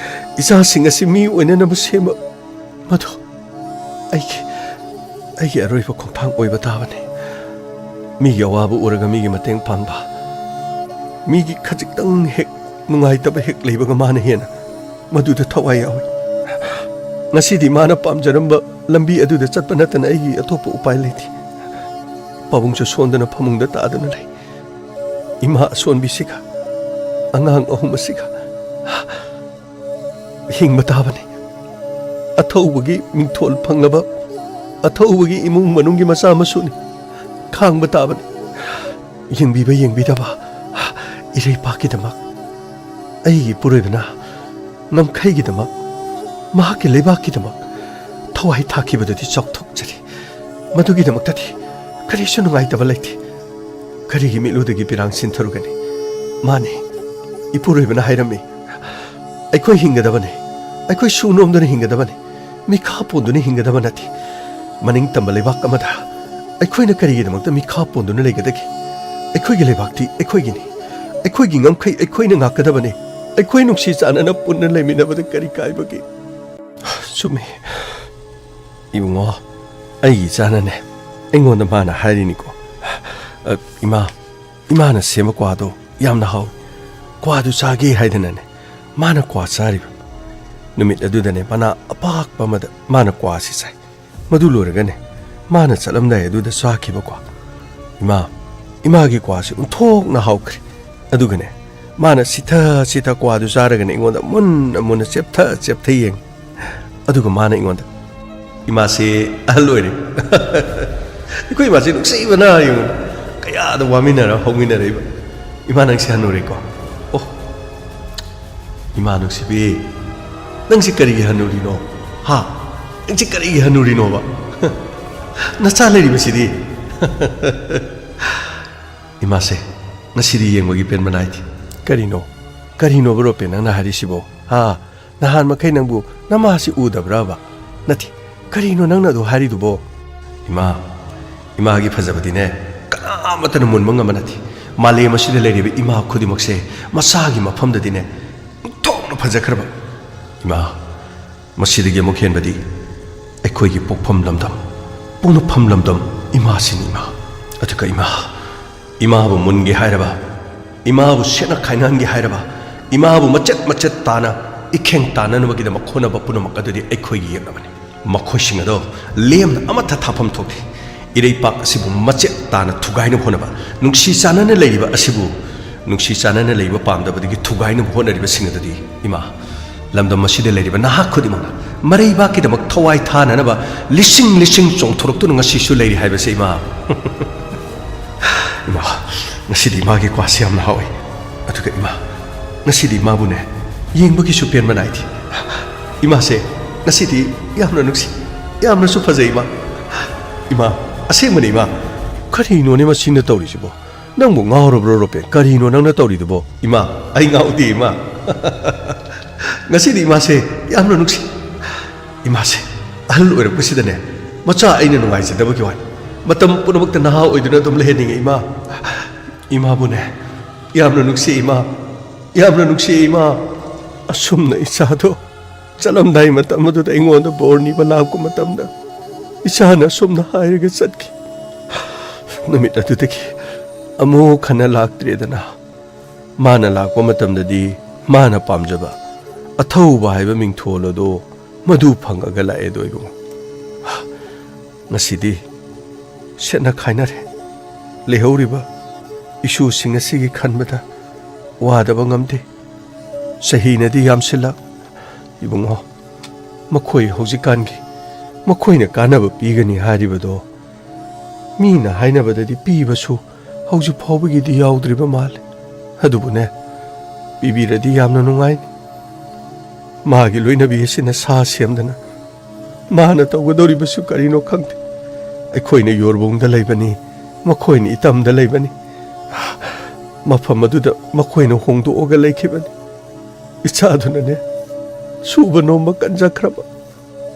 ꯏꯆꯥꯁꯤꯡ ꯑꯁꯤ ꯃꯤ ꯑꯣꯏꯅꯅꯕ ꯁꯦꯝꯕ, ꯃꯗꯨ ꯑꯩꯒꯤ, ꯑꯩꯒꯤ ꯑꯔꯣꯏꯕ ꯈꯣꯡꯊꯥꯡ ꯑꯣꯏꯕ ꯇꯥꯕꯅꯤ꯫ ꯃꯤꯒꯤ ꯑꯋꯥꯕ ꯎꯔꯒ ꯃꯤꯒꯤ ꯃꯇꯦꯡ ꯄꯥꯡꯕ, ꯃꯤꯒꯤ ꯈꯖꯤꯛꯇꯪ ꯍꯦꯛ ꯅꯨꯡꯉꯥꯏꯇꯕ ꯍꯦꯛ ꯂꯩꯕꯒ ꯃꯥꯅ ꯍꯦꯟꯅ ꯃꯗꯨꯗ ꯊꯋꯥꯏ ꯌꯥꯎꯏ꯫ ꯉꯁꯤꯗꯤ ꯃꯥꯅ ꯄꯥꯝꯖꯔꯝꯕ ꯂꯝꯕꯤ ꯑꯗꯨꯗ ꯆꯠꯄ ꯅꯠꯇꯅ ꯑꯩꯒꯤ ꯑꯇꯣꯞꯄ ꯎꯄꯥꯏ ꯂꯩꯇꯦ꯫ ꯄꯥꯕꯨꯡꯁꯨ ꯁꯣꯟꯗꯅ ꯐꯃꯨꯡꯗ ꯇꯥꯗꯨꯅ ꯂꯩ꯫ ꯏꯃꯥ ꯑꯁꯣꯟꯕꯤꯁꯤꯒ ꯑꯉꯥꯡ ꯑꯍꯨꯝ ꯑꯁꯤꯒ ꯍꯤꯡꯕ ꯇꯥꯕꯅꯤ꯫ ꯑꯊꯧꯕꯒꯤ ꯃꯤꯡꯊꯣꯜ ꯐꯪꯂꯕ ꯑꯊꯧꯕꯒꯤ ꯏꯃꯨꯡ ꯃꯅꯨꯡꯒꯤ ꯃꯆꯥ ꯃꯁꯨꯅꯤ꯫ ꯈꯥꯡꯕ ꯇꯥꯕꯅꯤ꯫ ꯌꯦꯡꯕꯤꯕ ꯌꯦꯡꯕꯤꯗꯕ ꯏꯔꯩꯄꯥꯛꯀꯤꯗꯃꯛ ꯑꯩꯒꯤ ꯏꯄꯨꯔꯣꯏꯕꯅ ꯉꯝꯈꯩꯒꯤꯗꯃꯛ, ꯃꯍꯥꯛꯀꯤ ꯂꯩꯕꯥꯛꯀꯤꯗꯃꯛ ꯊꯋꯥꯏ ꯊꯥꯈꯤꯕꯗꯨꯗꯤ ꯆꯥꯎꯊꯣꯛꯆꯔꯤ꯫ ꯃꯗꯨꯒꯤꯗꯃꯛꯇꯗꯤ ꯀꯔꯤꯁꯨ ꯅꯨꯡꯉꯥꯏꯇꯕ ꯂꯩꯇꯦ꯫ ꯀꯔꯤꯒꯤ ꯃꯤꯠꯂꯨꯗꯒꯤ ꯄꯤꯔꯥꯡ ꯁꯤꯟꯊꯔꯨꯒꯅꯤ? ꯃꯥꯅꯤ, ꯏꯄꯨꯔꯣꯏꯕꯅ ꯍꯥꯏꯔꯝꯃꯤ, "ꯑꯩꯈꯣꯏ ꯍꯤꯡꯒꯗꯕꯅꯤ, ꯑꯩꯈꯣꯏ ꯁꯨ ꯅꯣꯝꯗꯨꯅ ꯍꯤꯡꯒꯗꯕꯅꯤ, ꯃꯤꯈꯥ ꯄꯣꯟꯗꯨꯅ ꯍꯤꯡꯒꯗꯕ ꯅꯠꯇꯦ꯫ ꯃꯅꯤꯡ ꯇꯝꯕ ꯂꯩꯕꯥꯛ ꯑꯃꯗ ꯑꯩꯈꯣꯏꯅ ꯀꯔꯤꯒꯤꯗꯃꯛꯇ ꯃꯤꯈꯥ ꯄꯣꯟꯗꯨꯅ ꯂꯩꯒꯗꯒꯦ? ꯑꯩꯈꯣꯏꯒꯤ ꯂꯩꯕꯥꯛꯇꯤ ꯑꯩꯈꯣꯏꯒꯤꯅꯤ꯫ ꯑꯩꯈꯣꯏꯒꯤ ꯉꯝꯈꯩ ꯑꯩꯈꯣꯏꯅ ꯉꯥꯛꯀꯗꯕꯅꯤ꯫ ꯑꯩꯈꯣꯏ ꯅꯨꯡꯁꯤ ꯆꯥꯟꯅꯅ ꯄꯨꯟꯅ ꯂꯩꯃꯤꯟꯅꯕꯗ ꯀꯔꯤ ꯀꯥꯏꯕꯒꯦ?" ꯆꯨꯝꯃꯤ꯫ ꯏꯕꯨꯡꯉꯣ, ꯑꯩꯒꯤ ꯏꯆꯥꯅꯅꯦ, ꯑꯩꯉꯣꯟꯗ ꯃꯥꯅ ꯍꯥꯏꯔꯤꯅꯤꯀꯣ, "ꯑ, ꯏꯃꯥ, ꯏꯃꯥꯅ ꯁꯦꯝꯕ ꯀ꯭ꯋꯥꯗꯣ ꯌꯥꯝꯅ ꯍꯥꯎꯏ꯫ ꯀ꯭ꯋꯥꯗꯨ ꯆꯥꯒꯦ" ꯍꯥꯏꯗꯅꯅꯦ, ꯃꯥꯅ ꯀ꯭ꯋꯥ ꯆꯥꯔꯤꯕ꯫ ꯅꯨꯃꯤꯠ ꯑꯗꯨꯗꯅꯦ, ꯃꯅꯥ ꯑꯄꯥꯛꯄ ꯑꯃꯗ ꯃꯥꯅ ꯀ꯭ꯋꯥꯁꯤ ꯆꯥꯏ꯫ ꯃꯗꯨ ꯂꯣꯏꯔꯒꯅꯦ, ꯃꯥꯅ ꯆꯠꯂꯝꯗꯥꯏ ꯑꯗꯨꯗ ꯆꯥꯈꯤꯕ ꯀ꯭ꯋꯥ꯫ ꯏꯃꯥ, ꯏꯃꯥꯒꯤ ꯀ꯭ꯋꯥꯁꯤ ꯑꯣꯟꯊꯣꯛꯅ ꯍꯥꯎꯈ꯭ꯔꯦ꯫ ꯑꯗꯨꯒꯅꯦ, ꯃꯥꯅ ꯁꯤꯊ ꯁꯤꯊ ꯀ꯭ꯋꯥꯗꯨ ꯆꯥꯔꯒꯅꯦ, ꯑꯩꯉꯣꯟꯗ ꯃꯨꯟꯅ ꯃꯨꯟꯅ ꯆꯦꯞꯊ ꯆꯦꯞꯊ ꯌꯦꯡꯉꯤ꯫ ꯑꯗꯨꯒ ꯃꯥꯅ ꯑꯩꯉꯣꯟꯗ, "ꯏꯃꯥꯁꯦ ꯑꯍꯜ ꯑꯣꯏꯔꯦ꯫" ꯑꯩꯈꯣꯏ ꯏꯃꯥꯁꯦ ꯅꯨꯡꯁꯤꯕꯅ ꯌꯦꯡꯉꯨ, ꯀꯌꯥꯗ ꯋꯥꯃꯤꯟꯅꯔ ꯍꯧꯃꯤꯟꯅꯔꯛꯏꯕ꯫ "ꯏꯃꯥ, ꯅꯪꯁꯦ ꯍꯟꯅꯨꯔꯦꯀꯣ?" "ꯑꯣ, ꯏꯃꯥ ꯅꯨꯡꯁꯤꯕꯤ, ꯅꯪꯁꯦ ꯀꯔꯤꯒꯤ ꯍꯟꯅꯨꯔꯤꯅꯣ? ꯍꯥ? ꯅꯪꯁꯦ ꯀꯔꯤꯒꯤ ꯍꯟꯅꯨꯔꯤꯅꯣꯕ? ꯅꯆꯥ ꯂꯩꯔꯤꯕꯁꯤꯗꯤ?" ꯏꯃꯥꯁꯦ ꯉꯁꯤꯗꯤ ꯌꯦꯡꯕꯒꯤ ꯄꯦꯟꯕ ꯅꯥꯏꯗꯦ꯫ "ꯀꯔꯤꯅꯣ? ꯀꯔꯤꯅꯣꯕ ꯔꯣꯄꯦ ꯅꯪꯅ ꯍꯥꯏꯔꯤꯁꯤꯕꯣ? ꯍꯥ? ꯅꯍꯥꯟ ꯃꯈꯩ ꯅꯪꯕꯨ ꯅꯃꯥꯁꯤ ꯎꯗꯕ꯭ꯔꯕ? ꯅꯠꯇꯦ, ꯀꯔꯤꯅꯣ ꯅꯪꯅ ꯑꯗꯨ ꯍꯥꯏꯔꯤꯗꯨꯕꯣ?" "ꯏꯃꯥ, ꯏꯃꯥꯒꯤ ꯐꯖꯕꯗꯤꯅꯦ, ꯀꯅꯥ ꯑꯃꯠꯇꯅ ꯃꯨꯟꯕ ꯉꯝꯕ ꯅꯠꯇꯦ꯫ ꯃꯥꯂꯦꯝ ꯑꯁꯤꯗ ꯂꯩꯔꯤꯕ ꯏꯃꯥ ꯈꯨꯗꯤꯡꯃꯛꯁꯦ ꯃꯁꯥꯒꯤ ꯃꯐꯝꯗꯗꯤꯅꯦ, ꯑꯣꯟꯊꯣꯛꯅ ꯐꯖꯈ꯭ꯔꯕ꯫ ꯏꯃꯥ, ꯃꯁꯤꯗꯒꯤ ꯑꯃꯨꯛ ꯍꯦꯟꯕꯗꯤ ꯑꯩꯈꯣꯏꯒꯤ ꯄꯣꯛꯐꯝ ꯂꯝꯗꯝ, ꯄꯣꯛꯅꯐꯝ ꯂꯝꯗꯝ ꯏꯃꯥꯁꯤꯅꯤ, ꯏꯃꯥ꯫ ꯑꯗꯨꯒ ꯏꯃꯥ, ꯏꯃꯥꯕꯨ ꯃꯨꯟꯒꯦ ꯍꯥꯏꯔꯕ, ꯏꯃꯥꯕꯨ ꯁꯦꯠꯅ ꯈꯥꯏꯅꯍꯟꯒꯦ ꯍꯥꯏꯔꯕ, ꯏꯃꯥꯕꯨ ꯃꯆꯦꯠ ꯃꯆꯦꯠ ꯇꯥꯅ ꯏꯈꯦꯡ ꯇꯥꯅꯅꯕꯒꯤꯗꯃꯛ ꯍꯣꯠꯅꯕ ꯄꯨꯝꯅꯃꯛ ꯑꯗꯨꯗꯤ ꯑꯩꯈꯣꯏꯒꯤ ꯌꯦꯛꯅꯕꯅꯤ꯫ ꯃꯈꯣꯏꯁꯤꯡ ꯑꯗꯣ ꯂꯦꯝꯅ ꯑꯃꯠꯇ ꯊꯥꯐꯝ ꯊꯣꯛꯇꯦ꯫ ꯏꯔꯩꯄꯥꯛ ꯑꯁꯤꯕꯨ ꯃꯆꯦꯠ ꯇꯥꯅ ꯊꯨꯒꯥꯏꯅꯕ ꯍꯣꯠꯅꯕ, ꯅꯨꯡꯁꯤ ꯆꯥꯟꯅꯅ ꯂꯩꯔꯤꯕ ꯑꯁꯤꯕꯨ, ꯅꯨꯡꯁꯤ ꯆꯥꯟꯅꯅ ꯂꯩꯕ ꯄꯥꯝꯗꯕꯗꯒꯤ ꯊꯨꯒꯥꯏꯅꯕ ꯍꯣꯠꯅꯔꯤꯕꯁꯤꯡ ꯑꯗꯨꯗꯤ, ꯏꯃꯥ, ꯂꯝꯗꯝ ꯑꯁꯤꯗ ꯂꯩꯔꯤꯕ ꯅꯍꯥꯛ ꯈꯨꯗꯤꯡꯃꯛꯅ ꯃꯔꯩꯕꯥꯛꯀꯤꯗꯃꯛ ꯊꯋꯥꯏ ꯊꯥꯅꯅꯕ ꯂꯤꯁꯤꯡ ꯂꯤꯁꯤꯡ ꯆꯣꯡꯊꯣꯔꯛꯇꯨꯅ ꯉꯁꯤꯁꯨ ꯂꯩꯔꯤ ꯍꯥꯏꯕꯁꯦ, ꯏꯃꯥ꯫ ꯏꯃꯥ, ꯉꯁꯤꯗꯤ ꯏꯃꯥꯒꯤ ꯀ꯭ꯋꯥꯁꯦ ꯌꯥꯝꯅ ꯍꯥꯎꯏ꯫ ꯑꯗꯨꯒ ꯏꯃꯥ, ꯉꯁꯤꯗꯤ ꯏꯃꯥꯕꯨꯅꯦ, ꯌꯦꯡꯕꯒꯤꯁꯨ ꯄꯦꯟꯕ ꯅꯥꯏꯗꯦ꯫ ꯏꯃꯥꯁꯦ ꯉꯁꯤꯗꯤ ꯌꯥꯝꯅ ꯅꯨꯡꯁꯤ, ꯌꯥꯝꯅꯁꯨ ꯐꯖꯩ, ꯏꯃꯥ꯫ ꯏꯃꯥ, ꯑꯁꯦꯡꯕꯅꯤ, ꯏꯃꯥ꯫ ꯀꯔꯤꯅꯣꯅꯦ ꯃꯁꯤꯅ ꯇꯧꯔꯤꯁꯤꯕꯣ? ꯅꯪꯕꯨ ꯉꯥꯎꯔꯕ꯭ꯔꯣ, ꯔꯣꯄꯦꯟ? ꯀꯔꯤꯅꯣ ꯅꯪꯅ ꯇꯧꯔꯤꯗꯨꯕꯣ? ꯏꯃꯥ, ꯑꯩ ꯉꯥꯎꯗꯦ, ꯏꯃꯥ꯫ ꯉꯁꯤꯗꯤ ꯏꯃꯥꯁꯦ ꯌꯥꯝꯅ ꯅꯨꯡꯁꯤ꯫ ꯏꯃꯥꯁꯦ ꯑꯍꯜ ꯑꯣꯏꯔꯛꯄꯁꯤꯗꯅꯦ, ꯃꯆꯥ ꯑꯩꯅ ꯅꯨꯡꯉꯥꯏꯖꯗꯕꯒꯤ ꯋꯥꯅꯤ꯫ ꯃꯇꯝ ꯄꯨꯝꯅꯃꯛꯇ ꯅꯍꯥ ꯑꯣꯏꯗꯨꯅ ꯑꯗꯨꯝ ꯂꯩꯍꯟꯅꯤꯡꯉꯤ, ꯏꯃꯥ꯫ ꯏꯃꯥꯕꯨꯅꯦ, ꯌꯥꯝꯅ ꯅꯨꯡꯁꯤ, ꯏꯃꯥ꯫ ꯌꯥꯝꯅ ꯅꯨꯡꯁꯤ, ꯏꯃꯥ꯫ ꯑꯁꯨꯝꯅ ꯏꯆꯥꯗꯣ ꯆꯠꯂꯝꯗꯥꯏ ꯃꯇꯝ ꯑꯗꯨꯗ ꯑꯩꯉꯣꯟꯗ ꯕꯣꯔ ꯅꯤꯕ ꯂꯥꯛꯄ ꯃꯇꯝꯗ ꯏꯆꯥꯅ ꯑꯁꯨꯝꯅ ꯍꯥꯏꯔꯒ ꯆꯠꯈꯤ꯫ ꯅꯨꯃꯤꯠ ꯑꯗꯨꯗꯒꯤ ꯑꯃꯨꯛ ꯍꯟꯅ ꯂꯥꯛꯇ꯭ꯔꯦꯗꯅ꯫ ꯃꯥꯅ ꯂꯥꯛꯄ ꯃꯇꯝꯗꯗꯤ ꯃꯥꯅ ꯄꯥꯝꯖꯕ ꯑꯊꯧꯕ ꯍꯥꯏꯕ ꯃꯤꯡꯊꯣꯜ ꯑꯗꯨ ꯃꯗꯨ ꯐꯪꯉꯒ ꯂꯥꯛꯑꯦꯗꯣ, ꯏꯕꯨꯡꯉꯣ꯫ ꯉꯁꯤꯗꯤ ꯁꯦꯠꯅ ꯈꯥꯏꯅꯔꯦ꯫ ꯂꯩꯍꯧꯔꯤꯕ ꯏꯁꯨꯁꯤꯡ ꯑꯁꯤꯒꯤ ꯈꯟꯕꯗ ꯋꯥꯗꯕ ꯉꯝꯗꯦ꯫ ꯆꯍꯤꯅꯗꯤ ꯌꯥꯝꯁꯤꯜꯂꯛ꯫ ꯏꯕꯨꯡꯉꯣ, ꯃꯈꯣꯏ ꯍꯧꯖꯤꯛꯀꯥꯟꯒꯤ ꯃꯈꯣꯏꯅ ꯀꯥꯟꯅꯕ ꯄꯤꯒꯅꯤ ꯍꯥꯏꯔꯤꯕꯗꯣ, ꯃꯤꯅ ꯍꯥꯏꯅꯕꯗꯗꯤ ꯄꯤꯕꯁꯨ ꯍꯧꯖꯤꯛ ꯐꯥꯎꯕꯒꯤꯗꯤ ꯌꯥꯎꯗ꯭ꯔꯤꯕ ꯃꯥꯜꯂꯦ꯫ ꯑꯗꯨꯕꯨꯅꯦ, ꯄꯤꯕꯤꯔꯗꯤ ꯌꯥꯝꯅ ꯅꯨꯡꯉꯥꯏꯅꯤ꯫ ꯃꯥꯒꯤ ꯂꯣꯏꯅꯕꯤ ꯑꯁꯤꯅ ꯁꯥ ꯁꯦꯝꯗꯅ ꯃꯥꯅ ꯇꯧꯒꯗꯧꯔꯤꯕꯁꯨ ꯀꯔꯤꯅꯣ ꯈꯪꯗꯦ꯫ ꯑꯩꯈꯣꯏꯅ ꯌꯣꯔꯕꯨꯡꯗ ꯂꯩꯕꯅꯤ, ꯃꯈꯣꯏꯅ ꯏꯇꯝꯗ ꯂꯩꯕꯅꯤ꯫ ꯃꯐꯝ ꯑꯗꯨꯗ ꯃꯈꯣꯏꯅ ꯍꯣꯡꯗꯣꯛꯑꯒ ꯂꯩꯈꯤꯕꯅꯤ꯫ ꯏꯆꯥꯗꯨꯅꯅꯦ, ꯁꯨꯕ ꯅꯣꯝꯕ ꯀꯟꯖꯈ꯭ꯔꯕ꯫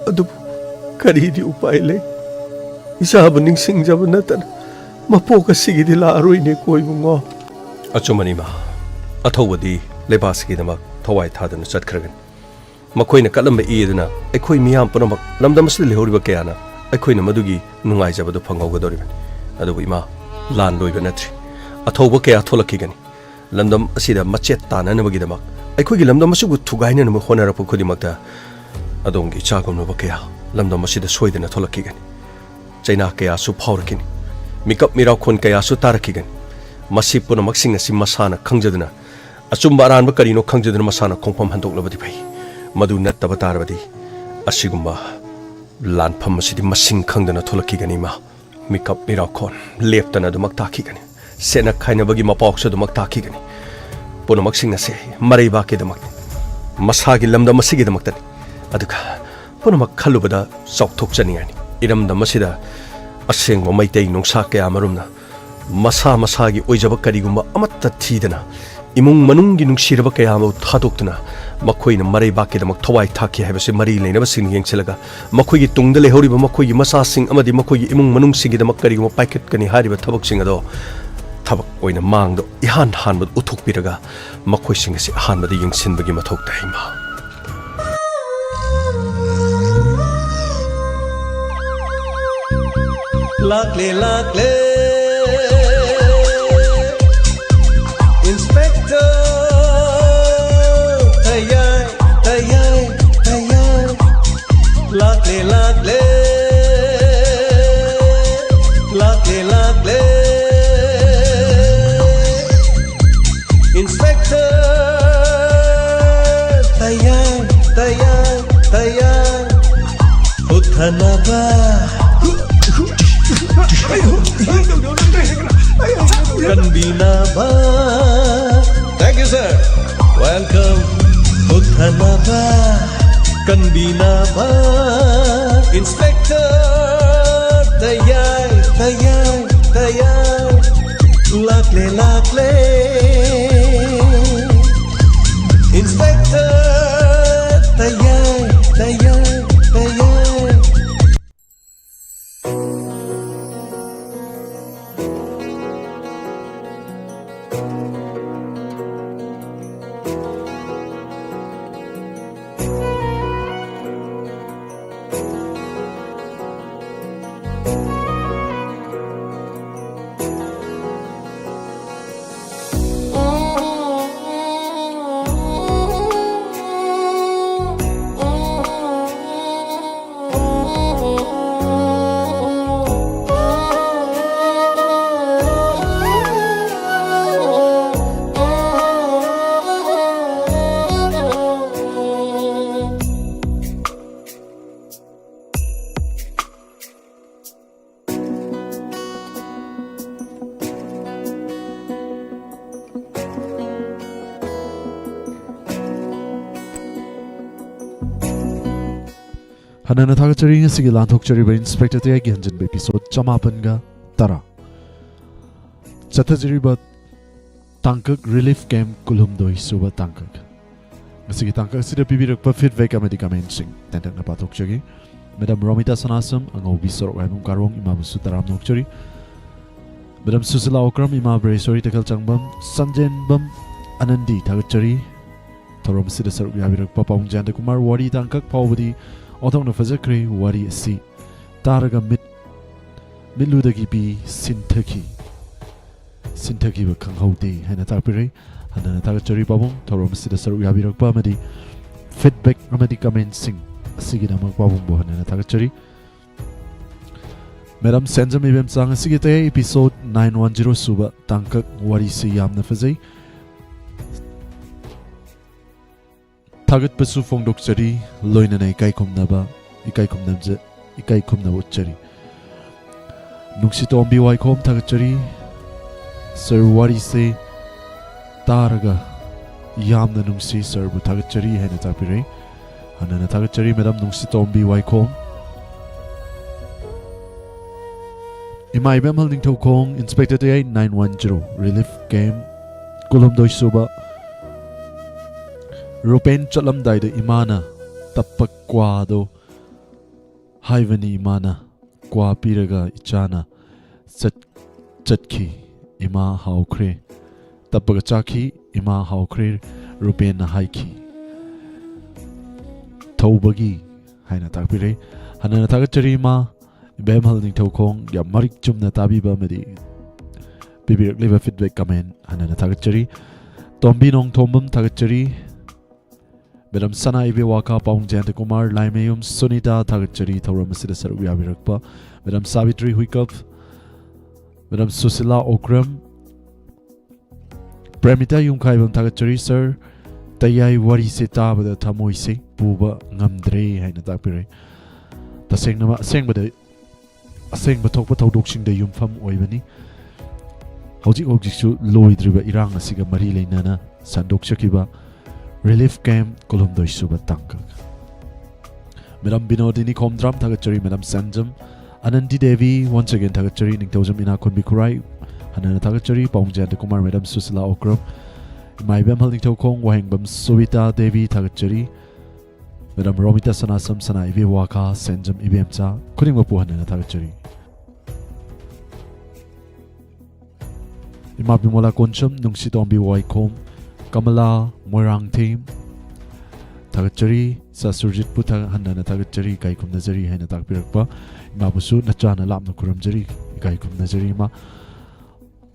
ꯑꯗꯨꯕꯨ ꯀꯔꯤꯗꯤ ꯎꯄꯥꯏ ꯂꯩ? ꯏꯆꯥꯕꯨ ꯅꯤꯡꯁꯤꯡꯖꯕ ꯅꯠꯇꯅ ꯃꯄꯣꯛ ꯑꯁꯤꯒꯤꯗꯤ ꯂꯥꯛꯑꯔꯣꯏꯅꯦ ꯀꯣ, ꯏꯕꯨꯡꯉꯣ꯫ ꯑꯆꯨꯝꯕꯅꯤ, ꯏꯃꯥ꯫ ꯑꯊꯧꯕꯗꯤ ꯂꯩꯕꯥꯛꯁꯤꯒꯤꯗꯃꯛ ꯊꯋꯥꯏ ꯊꯥꯗꯨꯅ ꯆꯠꯈ꯭ꯔꯒꯅꯤ꯫ ꯃꯈꯣꯏꯅ ꯀꯠꯂꯝꯕ ꯏ ꯑꯗꯨꯅ ꯑꯩꯈꯣꯏ ꯃꯤꯌꯥꯝ ꯄꯨꯝꯅꯃꯛ, ꯂꯝꯗꯝ ꯑꯁꯤꯗ ꯂꯩꯍꯧꯔꯤꯕ ꯀꯌꯥꯅ ꯑꯩꯈꯣꯏꯅ ꯃꯗꯨꯒꯤ ꯅꯨꯡꯉꯥꯏꯖꯕꯗꯨ ꯐꯪꯍꯧꯒꯗꯧꯔꯤꯕꯅꯤ꯫ ꯑꯗꯨꯕꯨ ꯏꯃꯥ, ꯂꯥꯟ ꯂꯣꯏꯕ ꯅꯠꯇ꯭ꯔꯤ꯫ ꯑꯊꯧꯕ ꯀꯌꯥ ꯊꯣꯛꯂꯛꯈꯤꯒꯅꯤ꯫ ꯂꯝꯗꯝ ꯑꯁꯤꯗ ꯃꯆꯦꯠ ꯇꯥꯅꯅꯕꯒꯤꯗꯃꯛ ꯑꯩꯈꯣꯏꯒꯤ ꯂꯝꯗꯝ ꯑꯁꯤꯕꯨ ꯊꯨꯒꯥꯏꯅꯅꯕ ꯍꯣꯠꯅꯔꯛꯄ ꯈꯨꯗꯤꯡꯃꯛꯇ ꯑꯗꯣꯝꯒꯤ ꯏꯆꯥꯒꯨꯝꯂꯕ ꯀꯌꯥ ꯂꯝꯗꯝ ꯑꯁꯤꯗ ꯁꯣꯏꯗꯅ ꯊꯣꯛꯂꯛꯈꯤꯒꯅꯤ꯫ ꯆꯩꯅꯥ ꯀꯌꯥꯁꯨ ꯐꯥꯎꯔꯛꯈꯤꯅꯤ꯫ ꯃꯤꯀꯞ ꯃꯤꯔꯥꯎꯈꯣꯟ ꯀꯌꯥꯁꯨ ꯇꯥꯔꯛꯈꯤꯒꯅꯤ꯫ ꯃꯁꯤ ꯄꯨꯝꯅꯃꯛꯁꯤꯡ ꯑꯁꯤ ꯃꯁꯥꯅ ꯈꯪꯖꯗꯨꯅ, ꯑꯆꯨꯝꯕ ꯑꯔꯥꯟꯕ ꯀꯔꯤꯅꯣ ꯈꯪꯖꯗꯨꯅ ꯃꯁꯥꯅ ꯈꯣꯡꯐꯝ ꯍꯟꯗꯣꯛꯂꯕꯗꯤ ꯐꯩ꯫ ꯃꯗꯨ ꯅꯠꯇꯕ ꯇꯥꯔꯕꯗꯤ ꯑꯁꯤꯒꯨꯝꯕ ꯂꯥꯟꯐꯝ ꯑꯁꯤꯗꯤ ꯃꯁꯤꯡ ꯈꯪꯗꯅ ꯊꯣꯛꯂꯛꯈꯤꯒꯅꯤ꯫ ꯃꯥ ꯃꯤꯀꯞ ꯃꯤꯔꯥꯎꯈꯣꯟ ꯂꯦꯞꯇꯅ ꯑꯗꯨꯃꯛ ꯇꯥꯈꯤꯒꯅꯤ꯫ ꯁꯦꯠꯅ ꯈꯥꯏꯅꯕꯒꯤ ꯃꯄꯥꯎꯁꯨ ꯑꯗꯨꯃꯛ ꯇꯥꯈꯤꯒꯅꯤ꯫ ꯄꯨꯝꯅꯃꯛꯁꯤꯡ ꯑꯁꯤ ꯃꯔꯩꯕꯥꯛꯀꯤꯗꯃꯛꯅꯤ, ꯃꯁꯥꯒꯤ ꯂꯝꯗꯝ ꯑꯁꯤꯒꯤꯗꯃꯛꯇꯅꯤ꯫ ꯑꯗꯨꯒ ꯄꯨꯝꯅꯃꯛ ꯈꯜꯂꯨꯕꯗ ꯆꯥꯎꯊꯣꯛꯆꯅꯤꯡꯉꯥꯏꯅꯤ꯫ ꯏꯔꯝꯗꯝ ꯑꯁꯤꯗ ꯑꯁꯦꯡꯕ ꯃꯩꯇꯩ ꯅꯨꯡꯁꯥ ꯀꯌꯥ ꯑꯃꯔꯣꯝꯅ ꯃꯁꯥ ꯃꯁꯥꯒꯤ ꯑꯣꯏꯖꯕ ꯀꯔꯤꯒꯨꯝꯕ ꯑꯃꯠꯇ ꯊꯤꯗꯅ, ꯏꯃꯨꯡ ꯃꯅꯨꯡꯒꯤ ꯅꯨꯡꯁꯤꯔꯕ ꯀꯌꯥ ꯑꯃꯕꯨ ꯊꯥꯗꯣꯛꯇꯨꯅ ꯃꯈꯣꯏꯅ ꯃꯔꯩꯕꯥꯛꯀꯤꯗꯃꯛ ꯊꯋꯥꯏ ꯊꯥꯈꯤ ꯍꯥꯏꯕꯁꯤ ꯃꯔꯤ ꯂꯩꯅꯕꯁꯤꯡꯅ ꯌꯦꯡꯁꯤꯜꯂꯒ, ꯃꯈꯣꯏꯒꯤ ꯇꯨꯡꯗ ꯂꯩꯍꯧꯔꯤꯕ ꯃꯈꯣꯏꯒꯤ ꯃꯆꯥꯁꯤꯡ ꯑꯃꯗꯤ ꯃꯈꯣꯏꯒꯤ ꯏꯃꯨꯡ ꯃꯅꯨꯡꯁꯤꯡꯒꯤꯗꯃꯛ ꯀꯔꯤꯒꯨꯝꯕ ꯄꯥꯏꯈꯠꯀꯅꯤ ꯍꯥꯏꯔꯤꯕ ꯊꯕꯛꯁꯤꯡ ꯑꯗꯣ ꯊꯕꯛ ꯑꯣꯏꯅ ꯃꯥꯡꯗ ꯏꯍꯥꯟ ꯍꯥꯟꯕꯗ ꯎꯠꯊꯣꯛꯄꯤꯔꯒ, ꯃꯈꯣꯏꯁꯤꯡ ꯑꯁꯤ ꯑꯍꯥꯟꯕꯗ ꯌꯦꯡꯁꯤꯟꯕꯒꯤ ꯃꯊꯧ ꯇꯥꯏ꯫ ꯃꯥ ꯂꯥꯛꯂꯦ, ꯂꯥꯛꯂꯦ, Inspector ꯇꯌꯥꯏ, ꯇꯌꯥꯏ, ꯇꯌꯥꯏ꯫ ꯂꯥꯛꯂꯦ, ꯂꯥꯛꯂꯦ, ꯂꯥꯛꯂꯦ, ꯂꯥꯛꯂꯦ, ꯂꯥꯛꯂꯦ꯫ Inspector ꯇꯌꯥꯏ, ꯇꯌꯥꯏ, ꯇꯌꯥꯏ꯫ ꯍꯨꯠꯊꯅꯕ, ꯀꯟꯕꯤꯅꯕ꯫ Thank you, sir. Welcome. ꯍꯨꯠꯊꯅꯕ, ꯀꯟꯕꯤꯅꯕ꯫ Inspector ꯇꯌꯥꯏ, ꯇꯌꯥꯏ, ꯇꯌꯥꯏ꯫ ꯂꯥꯛꯂꯦ, ꯂꯥꯛꯂꯦ꯫ Inspector ꯇꯌꯥꯏ, ꯇꯌꯥꯏ, ꯇꯌꯥꯏ꯫ ꯍꯟꯅꯅ ꯊꯥꯒꯠꯆꯔꯤ꯫ ꯉꯁꯤꯒꯤ ꯂꯥꯟꯊꯣꯛꯆꯔꯤꯕ ꯏꯟꯁꯄꯦꯛꯇꯔ ꯇꯌꯥꯏꯒꯤ ꯍꯟꯖꯤꯟꯕ episode ꯆꯃꯥꯄꯟꯒ ꯇꯔꯥ꯫ ꯆꯠꯊꯖꯔꯤꯕ ꯇꯥꯡꯀꯛ relief camp ꯀꯨꯟꯍꯨꯝꯗꯣꯏ ꯁꯨꯕ ꯇꯥꯡꯀꯛ꯫ ꯉꯁꯤꯒꯤ ꯇꯥꯡꯀꯛ ꯑꯁꯤꯗ ꯄꯤꯕꯤꯔꯛꯄ feedback ꯑꯃꯗꯤ commentꯁꯤꯡ ꯇꯦꯟꯇꯛꯅ ꯄꯥꯊꯣꯛꯆꯒꯦ꯫ Madam ꯔꯣꯃꯤꯇꯥ ꯁꯅꯥꯁꯝ, ꯑꯉꯧꯕꯤ ꯁꯣꯔꯣꯛ ꯍꯥꯏꯕꯝ ꯀꯥꯔꯣꯡ, ꯏꯃꯥꯕꯨꯁꯨ ꯇꯔꯥꯝꯅ ꯑꯣꯛꯆꯔꯤ꯫ Madam ꯁꯨꯁꯤꯂꯥ ꯑꯣꯀ꯭ꯔꯝ, ꯏꯃꯥ ꯕ꯭ꯔꯦꯁꯣꯔꯤ ꯇꯈꯦꯜ ꯆꯥꯡꯕꯝ, ꯁꯟꯖꯦꯟꯕꯝ ꯑꯅꯟꯗꯤ ꯊꯥꯒꯠꯆꯔꯤ꯫ ꯊꯧꯔꯝ ꯑꯁꯤꯗ ꯁꯔꯨꯛ ꯌꯥꯕꯤꯔꯛꯄ ꯄꯥꯕꯨꯡ ꯖꯌꯟꯇ ꯀꯨꯃꯥꯔ, ꯋꯥꯔꯤ ꯇꯥꯡꯀꯛ ꯐꯥꯎꯕꯗꯤ ꯑꯣꯟꯊꯣꯛꯅ ꯐꯖꯈ꯭ꯔꯦ꯫ ꯋꯥꯔꯤ ꯑꯁꯤ ꯇꯥꯔꯒ ꯃꯤꯠ, ꯃꯤꯠꯂꯨꯗꯒꯤ ꯄꯤ ꯁꯤꯟꯊꯈꯤ, ꯁꯤꯟꯊꯈꯤꯕ ꯈꯪꯍꯧꯗꯦ ꯍꯥꯏꯅ ꯇꯥꯛꯄꯤꯔꯦ꯫ ꯍꯟꯅꯅ ꯊꯥꯒꯠꯆꯔꯤ ꯄꯥꯕꯨꯡ, ꯊꯧꯔꯝ ꯑꯁꯤꯗ ꯁꯔꯨꯛ ꯌꯥꯕꯤꯔꯛꯄ ꯑꯃꯗꯤ feedback ꯑꯃꯗꯤ commentꯁꯤꯡ ꯑꯁꯤꯒꯤꯗꯃꯛ ꯄꯥꯕꯨꯡꯕꯨ ꯍꯟꯅꯅ ꯊꯥꯒꯠꯆꯔꯤ꯫ Madam ꯁꯦꯟꯖꯝ ꯏꯕꯦꯝꯆꯥ, ꯉꯁꯤꯒꯤ ꯇꯌꯥꯏ episode nine one zero ꯁꯨꯕ ꯇꯥꯡꯀꯛ, ꯋꯥꯔꯤꯁꯤ ꯌꯥꯝꯅ ꯐꯖꯩ꯫ ꯊꯥꯒꯠꯄꯁꯨ ꯐꯣꯡꯗꯣꯛꯆꯔꯤ, ꯂꯣꯏꯅꯅ ꯏꯀꯥꯏ ꯈꯨꯝꯅꯕ, ꯏꯀꯥꯏ ꯈꯨꯝꯅꯕꯖ-, ꯏꯀꯥꯏ ꯈꯨꯝꯅꯕ ꯎꯠꯆꯔꯤ꯫ ꯅꯨꯡꯁꯤꯇꯣꯝꯕꯤ ꯋꯥꯏꯈꯣꯝ ꯊꯥꯒꯠꯆꯔꯤ꯫ Sir, ꯋꯥꯔꯤꯁꯦ ꯇꯥꯔꯒ ꯌꯥꯝꯅ ꯅꯨꯡꯁꯤ, sirꯕꯨ ꯊꯥꯒꯠꯆꯔꯤ ꯍꯥꯏꯅ ꯇꯥꯛꯄꯤꯔꯦ꯫ ꯍꯟꯅꯅ ꯊꯥꯒꯠꯆꯔꯤ, Madam ꯅꯨꯡꯁꯤꯇꯣꯝꯕꯤ ꯋꯥꯏꯈꯣꯝ꯫ ꯏꯃꯥ ꯏꯕꯦꯝꯍꯜ Ningthoukhong, Inspector ꯇꯌꯥꯏ nine one zero, relief camp ꯀꯨꯟꯍꯨꯝꯗꯣꯏ ꯁꯨꯕ꯫ ꯔꯨꯄꯦꯟ ꯆꯠꯂꯝꯗꯥꯏꯗ ꯏꯃꯥꯅ ꯇꯞꯄ ꯀ꯭ꯋꯥꯗꯣ ꯍꯥꯏꯕꯅꯤ ꯏꯃꯥꯅ꯫ ꯀ꯭ꯋꯥ ꯄꯤꯔꯒ ꯏꯆꯥꯅ ꯆꯠ-, ꯆꯠꯈꯤ꯫ ꯏꯃꯥ ꯍꯥꯎꯈ꯭ꯔꯦ꯫ ꯇꯞꯄꯒ ꯆꯥꯈꯤ꯫ ꯏꯃꯥ ꯍꯥꯎꯈ꯭ꯔꯦ, ꯔꯨꯄꯦꯟꯅ ꯍꯥꯏꯈꯤ꯫ ꯊꯧꯕꯒꯤ ꯍꯥꯏꯅ ꯇꯥꯛꯄꯤꯔꯦ꯫ ꯍꯟꯅꯅ ꯊꯥꯒꯠꯆꯔꯤ ꯏꯃꯥ꯫ ꯏꯕꯦꯝꯍꯜ ꯅꯤꯡꯊꯧꯈꯣꯡ, ꯌꯥꯝ ꯃꯔꯤꯛ ꯆꯨꯝꯅ ꯇꯥꯕꯤꯕ ꯑꯃꯗꯤ ꯄꯤꯕꯤꯔꯛꯂꯤꯕ feedback comment ꯍꯟꯅꯅ ꯊꯥꯒꯠꯆꯔꯤ꯫ ꯇꯣꯝꯕꯤ ꯅꯣꯡꯊꯣꯝꯕꯝ ꯊꯥꯒꯠꯆꯔꯤ꯫ Madam ꯁꯅꯥ ꯏꯕꯦ ꯋꯥꯀꯥ, ꯄꯥꯎꯡ ꯖꯌꯟꯇ ꯀꯨꯃꯥꯔ, ꯂꯥꯏꯃꯌꯨꯝ ꯁꯨꯅꯤꯇꯥ ꯊꯥꯒꯠꯆꯔꯤ ꯊꯧꯔꯝ ꯑꯁꯤꯗ ꯁꯔꯨꯛ ꯌꯥꯕꯤꯔꯛꯄ꯫ Madam ꯁꯥꯕꯤꯇ꯭ꯔꯤ ꯍꯨꯏꯀꯞ, Madam ꯁꯨꯁꯤꯂꯥ ꯑꯣꯀ꯭ꯔꯝ, ꯄ꯭ꯔꯦꯃꯤꯇꯥ ꯌꯨꯝꯈꯥꯏꯕꯝ ꯊꯥꯒꯠꯆꯔꯤ꯫ Sir, ꯇꯌꯥꯏ ꯋꯥꯔꯤꯁꯦ ꯇꯥꯕꯗ ꯊꯃꯣꯏꯁꯦ ꯄꯨꯕ ꯉꯝꯗ꯭ꯔꯦ ꯍꯥꯏꯅ ꯇꯥꯛꯄꯤꯔꯦ꯫ ꯇꯁꯦꯡꯅꯃꯛ ꯑꯁꯦꯡꯕꯗ, ꯑꯁꯦꯡꯕ ꯊꯣꯛꯄ ꯊꯧꯗꯣꯛꯁꯤꯡꯗ ꯌꯨꯝꯐꯝ ꯑꯣꯏꯕꯅꯤ꯫ ꯍꯧꯖꯤꯛ ꯍꯧꯖꯤꯛꯁꯨ ꯂꯣꯏꯗ꯭ꯔꯤꯕ ꯏꯔꯥꯡ ꯑꯁꯤꯒ ꯃꯔꯤ ꯂꯩꯅꯅ ꯁꯟꯗꯣꯛꯆꯈꯤꯕ relief camp ꯀꯨꯟꯍꯨꯝꯗꯣꯏ ꯁꯨꯕ ꯇꯥꯡꯀꯛ꯫ Madam Binodini Khomdram, ꯊꯥꯒꯠꯆꯔꯤ꯫ Madam Sanjam, Anandi Devi, once again ꯊꯥꯒꯠꯆꯔꯤ꯫ ꯅꯤꯡꯊꯧꯖꯝ ꯏꯅꯥꯈꯨꯟꯕꯤ ꯈꯨꯔꯥꯏ, ꯍꯟꯅ ꯍꯟꯅ ꯊꯥꯒꯠꯆꯔꯤ꯫ ꯄꯥꯎꯡ ꯖꯌꯟꯇ ꯀꯨꯃꯥꯔ, Madam Susila Okram, ꯏꯃꯥ ꯏꯕꯦꯝꯍꯜ ꯅꯤꯡꯊꯧꯈꯣꯡ, ꯋꯥꯍꯦꯡꯕꯝ ꯁꯨꯕꯤꯇꯥ ꯗꯦꯕꯤ ꯊꯥꯒꯠꯆꯔꯤ꯫ Madam ꯔꯣꯃꯤꯇꯥ ꯁꯅꯥꯁꯝ, ꯁꯅꯥ ꯏꯕꯦ ꯋꯥꯈꯥ, ꯁꯦꯟꯖꯝ ꯏꯕꯦꯝꯆꯥ, ꯈꯨꯗꯤꯡꯃꯛꯄꯨ ꯍꯟꯅ ꯍꯟꯅ ꯊꯥꯒꯠꯆꯔꯤ꯫ ꯏꯃꯥ ꯕꯤꯃꯣꯂꯥ ꯀꯣꯟꯁꯝ, ꯅꯨꯡꯁꯤꯇꯣꯝꯕꯤ ꯋꯥꯏꯈꯣꯝ, ꯀꯃꯂꯥ ꯃꯣꯏꯔꯥꯡꯊꯦꯝ ꯊꯥꯒꯠꯆꯔꯤ꯫ ꯁꯥ ꯁꯨꯔꯖꯤꯠꯄꯨ ꯊꯥ-, ꯍꯟꯅ ꯍꯟꯅ ꯊꯥꯒꯠꯆꯔꯤ, ꯏꯀꯥꯏ ꯈꯨꯝꯅꯖꯔꯤ ꯍꯥꯏꯅ ꯇꯥꯛꯄꯤꯔꯛꯄ ꯏꯃꯥꯕꯨꯁꯨ ꯅꯆꯥꯅ ꯂꯥꯞꯅ ꯈꯨꯔꯨꯝꯖꯔꯤ, ꯏꯀꯥꯏ ꯈꯨꯝꯅꯖꯔꯤ ꯏꯃꯥ꯫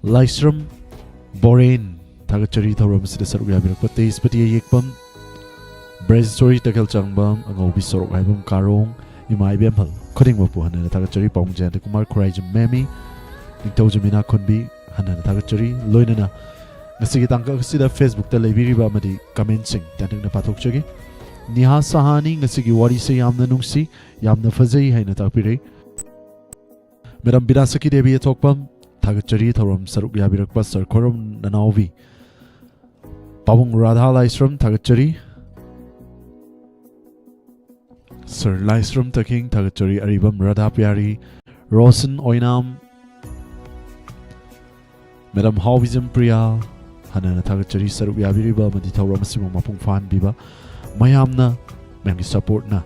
ꯂꯥꯏꯁ꯭ꯔꯝ ꯕꯣꯔꯦꯟ ꯊꯥꯒꯠꯆꯔꯤ, ꯊꯧꯔꯝ ꯑꯁꯤꯗ ꯁꯔꯨꯛ ꯌꯥꯕꯤꯔꯛꯄ ꯇꯦꯖꯄꯇꯤ ꯑꯌꯦꯛꯄꯝ, ꯕ꯭ꯔꯦꯖꯦꯁꯣꯔꯤ ꯇꯈꯦꯜꯆꯥꯡꯕꯝ, ꯑꯉꯧꯕꯤ ꯁꯣꯔꯣꯛ ꯍꯥꯏꯕꯝ ꯀꯥꯔꯣꯡ, ꯏꯃꯥ ꯏꯕꯦꯝꯍꯜ ꯈꯨꯗꯤꯡꯃꯛꯄꯨ ꯍꯟꯅ ꯍꯟꯅ ꯊꯥꯒꯠꯆꯔꯤ꯫ ꯄꯥꯎꯡ ꯖꯌꯟꯇ ꯀꯨꯃꯥꯔ, ꯈꯨꯔꯥꯏꯖꯝ ꯃꯦꯃꯤ, ꯅꯤꯡꯊꯧꯖꯝ ꯏꯅꯥꯈꯨꯟꯕꯤ ꯍꯟꯅ ꯍꯟꯅ ꯊꯥꯒꯠꯆꯔꯤ꯫ ꯂꯣꯏꯅꯅ ꯉꯁꯤꯒꯤ ꯇꯥꯡꯀꯛ ꯑꯁꯤꯗ Facebook-ꯇ ꯂꯩꯕꯤꯔꯤꯕ ꯑꯃꯗꯤ comment-ꯁꯤꯡ ꯇꯦꯟꯇꯛꯅ ꯄꯥꯊꯣꯛꯆꯒꯦ꯫ ꯅꯤꯍꯥ ꯁꯍꯥꯅꯤ, ꯉꯁꯤꯒꯤ ꯋꯥꯔꯤꯁꯦ ꯌꯥꯝꯅ ꯅꯨꯡꯁꯤ, ꯌꯥꯝꯅ ꯐꯖꯩ ꯍꯥꯏꯅ ꯇꯥꯛꯄꯤꯔꯛꯏ꯫ Madam ꯕꯤꯗ꯭ꯌꯥꯁꯈꯤ ꯗꯦꯕꯤ ꯑꯊꯣꯛꯄꯝ, ꯊꯥꯒꯠꯆꯔꯤ꯫ ꯊꯧꯔꯝ ꯁꯔꯨꯛ ꯌꯥꯕꯤꯔꯛꯄ Sir ꯈꯣꯏꯔꯝ ꯅꯅꯥꯎꯕꯤ, ꯄꯥꯕꯨꯡ ꯔꯥꯙꯥ ꯂꯥꯏꯁ꯭ꯔꯝ, ꯊꯥꯒꯠꯆꯔꯤ꯫ Sir ꯂꯥꯏꯁ꯭ꯔꯝ ꯇꯈꯤꯡ, ꯊꯥꯒꯠꯆꯔꯤ꯫ ꯑꯔꯤꯕꯝ ꯔꯥꯙꯥ ꯄꯤꯌꯥꯔꯤ, ꯔꯣꯁꯟ ꯑꯣꯏꯅꯥꯝ, Madam ꯍꯥꯎꯕꯤꯖꯝ ꯄ꯭ꯔꯤꯌꯥ, ꯍꯟꯅ ꯍꯟꯅ ꯊꯥꯒꯠꯆꯔꯤ꯫ ꯁꯔꯨꯛ ꯌꯥꯕꯤꯔꯤꯕ ꯑꯃꯗꯤ ꯊꯧꯔꯝ ꯑꯁꯤꯕꯨ ꯃꯄꯨꯡ ꯐꯥꯍꯟꯕꯤꯕ ꯃꯌꯥꯝꯅ, ꯃꯌꯥꯝꯒꯤ support-ꯅ,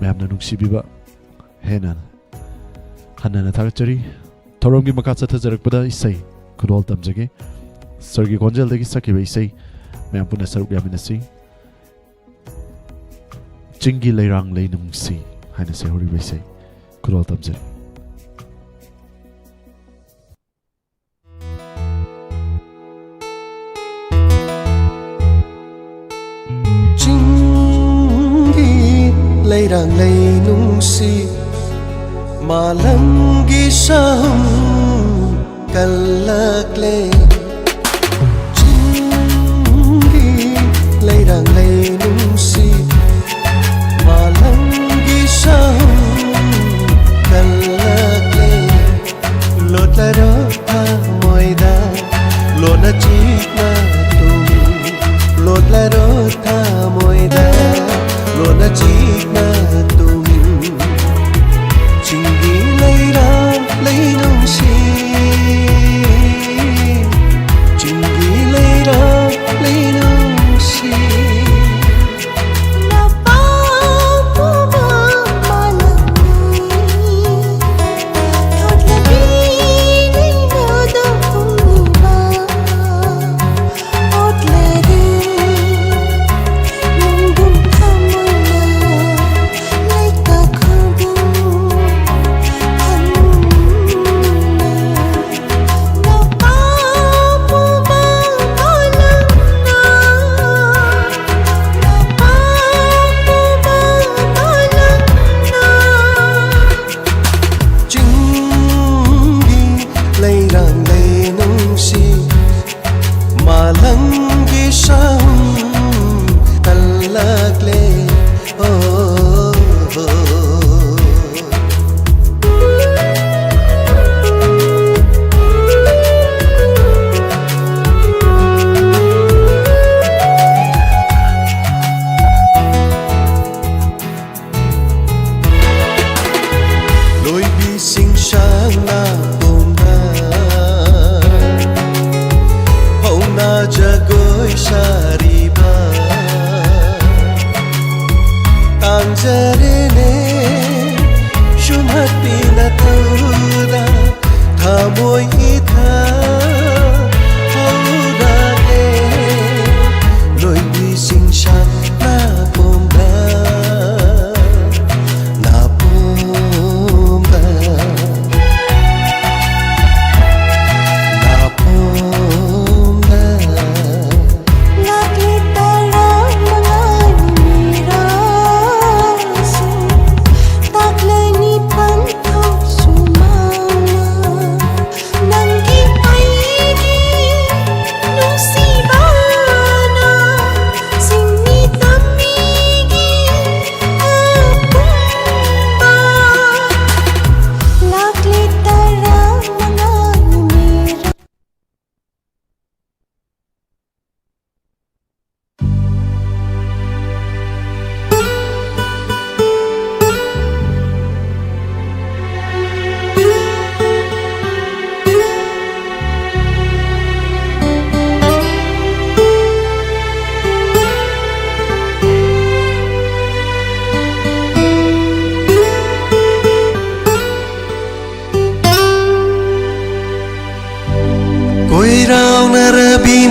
ꯃꯌꯥꯝꯅ ꯅꯨꯡꯁꯤꯕꯤꯕ ꯍꯦꯟꯅ ꯍꯟꯅ ꯍꯟꯅ ꯊꯥꯒꯠꯆꯔꯤ꯫ ꯊꯧꯔꯝꯒꯤ ꯃꯈꯥ ꯆꯠꯊꯖꯔꯛꯄꯗ ꯏꯁꯩ ꯈꯨꯗꯣꯜ ꯇꯝꯖꯒꯦ꯫ Sir-ꯒꯤ ꯈꯣꯟꯖꯦꯜꯗꯒꯤ ꯁꯛꯈꯤꯕ ꯏꯁꯩ ꯃꯌꯥꯝ ꯄꯨꯟꯅ ꯁꯔꯨꯛ ꯌꯥꯃꯤꯟꯅꯁꯤ꯫ ꯆꯤꯡꯒꯤ ꯂꯩꯔꯥꯡ ꯂꯩꯅꯨꯡꯁꯤ ꯍꯥꯏꯅ ꯁꯩꯍꯧꯔꯤꯕ ꯏꯁꯩ ꯈꯨꯗꯣꯜ ꯇꯝꯖꯔꯤ꯫ ꯆꯤꯡꯒꯤ ꯂꯩꯔꯥꯡ ꯂꯩꯅꯨꯡꯁꯤ, ꯃꯥꯂꯪꯒꯤ ꯁꯥꯍꯨꯝ ꯀꯜꯂꯛꯂꯦ꯫ ꯆꯤꯡꯒꯤ ꯂꯩꯔꯥꯡ ꯂꯩꯅꯨꯡꯁꯤ, ꯃꯥꯂꯪꯒꯤ ꯁꯥꯍꯨꯝ ꯀꯜꯂꯛꯂꯦ꯫ ꯂꯣꯠꯂꯔꯣ ꯊꯃꯣꯏꯗ, ꯂꯣꯟꯅ ꯆꯤꯛꯅ ꯇꯨꯝ꯫ ꯂꯣꯠꯂꯔꯣ ꯊꯃꯣꯏꯗ, ꯂꯣꯟꯅ ꯆꯤꯛꯅ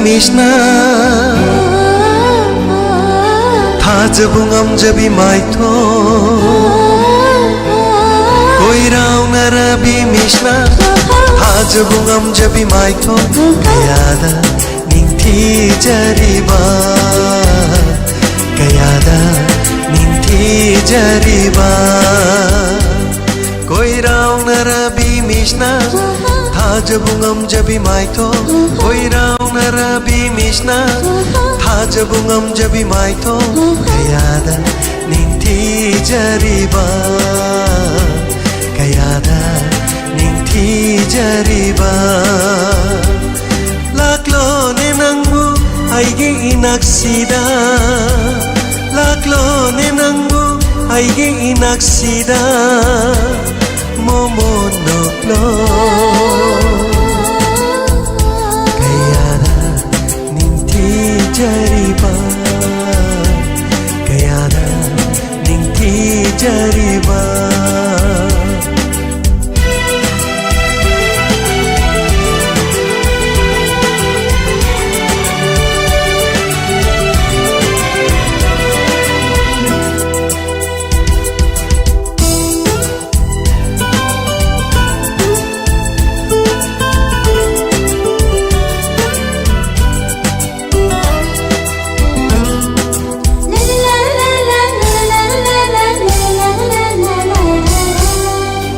ꯃꯤꯁꯅ ꯊꯥꯖꯕ ꯉꯝꯖꯕꯤ ꯃꯥꯏꯊꯣꯡ, ꯀꯣꯏꯔꯥꯎꯅꯔꯕꯤ ꯃꯤꯁꯅ ꯊꯥꯖꯕ ꯉꯝꯖꯕꯤ ꯃꯥꯏꯊꯣꯡ, ꯀꯌꯥꯗ ꯅꯤꯡꯊꯤꯖꯔꯤꯕ, ꯀꯌꯥꯗ ꯅꯤꯡꯊꯤꯖꯔꯤꯕ꯫ ꯀꯣꯏꯔꯥꯎꯅꯔꯕꯤ ꯃꯤꯁꯅ ꯊꯥꯖꯕ ꯉꯝꯖꯕꯤ ꯃꯥꯏꯊꯣꯡ, ꯀꯣꯏꯔꯥꯎꯅꯔꯕꯤ ꯃꯤꯁꯅ ꯊꯥꯖꯕ ꯉꯝꯖꯕꯤ ꯃꯥꯏꯊꯣꯡ, ꯀꯌꯥꯗ ꯅꯤꯡꯊꯤꯖꯔꯤꯕ, ꯀꯌꯥꯗ ꯅꯤꯡꯊꯤꯖꯔꯤꯕ꯫ ꯂꯥꯛꯂꯣꯅꯦ ꯅꯪꯕꯨ ꯑꯩꯒꯤ ꯏꯅꯥꯛꯁꯤꯗ, ꯂꯥꯛꯂꯣꯅꯦ ꯅꯪꯕꯨ ꯑꯩꯒꯤ ꯏꯅꯥꯛꯁꯤꯗ, ꯃꯣꯃꯣꯟ ꯅꯣꯛꯂꯣ꯫ ꯀꯌꯥꯗ ꯅꯤꯡꯊꯤꯖꯔꯤꯕ, ꯀꯌꯥꯗ ꯅꯤꯡꯊꯤꯖꯔꯤꯕ꯫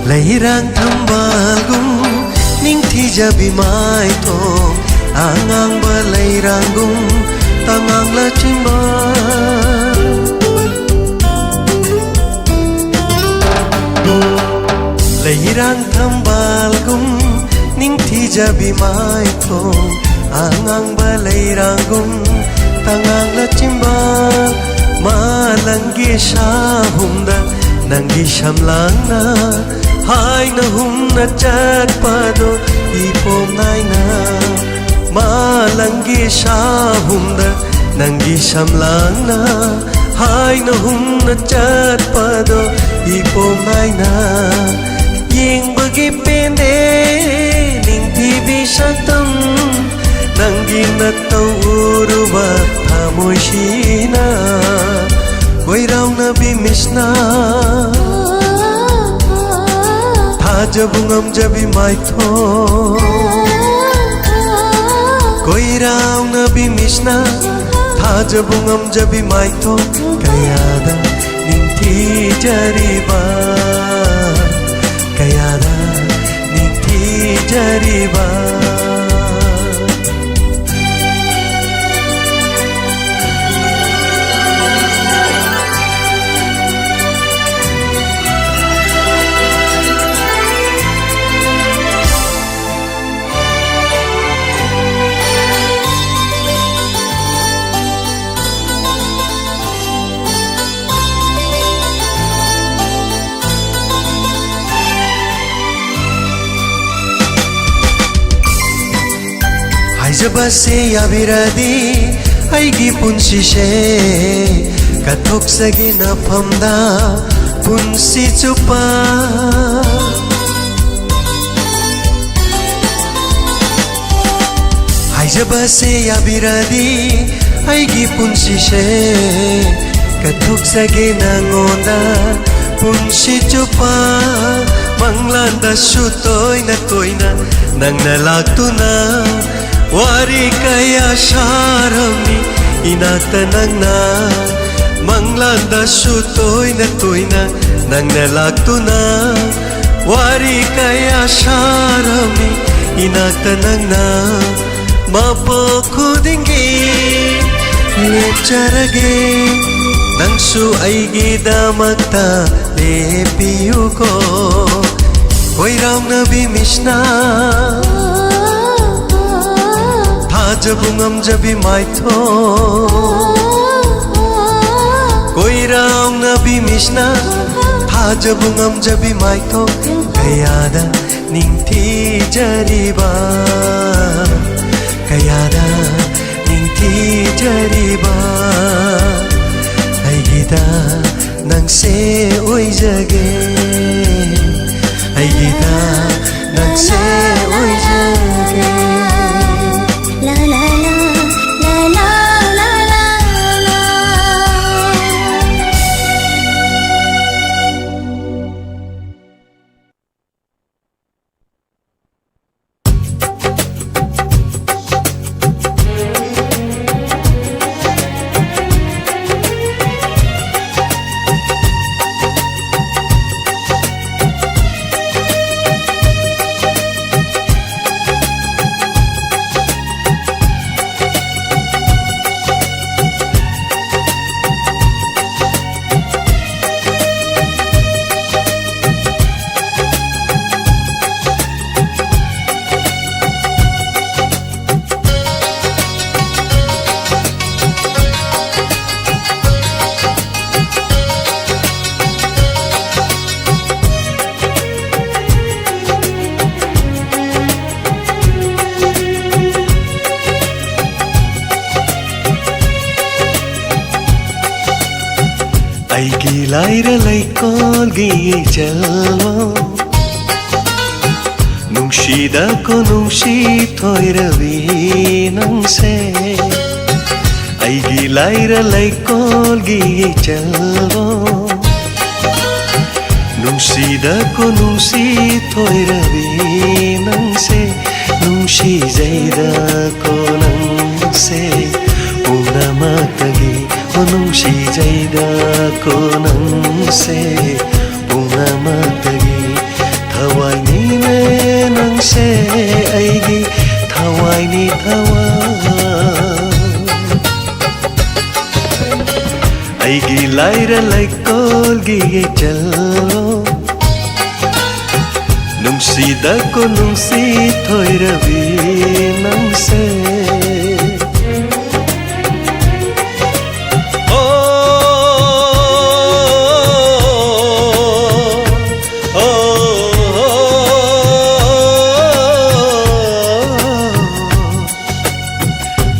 ꯂꯩꯔꯥꯡ ꯊꯝꯕꯥꯜꯒꯨꯝ ꯅꯤꯡꯊꯤꯖꯕꯤ ꯃꯥꯏꯊꯣꯡ, ꯑꯉꯥꯡꯕ ꯂꯩꯔꯥꯡꯒꯨꯝ ꯇꯉꯥꯡ ꯂꯥꯆꯤꯟꯕ꯫ ꯂꯩꯔꯥꯡ ꯊꯝꯕꯥꯜꯒꯨꯝ ꯅꯤꯡꯊꯤꯖꯕꯤ ꯃꯥꯏꯊꯣꯡ, ꯑꯉꯥꯡꯕ ꯂꯩꯔꯥꯡꯒꯨꯝ ꯇꯉꯥꯡ ꯂꯥꯆꯤꯟꯕ꯫ ꯃꯥꯂꯪꯒꯤ ꯁꯥꯍꯨꯝꯗ ꯅꯪꯒꯤ ꯁꯝꯂꯥꯡꯅ ꯍꯥꯏꯅ ꯍꯨꯝꯅ ꯆꯠꯄꯗꯣ ꯏꯄꯣꯝ ꯅꯥꯏꯅ꯫ ꯃꯥꯂꯪꯒꯤ ꯁꯥꯍꯨꯝꯗ ꯅꯪꯒꯤ ꯁꯝꯂꯥꯡꯅ ꯍꯥꯏꯅ ꯍꯨꯝꯅ ꯆꯠꯄꯗꯣ ꯏꯄꯣꯝ ꯅꯥꯏꯅ꯫ ꯌꯦꯡꯕꯒꯤ ꯄꯦꯟꯗꯦ ꯅꯤꯡꯊꯤꯕꯤ ꯁꯛꯇꯝ, ꯅꯪꯒꯤ ꯅꯠꯇꯧ ꯎꯔꯨꯕ ꯊꯃꯣꯏꯁꯤꯅ ꯀꯣꯏꯔꯥꯎꯅꯕꯤ ꯃꯤꯁꯅ ꯊꯥꯖꯕ ꯉꯝꯖꯕꯤ ꯃꯥꯏꯊꯣꯡ, ꯀꯣꯏꯔꯥꯎꯅꯕꯤ ꯃꯤꯁꯅ ꯊꯥꯖꯕ ꯉꯝꯖꯕꯤ ꯃꯥꯏꯊꯣꯡ ꯀꯌꯥꯗ ꯅꯤꯡꯊꯤꯖꯔꯤꯕ, ꯀꯌꯥꯗ ꯅꯤꯡꯊꯤꯖꯔꯤꯕ꯫ ꯍꯥꯏꯖꯕꯁꯦ ꯌꯥꯕꯤꯔꯗꯤ ꯑꯩꯒꯤ ꯄꯨꯟꯁꯤꯁꯦ ꯀꯠꯊꯣꯛꯆꯒꯦ ꯅꯐꯝꯗ ꯄꯨꯟꯁꯤ ꯆꯨꯞꯄ꯫ ꯍꯥꯏꯖꯕꯁꯦ ꯌꯥꯕꯤꯔꯗꯤ ꯑꯩꯒꯤ ꯄꯨꯟꯁꯤꯁꯦ ꯀꯠꯊꯣꯛꯆꯒꯦ ꯅꯉꯣꯟꯗ ꯄꯨꯟꯁꯤ ꯆꯨꯞꯄ꯫ ꯃꯪꯂꯥꯟꯗꯁꯨ ꯇꯣꯏꯅ ꯇꯣꯏꯅ ꯅꯪꯅ ꯂꯥꯛꯇꯨꯅ ꯋꯥꯔꯤ ꯀꯌꯥ ꯁꯥꯔꯝꯃꯤ ꯏꯅꯥꯛꯇ ꯅꯪꯅ꯫ ꯃꯪꯂꯥꯟꯗꯁꯨ ꯇꯣꯏꯅ ꯇꯣꯏꯅ ꯅꯪꯅ ꯂꯥꯛꯇꯨꯅ ꯋꯥꯔꯤ ꯀꯌꯥ ꯁꯥꯔꯝꯃꯤ ꯏꯅꯥꯛꯇ ꯅꯪꯅ꯫ ꯃꯄꯣꯛ ꯈꯨꯗꯤꯡꯒꯤ ꯂꯦꯞꯆꯔꯒꯦ ꯅꯪꯁꯨ ꯑꯩꯒꯤꯗꯃꯛꯇ ꯂꯦꯞꯄꯤꯌꯨꯀꯣ꯫ ꯀꯣꯏꯔꯥꯎꯅꯕꯤ ꯃꯤꯁꯅ ꯊꯥꯖꯕ ꯉꯝꯖꯕꯤ ꯃꯥꯏꯊꯣꯡ, ꯀꯣꯏꯔꯥꯎꯅꯕꯤ ꯃꯤꯁꯅ ꯊꯥꯖꯕ ꯉꯝꯖꯕꯤ ꯃꯥꯏꯊꯣꯡ ꯀꯌꯥꯗ ꯅꯤꯡꯊꯤꯖꯔꯤꯕ, ꯀꯌꯥꯗ ꯅꯤꯡꯊꯤꯖꯔꯤꯕ꯫ ꯑꯩꯒꯤꯗ ꯅꯪꯁꯦ ꯑꯣꯏꯖꯒꯦ, ꯑꯩꯒꯤꯗ ꯅꯪꯁꯦ ꯑꯣꯏꯖꯒꯦ꯫ ꯑꯩꯒꯤ ꯂꯥꯏꯔ ꯂꯩꯀꯣꯜꯒꯤ ꯏꯆꯜꯂꯣ, ꯅꯨꯡꯁꯤꯗꯀꯣ ꯅꯨꯡꯁꯤ ꯊꯣꯏꯔꯕꯤ ꯅꯪꯁꯦ꯫ ꯑꯩꯒꯤ ꯂꯥꯏꯔ ꯂꯩꯀꯣꯜꯒꯤ ꯏꯆꯜꯂꯣ, ꯅꯨꯡꯁꯤꯗꯀꯣ ꯅꯨꯡꯁꯤ ꯊꯣꯏꯔꯕꯤ ꯅꯪꯁꯦ, ꯅꯨꯡꯁꯤꯖꯩꯗꯀꯣ ꯅꯪꯁꯦ ꯄꯨꯝꯅꯃꯛꯇꯒꯤ꯫ ꯍꯣ ꯅꯨꯡꯁꯤꯖꯩꯗꯀꯣ ꯅꯪꯁꯦ ꯄꯨꯝꯅꯃꯛꯇꯒꯤ꯫ ꯊꯋꯥꯏꯅꯤꯅꯦ ꯅꯪꯁꯦ ꯑꯩꯒꯤ, ꯊꯋꯥꯏꯅꯤ ꯊꯋꯥꯏ꯫ ꯑꯩꯒꯤ ꯂꯥꯏꯔ ꯂꯩꯀꯣꯜꯒꯤ ꯏꯆꯜꯂꯣ, ꯅꯨꯡꯁꯤꯗꯀꯣ ꯅꯨꯡꯁꯤ ꯊꯣꯏꯔꯕꯤ ꯅꯪꯁꯦ꯫ ꯑꯣ, ꯑꯣ, ꯑꯣ꯫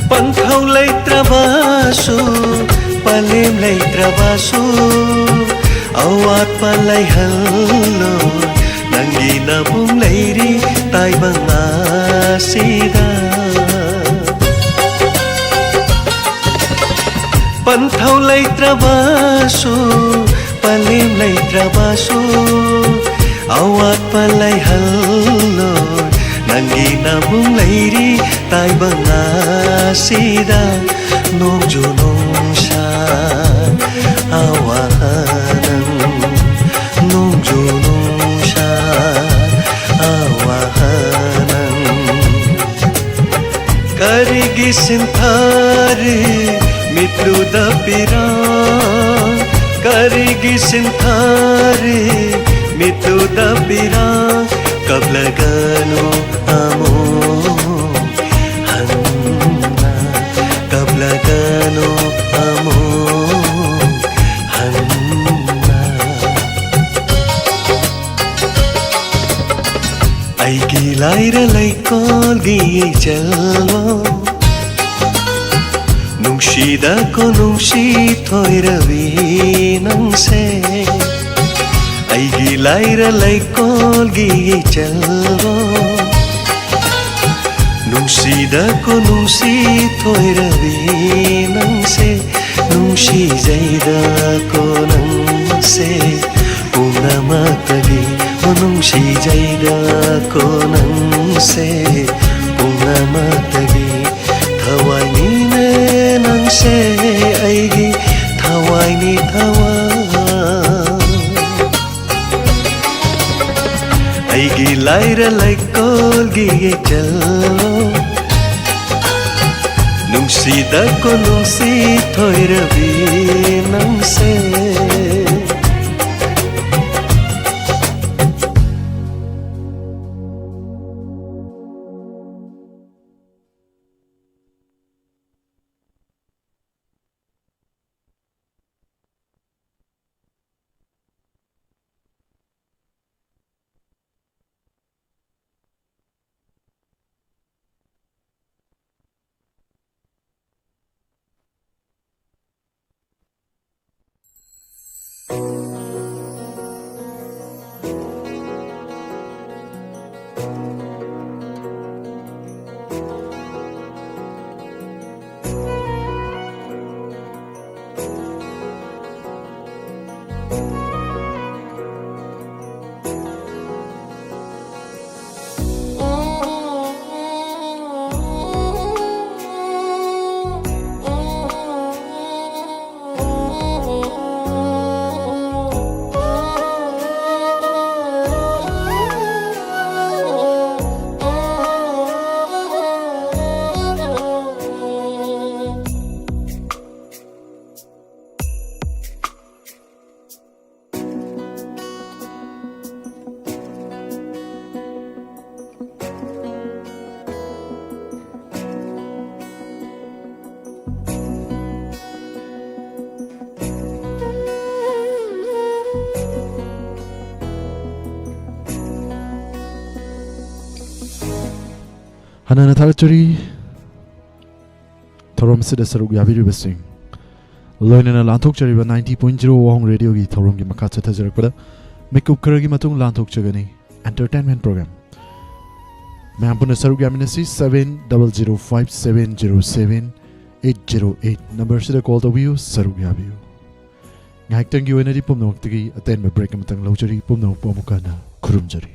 ꯄꯟꯊꯧ ꯂꯩꯇ꯭ꯔꯕꯁꯨ, ꯄꯂꯦꯝ ꯂꯩꯇ꯭ꯔꯕꯁꯨ, ꯑꯋꯥꯠꯄ ꯂꯩꯍꯜꯂꯣꯏ ꯅꯪꯒꯤ ꯅꯕꯨꯡ ꯂꯩꯔꯤ ꯇꯥꯏꯕꯪ ꯑꯁꯤꯗ꯫ ꯄꯟꯊꯧ ꯂꯩꯇ꯭ꯔꯕꯁꯨ, ꯄꯂꯦꯝ ꯂꯩꯇ꯭ꯔꯕꯁꯨ, ꯑꯋꯥꯠꯄ ꯂꯩꯍꯜꯂꯣꯏ ꯅꯪꯒꯤ ꯅꯕꯨꯡ ꯂꯩꯔꯤ ꯇꯥꯏꯕꯪ ꯑꯁꯤꯗ꯫ ꯅꯣꯡꯖꯨ ꯅꯨꯡꯁꯥ ꯑꯋꯥ ꯅꯪ, ꯅꯣꯡꯖꯨ ꯅꯨꯡꯁꯥ ꯑꯋꯥ ꯅꯪ꯫ ꯀꯔꯤꯒꯤ ꯁꯤꯟꯊꯥꯔꯤ ꯃꯤꯠꯂꯨꯗ ꯄꯤꯔꯥꯡ? ꯀꯔꯤꯒꯤ ꯁꯤꯟꯊꯥꯔꯤ ꯃꯤꯠꯂꯨꯗ ꯄꯤꯔꯥꯡ? ꯀꯞꯂꯒꯅꯨ ꯑꯃꯨꯛ ꯍꯟꯅ, ꯀꯞꯂꯒꯅꯨ ꯑꯃꯨꯛ ꯍꯟꯅ꯫ ꯑꯩꯒꯤ ꯂꯥꯏꯔ ꯂꯩꯀꯣꯜꯒꯤ ꯏꯆꯜꯂꯣ, ꯅꯨꯡꯁꯤ ꯅꯨꯡꯁꯤꯗꯀꯣ ꯅꯨꯡꯁꯤ ꯊꯣꯏꯔꯕꯤ ꯅꯪꯁꯦ, ꯑꯩꯒꯤ ꯂꯥꯏꯔ ꯂꯩꯀꯣꯜꯒꯤ ꯏꯆꯜꯕꯣ꯫ ꯅꯨꯡꯁꯤꯗꯀꯣ ꯅꯨꯡꯁꯤ ꯊꯣꯏꯔꯕꯤ ꯅꯪꯁꯦ, ꯅꯨꯡꯁꯤꯖꯩꯗꯀꯣ ꯅꯪꯁꯦ ꯄꯨꯝꯅꯃꯛꯇꯒꯤ꯫ ꯑꯣ ꯅꯨꯡꯁꯤꯖꯩꯗꯀꯣ ꯅꯪꯁꯦ ꯄꯨꯝꯅꯃꯛꯇꯒꯤ꯫ ꯊꯋꯥꯏꯅꯤꯅꯦ ꯅꯪꯁꯦ ꯑꯩꯒꯤ, ꯊꯋꯥꯏꯅꯤ ꯊꯋꯥꯏ꯫ ꯑꯩꯒꯤ ꯂꯥꯏꯔ ꯂꯩꯀꯣꯜꯒꯤ ꯏꯆꯜ, ꯅꯨꯡꯁꯤꯗꯀꯣ ꯅꯨꯡꯁꯤ ꯊꯣꯏꯔꯕꯤ ꯅꯪꯁꯦ꯫ ꯍꯥꯟꯅꯅ ꯊꯥꯒꯠꯆꯔꯤ꯫ ꯊꯧꯔꯝ ꯑꯁꯤꯗ ꯁꯔꯨꯛ ꯌꯥꯕꯤꯔꯤꯕꯁꯤꯡ ꯂꯣꯏꯅꯅ ꯂꯥꯟꯊꯣꯛꯆꯔꯤꯕ ninety point zero ꯋꯥꯍꯣꯡ ꯔꯦꯗꯤꯑꯣꯒꯤ ꯊꯧꯔꯝꯒꯤ ꯃꯈꯥ ꯆꯠꯊꯖꯔꯛꯄꯗ ꯃꯤꯀꯨꯞ ꯈꯔꯒꯤ ꯃꯇꯨꯡ ꯂꯥꯟꯊꯣꯛꯆꯒꯅꯤ꯫ Entertainment program. ꯃꯌꯥꯝ ꯄꯨꯟꯅ ꯁꯔꯨꯛ ꯌꯥꯃꯤꯟꯅꯁꯤ꯫ Seven double zero five seven zero seven eight zero eight number ꯑꯁꯤꯗ call ꯇꯧꯕꯤꯌꯨ, ꯁꯔꯨꯛ ꯌꯥꯕꯤꯌꯨ꯫ ꯉꯥꯏꯍꯥꯛꯇꯪꯒꯤ ꯑꯣꯏꯅꯗꯤ ꯄꯨꯝꯅꯃꯛꯇꯒꯤ ꯑꯇꯦꯟꯕ break ꯑꯃꯇꯪ ꯂꯧꯖꯔꯤ꯫ ꯄꯨꯝꯅꯃꯛꯄꯨ ꯑꯃꯨꯛ ꯍꯟꯅ ꯈꯨꯔꯨꯝꯖꯔꯤ꯫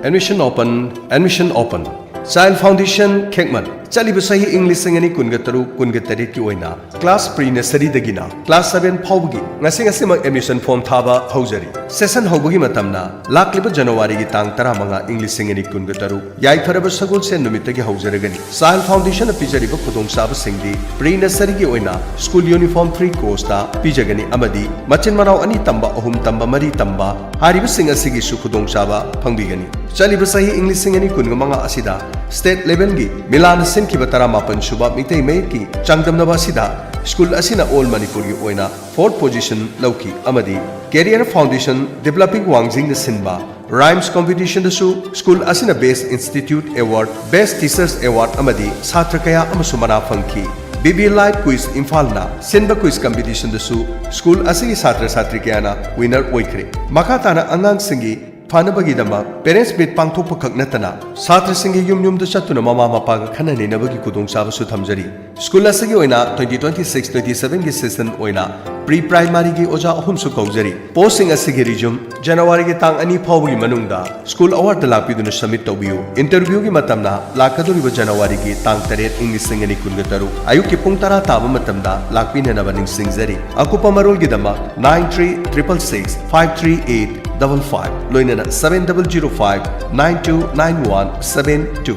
Admission open, admission open. Child Foundation ꯈꯦꯛꯃꯟ꯫ ꯆꯠꯂꯤꯕ ꯆꯍꯤ ꯏꯪ ꯂꯤꯁꯤꯡ ꯑꯅꯤ ꯀꯨꯟꯒ ꯇꯔꯨꯛ ꯀꯨꯟꯒ ꯇꯔꯦꯠꯀꯤ ꯑꯣꯏꯅ class pre nurseryꯗꯒꯤꯅ class seven ꯐꯥꯎꯕꯒꯤ ꯉꯁꯤ ꯉꯁꯤꯃꯛ admission form ꯊꯥꯕ ꯍꯧꯖꯔꯤ꯫ Session ꯍꯧꯕꯒꯤ ꯃꯇꯝꯅ ꯂꯥꯛꯂꯤꯕ Januaryꯒꯤ ꯇꯥꯡ ꯇꯔꯥꯃꯉꯥ ꯏꯪ ꯂꯤꯁꯤꯡ ꯑꯅꯤ ꯀꯨꯟꯒ ꯇꯔꯨꯛ, ꯌꯥꯏꯐꯔꯕ ꯁꯒꯣꯜꯁꯦꯟ ꯅꯨꯃꯤꯠꯇꯒꯤ ꯍꯧꯖꯔꯒꯅꯤ꯫ Child Foundationꯅ ꯄꯤꯖꯔꯤꯕ ꯈꯨꯗꯣꯡꯆꯥꯕꯁꯤꯡꯗꯤ pre nurseryꯒꯤ ꯑꯣꯏꯅ school uniform free coachꯇ ꯄꯤꯖꯒꯅꯤ ꯑꯃꯗꯤ ꯃꯆꯤꯟ ꯃꯅꯥꯎ ꯑꯅꯤ ꯇꯝꯕ, ꯑꯍꯨꯝ ꯇꯝꯕ, ꯃꯔꯤ ꯇꯝꯕ ꯍꯥꯏꯔꯤꯕꯁꯤꯡ ꯑꯁꯤꯒꯤꯁꯨ ꯈꯨꯗꯣꯡꯆꯥꯕ ꯐꯪꯕꯤꯒꯅꯤ꯫ ꯆꯠꯂꯤꯕ ꯆꯍꯤ ꯏꯪ ꯂꯤꯁꯤꯡ ꯑꯅꯤ ꯀꯨꯟꯒ ꯃꯉꯥ ꯑꯁꯤꯗ state levelꯒꯤ ꯃꯤꯂꯥꯟꯅ ꯁꯤꯟꯈꯤꯕ ꯇꯔꯥꯃꯥꯄꯟ ꯁꯨꯕ ꯃꯤꯇꯩ ꯃꯌꯦꯛꯀꯤ ꯆꯥꯡꯗꯝꯅꯕ ꯑꯁꯤꯗ school ꯑꯁꯤꯅ all ꯃꯅꯤꯄꯨꯔꯒꯤ ꯑꯣꯏꯅ fourth position ꯂꯧꯈꯤ ꯑꯃꯗꯤ Career Foundation Developing ꯋꯥꯡꯖꯤꯡꯅ ꯁꯤꯟꯕ Rhymes Competitionꯗꯁꯨ school ꯑꯁꯤꯅ Best Institute Award, Best Teachers Award ꯑꯃꯗꯤ ꯁꯥꯇ꯭ꯔ ꯀꯌꯥ ꯑꯃꯁꯨ ꯃꯅꯥ ꯐꯪꯈꯤ꯫ B B Live Quiz ꯏꯝꯐꯥꯜꯅ ꯁꯤꯟꯕ quiz competitionꯗꯁꯨ school ꯑꯁꯤꯒꯤ ꯁꯥꯇ꯭ꯔ ꯁꯥꯇ꯭ꯔꯤ ꯀꯌꯥꯅ winner ꯑꯣꯏꯈ꯭ꯔꯦ꯫ ꯃꯈꯥ ꯇꯥꯅ ꯑꯉꯥꯡꯁꯤꯡꯒꯤ ꯐꯅꯕꯒꯤꯗꯃꯛ parents meet ꯄꯥꯡꯊꯣꯛꯄ ꯈꯛ ꯅꯠꯇꯅ ꯁꯥꯇ꯭ꯔꯁꯤꯡꯒꯤ ꯌꯨꯝ ꯌꯨꯝꯗ ꯆꯠꯇꯨꯅ ꯃꯃꯥ ꯃꯄꯥꯒ ꯈꯟꯅ ꯅꯩꯅꯕꯒꯤ ꯈꯨꯗꯣꯡꯆꯥꯕꯁꯨ ꯊꯝꯖꯔꯤ꯫ School ꯑꯁꯤꯒꯤ ꯑꯣꯏꯅ twenty twenty-six twenty-sevenꯒꯤ session ꯑꯣꯏꯅ pre primaryꯒꯤ ꯑꯣꯖꯥ ꯑꯍꯨꯝꯁꯨ ꯀꯧꯖꯔꯤ꯫ Postꯁꯤꯡ ꯑꯁꯤꯒꯤ resume Januaryꯒꯤ ꯇꯥꯡ ꯑꯅꯤ ꯐꯥꯎꯕꯒꯤ ꯃꯅꯨꯡꯗ school hourꯗ ꯂꯥꯛꯄꯤꯗꯨꯅ submit ꯇꯧꯕꯤꯌꯨ꯫ Interviewꯒꯤ ꯃꯇꯝꯅ ꯂꯥꯛꯀꯗꯧꯔꯤꯕ Januaryꯒꯤ ꯇꯥꯡ ꯇꯔꯦꯠ ꯏꯪ ꯂꯤꯁꯤꯡ ꯑꯅꯤ ꯀꯨꯟꯒ ꯇꯔꯨꯛ ꯑꯌꯨꯛꯀꯤ ꯄꯨꯡ ꯇꯔꯥ ꯇꯥꯕ ꯃꯇꯝꯗ ꯂꯥꯛꯄꯤꯅꯅꯕ ꯅꯤꯡꯁꯤꯡꯖꯔꯤ꯫ ꯑꯀꯨꯞꯄ ꯃꯔꯣꯜꯒꯤꯗꯃꯛ nine three triple six five three eight double five ꯂꯣꯏꯅꯅ seven double zero five nine two nine one seven two꯫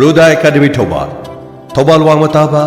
Ruda Academy Thoubal, Thoubal ꯋꯥꯡꯃ ꯇꯥꯕ